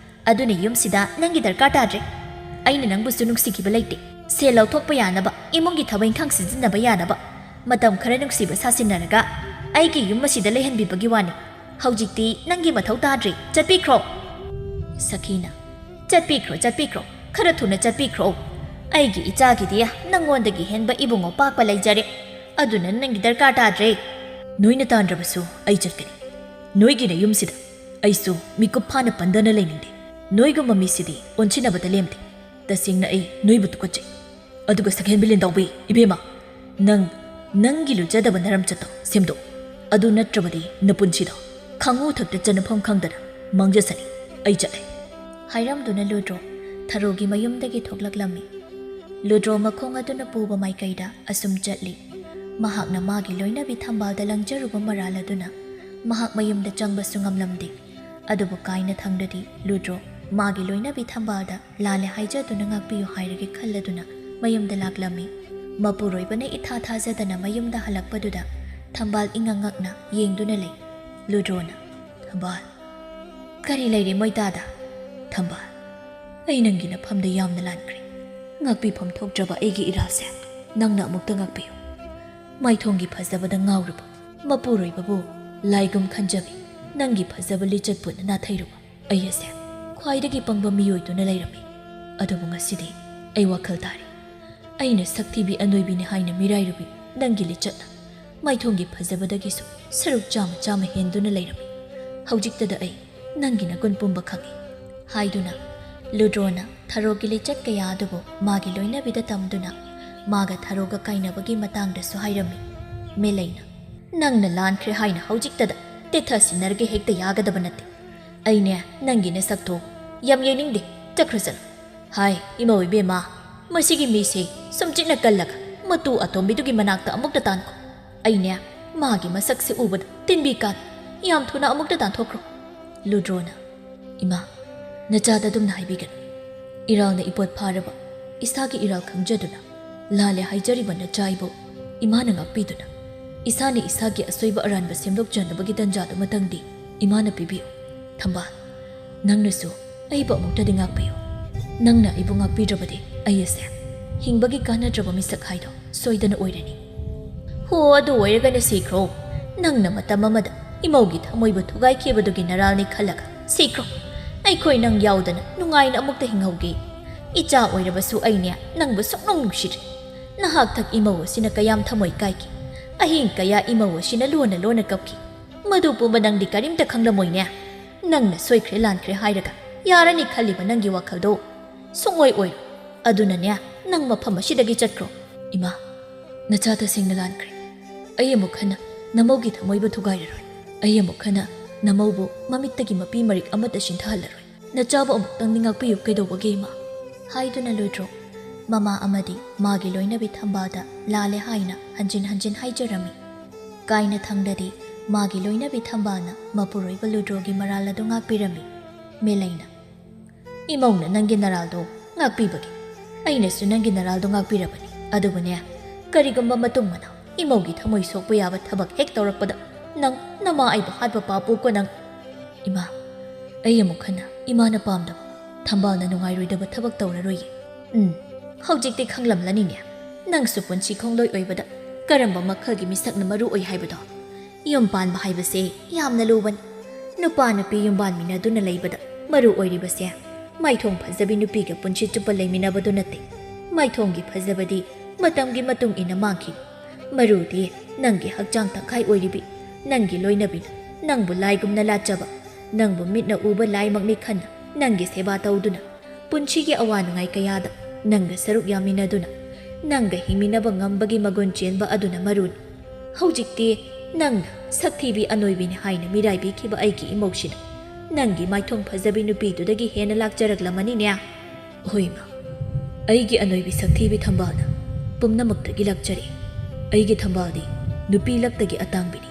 ꯑꯗꯨꯅ ꯌꯨꯝꯁꯤꯗ ꯅꯪꯒꯤ ꯗꯔꯀꯥꯔ ꯇꯥꯗ꯭ꯔꯦ꯫ ꯑꯩꯅ ꯅꯪꯕꯨꯁꯨ ꯅꯨꯡꯁꯤꯈꯤꯕ ꯂꯩꯇꯦ꯫ ꯁꯦꯜ ꯂꯧꯊꯣꯛꯄ ꯌꯥꯅꯕ, ꯏꯃꯨꯡꯒꯤ ꯊꯕꯛ ꯏꯪꯈꯥꯡ ꯁꯤꯖꯤꯟꯅꯕ ꯌꯥꯅꯕ ꯃꯇꯝ ꯈꯔ ꯅꯨꯡꯁꯤꯕ ꯁꯥꯁꯤꯟꯅꯔꯒ ꯑꯩꯒꯤ ꯌꯨꯝ ꯑꯁꯤꯗ ꯂꯩꯍꯟꯕꯤꯕꯒꯤ ꯋꯥꯅꯤ꯫ ꯍꯧꯖꯤꯛꯇꯤ ꯅꯪꯒꯤ ꯃꯊꯧ ꯇꯥꯗ꯭ꯔꯦ꯫ ꯆꯠꯄꯤꯈ꯭ꯔꯣ꯫ ꯁꯈꯤꯅ, ꯆꯠꯄꯤꯈ꯭ꯔꯣ, ꯆꯠꯄꯤꯈ꯭ꯔꯣ, ꯈꯔ ꯊꯨꯅ ꯆꯠꯄꯤꯈ꯭ꯔꯣ꯫ ꯑꯩꯒꯤ ꯏꯆꯥꯒꯤꯗꯤ ꯅꯪꯉꯣꯟꯗꯒꯤ ꯍꯦꯟꯕ ꯏꯕꯨꯡꯉꯣ ꯄꯥꯛꯄ ꯂꯩꯖꯔꯦ꯫ ꯑꯗꯨꯅ ꯅꯪꯒꯤ ꯗꯔꯀꯥꯔ ꯇꯥꯗ꯭ꯔꯦ꯫ ꯅꯣꯏꯅ ꯇꯥꯟꯗ꯭ꯔꯕꯁꯨ ꯑꯩ ꯆꯠꯀꯅꯤ꯫ ꯅꯣꯏꯒꯤ ꯅꯌꯨꯝꯁꯤꯗ ꯑꯩꯁꯨ ꯃꯤꯀꯨꯞ ꯐꯥꯅ ꯄꯟꯗꯅ ꯂꯩꯅꯤꯡꯗꯦ꯫ ꯅꯣꯏꯒꯨꯝꯕ ꯃꯤꯁꯤꯗꯤ ꯑꯣꯟꯁꯤꯟꯅꯕꯗ ꯂꯦꯝꯗꯦ꯫ ꯇꯁꯦꯡꯅ ꯑꯩ ꯅꯣꯏꯕꯨ ꯇꯨꯀꯠꯆꯩ꯫ ꯑꯗꯨꯒ ꯁꯛꯍꯦꯟꯕꯤ ꯂꯦꯟꯗꯥꯎꯕꯤ, ꯏꯕꯦꯝꯃ, ꯅꯪ ꯅꯪꯒꯤ ꯂꯨꯖꯗꯕ ꯅꯔꯝꯆꯠꯇꯣ ꯁꯦꯝꯗꯣꯛ꯫ ꯑꯗꯨ ꯅꯠꯇ꯭ꯔꯕꯗꯤ ꯅꯄꯨꯟꯁꯤꯗꯣ ꯈꯥꯉꯨ ꯊꯛꯇ ꯆꯠꯅꯐꯝ ꯈꯪꯗꯅ ꯃꯥꯡꯖꯁꯅꯤ꯫ ꯑꯩ ꯆꯠꯂꯦ꯫ ꯍꯥꯏꯔꯝꯗꯨꯅ ꯂꯨꯗ꯭ꯔꯣ ꯊꯔꯣꯒꯤ ꯃꯌꯨꯝꯗꯒꯤ ꯊꯣꯛꯂꯛꯂꯝꯃꯤ꯫ ꯂꯨꯗ꯭ꯔꯣ ꯃꯈꯣꯡ ꯑꯗꯨꯅ ꯄꯨꯕ ꯃꯥꯏꯀꯩꯗ ꯑꯁꯨꯝ ꯆꯠꯂꯤ꯫ ꯃꯍꯥꯛꯅ ꯃꯥꯒꯤ ꯂꯣꯏꯅꯕꯤ ꯊꯝꯕꯥꯜꯗ ꯂꯪꯖꯔꯨꯕ ꯃꯔꯥꯜ ꯑꯗꯨꯅ ꯃꯍꯥꯛ ꯃꯌꯨꯝꯗ ꯆꯪꯕꯁꯨ ꯉꯝꯂꯝꯗꯦ꯫ ꯑꯗꯨꯕꯨ ꯀꯥꯏꯅ ꯊꯪꯗꯗꯤ ꯂꯨꯗ꯭ꯔꯣ ꯃꯥꯒꯤ ꯂꯣꯏꯅꯕꯤ ꯊꯝꯕꯥꯜꯗ ꯂꯥꯜꯂꯦ ꯍꯥꯏꯖꯗꯨꯅ ꯉꯥꯛꯄꯤꯌꯨ ꯍꯥꯏꯔꯒꯦ ꯈꯜꯂꯗꯨꯅ ꯃꯌꯨꯝꯗ ꯂꯥꯛꯂꯝꯃꯤ꯫ ꯃꯄꯨꯔꯣꯏꯕꯅ ꯏꯊꯥ ꯊꯥꯖꯗꯅ ꯃꯌꯨꯝꯗ ꯍꯜꯂꯛꯄꯗꯨꯗ ꯊꯝꯕꯥꯜ ꯏꯉꯛ ꯉꯛꯅ ꯌꯦꯡꯗꯨꯅ ꯂꯩ꯫ ꯂꯨꯗ꯭ꯔꯣꯅ, "ꯊꯝꯕꯥꯜ, ꯀꯔꯤ ꯂꯩꯔꯦ ꯃꯣꯏꯇꯥꯗ?" "ꯊꯝꯕꯥꯜ, ꯑꯩ ꯅꯪꯒꯤ ꯅꯐꯝꯗ ꯌꯥꯝꯅ ꯂꯥꯟꯈ꯭ꯔꯦ꯫ ꯉꯥꯛꯄꯤꯐꯝ ꯊꯣꯛꯇ꯭ꯔꯕ ꯑꯩꯒꯤ ꯏꯔꯥꯜꯁꯦ ꯅꯪꯅ ꯑꯃꯨꯛꯇ ꯉꯥꯛꯄꯤꯌꯨ꯫ ꯃꯥꯏꯊꯣꯡꯒꯤ ꯐꯖꯕꯗ ꯉꯥꯎꯔꯕ ꯃꯄꯨꯔꯣꯏꯕꯕꯨ ꯂꯥꯏꯒꯨꯝ ꯈꯟꯖꯕꯤ ꯅꯪꯒꯤ ꯐꯖꯕ ꯂꯤꯆꯠꯄꯨꯅ ꯅꯥꯊꯩꯔꯨꯕ ꯑꯩ ꯑꯁꯦ ꯈ꯭ꯋꯥꯏꯗꯒꯤ ꯄꯪꯕ ꯃꯤꯑꯣꯏꯗꯨꯅ ꯂꯩꯔꯝꯃꯤ꯫ ꯑꯗꯨꯕꯨ ꯉꯁꯤꯗꯤ ꯑꯩ ꯋꯥꯈꯜ ꯇꯥꯔꯦ꯫ ꯑꯩꯅ ꯁꯛꯊꯤꯕꯤ ꯑꯅꯣꯏꯕꯤꯅꯤ ꯍꯥꯏꯅ ꯃꯤꯔꯥꯏꯔꯨꯕꯤ ꯅꯪꯒꯤ ꯂꯤꯆꯠꯅ ꯃꯥꯏꯊꯣꯡꯒꯤ ꯐꯖꯕꯗꯒꯤꯁꯨ ꯁꯔꯨꯛ ꯆꯥꯝꯃ ꯆꯥꯝꯃ ꯍꯦꯟꯗꯨꯅ ꯂꯩꯔꯝꯃꯤ꯫ ꯍꯧꯖꯤꯛꯇꯗ ꯑꯩ ꯅꯪꯒꯤ ꯅꯒꯨꯟ ꯄꯨꯝꯕ ꯈꯪꯉꯤ" ꯍꯥꯏꯗꯨꯅ ꯂꯨꯗ꯭ꯔꯣꯅ ꯊꯔꯣꯒꯤ ꯂꯤꯆꯠ ꯀꯌꯥ ꯑꯗꯨꯕꯨ ꯃꯥꯒꯤ ꯂꯣꯏꯅꯕꯤꯗ ꯇꯝꯗꯨꯅ ꯃꯥꯒ ꯊꯔꯣꯒ ꯀꯥꯏꯅꯕꯒꯤ ꯃꯇꯥꯡꯗꯁꯨ ꯍꯥꯏꯔꯝꯃꯤ꯫ ꯃꯦꯂꯩꯅ, "ꯅꯪꯅ ꯂꯥꯟꯈ꯭ꯔꯦ ꯍꯥꯏꯅ ꯍꯧꯖꯤꯛꯇꯗ ꯇꯦꯊ ꯁꯤꯟꯅꯔꯒ ꯍꯦꯛꯇ ꯌꯥꯒꯗꯕ ꯅꯠꯇꯦ꯫ ꯑꯩꯅꯦ ꯅꯪꯒꯤ ꯅꯁꯛꯇꯣ ꯌꯥꯝ ꯌꯦꯡꯅꯤꯡꯗꯦ, ꯆꯠꯈ꯭ꯔꯁꯅꯨ꯫ ꯍꯥꯏ, ꯏꯃꯧ ꯏꯕꯦꯝꯃ, ꯃꯁꯤꯒꯤ ꯃꯤꯁꯦ ꯁꯨꯝ ꯆꯤꯛꯅ ꯀꯜꯂꯒ ꯃꯇꯨ ꯑꯇꯣꯝꯕꯤꯗꯨꯒꯤ ꯃꯅꯥꯛꯇ ꯑꯃꯨꯛꯇ ꯇꯥꯟꯈꯣ꯫ ꯑꯩꯅꯦ ꯃꯥꯒꯤ ꯃꯁꯛꯁꯦ ꯎꯕꯗ ꯇꯤꯟꯕꯤ ꯀꯥꯟ꯫ ꯌꯥꯝ ꯊꯨꯅ ꯑꯃꯨꯛꯇ ꯇꯥꯟꯊꯣꯛꯈ꯭ꯔꯣ"꯫ ꯂꯨꯗ꯭ꯔꯣꯅ, "ꯏꯃꯥ, ꯅꯆꯥꯗ ꯑꯗꯨꯝꯅ ꯍꯥꯏꯕꯤꯒꯅꯨ꯫ ꯏꯔꯥꯜꯅ ꯏꯄꯣꯠ ꯐꯥꯔꯕ ꯏꯁꯥꯒꯤ ꯏꯔꯥꯜ ꯈꯪꯖꯗꯨꯅ ꯂꯥꯜꯂꯦ ꯍꯥꯏꯖꯔꯤꯕ ꯅꯆꯥ ꯑꯩꯕꯨ ꯏꯃꯥꯅ ꯉꯥꯛꯄꯤꯗꯨꯅ ꯏꯁꯥꯅ ꯏꯁꯥꯒꯤ ꯑꯁꯣꯏꯕ ꯑꯔꯥꯟꯕ ꯁꯦꯝꯗꯣꯛꯆꯅꯕꯒꯤ ꯇꯟꯖꯥꯗꯨꯃꯇꯪꯗꯤ ꯏꯃꯥꯅ ꯄꯤꯕꯤꯌꯨ꯫ ꯊꯝꯕꯥꯜ, ꯅꯪꯅꯁꯨ ꯑꯩꯕꯨ ꯑꯃꯨꯛꯇꯗꯤ ꯉꯥꯛꯄꯤꯌꯨ꯫ ꯅꯪꯅ ꯑꯩꯕꯨ ꯉꯥꯛꯄꯤꯗ꯭ꯔꯕꯗꯤ ꯑꯩ ꯑꯁꯦ ꯍꯤꯡꯕꯒꯤ ꯀꯥꯟꯅꯗ꯭ꯔꯕ ꯃꯤꯁꯛ ꯍꯥꯏꯗꯣ ꯁꯣꯏꯗꯅ ꯑꯣꯏꯔꯅꯤ"꯫ "ꯍꯣ, ꯑꯗꯨ ꯑꯣꯏꯔꯒꯅ ꯁꯤꯈ꯭ꯔꯣ꯫ ꯅꯪꯅ ꯃꯇꯝ ꯑꯃꯗ ꯏꯃꯧꯒꯤ ꯊꯃꯣꯏꯕꯨ ꯊꯨꯒꯥꯏꯈꯤꯕꯗꯨꯒꯤ ꯅꯔꯥꯜꯅꯤ ꯈꯜꯂꯒ ꯁꯤꯈ꯭ꯔꯣ꯫ ꯑꯩꯈꯣꯏ ꯅꯪ ꯌꯥꯎꯗꯅ ꯅꯨꯡꯉꯥꯏꯅ ꯑꯃꯨꯛꯇ ꯍꯤꯡꯍꯧꯒꯦ꯫ ꯏꯆꯥ ꯑꯣꯏꯔꯕꯁꯨ ꯑꯩꯅꯦ ꯅꯪꯕꯨ ꯁꯨꯛꯅꯨꯡ ꯅꯨꯡꯁꯤꯗ꯭ꯔꯦ꯫ ꯅꯍꯥꯛ ꯊꯛ ꯏꯃꯧ ꯑꯁꯤꯅ ꯀꯌꯥꯝ ꯊꯃꯣꯏ ꯀꯥꯏꯈꯤ꯫ ꯑꯍꯤꯡ ꯀꯌꯥ ꯏꯃꯧ ꯑꯁꯤꯅ ꯂꯣꯟꯅ ꯂꯣꯟꯅ ꯀꯞꯈꯤ꯫ ꯃꯗꯨ ꯄꯨꯝꯕ ꯅꯪꯗꯤ ꯀꯔꯤꯝꯇ ꯈꯪꯂꯝꯃꯣꯏꯅꯦ꯫ ꯅꯪꯅ ꯁꯣꯏꯈ꯭ꯔꯦ ꯂꯥꯟꯈ꯭ꯔꯦ ꯍꯥꯏꯔꯒ ꯌꯥꯔꯅꯤ ꯈꯜꯂꯤꯕ ꯅꯪꯒꯤ ꯋꯥꯈꯜꯗꯣ ꯁꯨꯡꯑꯣꯏ ꯑꯣꯏꯔꯣꯏ꯫ ꯑꯗꯨꯅꯅꯦ, ꯅꯪ ꯃꯐꯝ ꯑꯁꯤꯗꯒꯤ ꯆꯠꯈ꯭ꯔꯣ"꯫ "ꯏꯃꯥ, ꯅꯆꯥ ꯇꯁꯦꯡꯅ ꯂꯥꯟꯈ꯭ꯔꯦ꯫ ꯑꯩ ꯑꯃꯨꯛ ꯍꯟꯅ ꯅꯃꯧꯒꯤ ꯊꯃꯣꯏꯕꯨ ꯊꯨꯒꯥꯏꯔꯔꯣꯏ꯫ ꯑꯩ ꯑꯃꯨꯛ ꯍꯟꯅ ꯅꯃꯧꯕꯨ ꯃꯃꯤꯠꯇꯒꯤ ꯃꯄꯤ ꯃꯔꯤꯛ ꯑꯃꯠꯇ ꯁꯤꯟꯊꯍꯜꯂꯔꯣꯏ꯫ ꯅꯆꯥꯕꯨ ꯑꯃꯨꯛꯇꯪꯗꯤ ꯉꯥꯛꯄꯤꯌꯨ ꯀꯩꯗꯧꯕꯒꯦ, ꯏꯃꯥ?" ꯍꯥꯏꯗꯨꯅ ꯂꯨꯗ꯭ꯔꯣ ꯃꯃꯥ ꯑꯃꯗꯤ ꯃꯥꯒꯤ ꯂꯣꯏꯅꯕꯤ ꯊꯝꯕꯥꯜꯗ ꯂꯥꯜꯂꯦ ꯍꯥꯏꯅ ꯍꯟꯖꯤꯟ ꯍꯟꯖꯤꯟ ꯍꯥꯏꯖꯔꯝꯃꯤ꯫ ꯀꯥꯏꯅ ꯊꯪꯗꯗꯤ ꯃꯥꯒꯤ ꯂꯣꯏꯅꯕꯤ ꯊꯝꯕꯥꯜꯅ ꯃꯄꯨꯔꯣꯏꯕ ꯂꯨꯗ꯭ꯔꯣꯒꯤ ꯃꯔꯥꯜ ꯑꯗꯨ ꯉꯥꯛꯄꯤꯔꯝꯃꯤ꯫ ꯃꯦꯂꯩꯅ, "ꯏꯃꯧꯅ ꯅꯪꯒꯤ ꯅꯔꯥꯜꯗꯣ ꯉꯥꯛꯄꯤꯕꯒꯤ ꯑꯩꯅꯁꯨ ꯅꯪꯒꯤ ꯅꯔꯥꯜꯗꯣ ꯉꯥꯛꯄꯤꯔꯕꯅꯤ꯫ ꯑꯗꯨꯕꯨꯅꯦ, ꯀꯔꯤꯒꯨꯝꯕ ꯃꯇꯨꯡ ꯃꯅꯥꯎ ꯏꯃꯧꯒꯤ ꯊꯃꯣꯏ ꯁꯣꯛꯄ ꯌꯥꯕ ꯊꯕꯛ ꯍꯦꯛ ꯇꯧꯔꯛꯄꯗ ꯅꯪ ꯅꯃꯥ ꯑꯩꯕꯨ ꯍꯥꯠꯄ ꯄꯥꯞ ꯄꯣꯛꯀꯣ ꯅꯪ"꯫ "ꯏꯃꯥ, ꯑꯩ ꯑꯃꯨꯛ ꯍꯟꯅ ꯏꯃꯥꯅ ꯄꯥꯝꯗꯕ, ꯊꯝꯕꯥꯜꯅ ꯅꯨꯡꯉꯥꯏꯔꯣꯏꯗꯕ ꯊꯕꯛ ꯇꯧꯔꯔꯣꯏꯌꯦ꯫ ꯎꯝ, ꯍꯧꯖꯤꯛꯇꯤ ꯈꯪꯂꯝꯂꯅꯤꯅꯦ, ꯅꯪꯁꯨ ꯄꯨꯟꯁꯤ ꯈꯣꯡꯂꯣꯏ ꯑꯣꯏꯕꯗ ꯀꯔꯝꯕ ꯃꯈꯜꯒꯤ ꯃꯤꯁꯛꯅ ꯃꯔꯨ ꯑꯣꯏ ꯍꯥꯏꯕꯗꯣ꯫ ꯌꯨꯝ ꯄꯥꯟꯕ ꯍꯥꯏꯕꯁꯦ ꯌꯥꯝꯅ ꯂꯨꯕꯅꯤ꯫ ꯅꯨꯄꯥ ꯅꯨꯄꯤ ꯌꯨꯝ ꯄꯥꯟꯃꯤꯟꯅꯗꯨꯅ ꯂꯩꯕꯗ ꯃꯔꯨ ꯑꯣꯏꯔꯤꯕꯁꯦ ꯃꯥꯏꯊꯣꯡ ꯐꯖꯕꯤ ꯅꯨꯄꯤꯒ ꯄꯨꯟꯁꯤ ꯆꯨꯞꯄ ꯂꯩꯃꯤꯟꯅꯕꯗꯨ ꯅꯠꯇꯦ꯫ ꯃꯥꯏꯊꯣꯡꯒꯤ ꯐꯖꯕꯗꯤ ꯃꯇꯝꯒꯤ ꯃꯇꯨꯡ ꯏꯟꯅ ꯃꯥꯡꯈꯤ꯫ ꯃꯔꯨꯗꯤ ꯅꯪꯒꯤ ꯍꯛꯆꯥꯡ ꯇꯪꯈꯥꯏ ꯑꯣꯏꯔꯤꯕꯤ ꯅꯪꯒꯤ ꯂꯣꯏꯅꯕꯤꯅ ꯅꯪꯕꯨ ꯂꯥꯏꯒꯨꯝꯅ ꯂꯥꯠꯆꯕ, ꯅꯪꯕꯨ ꯃꯤꯠꯅ ꯎꯕ ꯂꯥꯏꯃꯛꯅꯤ ꯈꯟꯅ ꯅꯪꯒꯤ ꯁꯦꯕꯥ ꯇꯧꯗꯨꯅ, ꯄꯨꯟꯁꯤꯒꯤ ꯑꯋꯥ ꯅꯨꯡꯉꯥꯏ ꯀꯌꯥꯗ ꯅꯪꯒ ꯁꯔꯨꯛ ꯌꯥꯃꯤꯟꯅꯗꯨꯅ, ꯅꯪꯒ ꯍꯤꯡꯃꯤꯟꯅꯕ ꯉꯝꯕꯒꯤ ꯃꯒꯨꯟ ꯆꯦꯟꯕ ꯑꯗꯨꯅ ꯃꯔꯨꯅꯤ꯫ ꯍꯧꯖꯤꯛꯇꯤ ꯅꯪꯅ ꯁꯛꯊꯤꯕꯤ ꯑꯅꯣꯏꯕꯤꯅꯤ ꯍꯥꯏꯅ ꯃꯤꯔꯥꯏꯕꯤꯈꯤꯕ ꯑꯩꯒꯤ ꯏꯃꯧꯁꯤꯅ ꯅꯪꯒꯤ ꯃꯥꯏꯊꯣꯡ ꯐꯖꯕꯤ ꯅꯨꯄꯤꯗꯨꯗꯒꯤ ꯍꯦꯟꯅ ꯂꯥꯛꯆꯔꯛꯂꯝꯃꯅꯤꯅꯦ꯫ ꯍꯣꯏ ꯏꯃꯥ, ꯑꯩꯒꯤ ꯑꯅꯣꯏꯕꯤ ꯁꯛꯊꯤꯕꯤ ꯊꯝꯕꯥꯜꯅ ꯄꯨꯝꯅꯃꯛꯇꯒꯤ ꯂꯥꯛꯆꯔꯦ꯫ ꯑꯩꯒꯤ ꯊꯝꯕꯥꯜꯗꯤ ꯅꯨꯄꯤ ꯂꯛꯇꯒꯤ ꯑꯇꯥꯡꯕꯤꯅꯤ꯫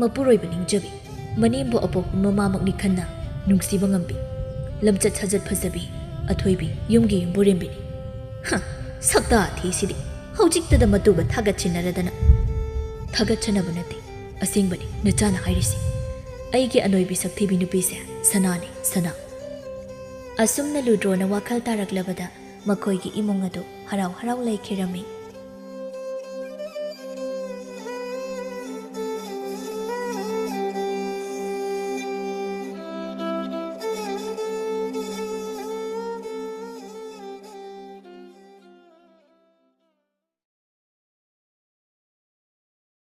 ꯃꯄꯨꯔꯣꯏꯕ ꯅꯤꯡꯖꯕꯤ, ꯃꯅꯦꯝꯕꯨ ꯑꯄꯣꯛꯄ ꯃꯃꯥꯃꯛꯅꯤ ꯈꯟꯅ ꯅꯨꯡꯁꯤꯕ ꯉꯝꯕꯤ, ꯂꯝꯆꯠ ꯁꯥꯖꯠ ꯐꯖꯕꯤ, ꯑꯊꯣꯏꯕꯤ, ꯌꯨꯝꯒꯤ ꯌꯨꯝꯕꯨꯔꯦꯝꯕꯤꯅꯤ꯫ ꯍ, ꯁꯛꯇꯥ ꯊꯤꯁꯤꯗꯤ ꯍꯧꯖꯤꯛꯇꯗ ꯃꯇꯨꯒ ꯊꯥꯒꯠꯁꯤꯟꯅꯔꯗꯅ꯫ ꯊꯥꯒꯠꯆꯅꯕ ꯅꯠꯇꯦ, ꯑꯁꯦꯡꯕꯅꯤ ꯅꯆꯥꯅ ꯍꯥꯏꯔꯤꯁꯤ꯫ ꯑꯩꯒꯤ ꯑꯅꯣꯏꯕꯤ ꯁꯛꯊꯤꯕꯤ ꯅꯨꯄꯤꯁꯦ ꯁꯅꯥꯅꯤ, ꯁꯅꯥ꯫ ꯑꯁꯨꯝꯅ ꯂꯨꯗ꯭ꯔꯣꯅ ꯋꯥꯈꯜ ꯇꯥꯔꯛꯂꯕꯗ ꯃꯈꯣꯏꯒꯤ ꯏꯃꯨꯡ ꯑꯗꯨ ꯍꯔꯥꯎ ꯍꯔꯥꯎ ꯂꯩꯈꯤꯔꯝꯃꯤ꯫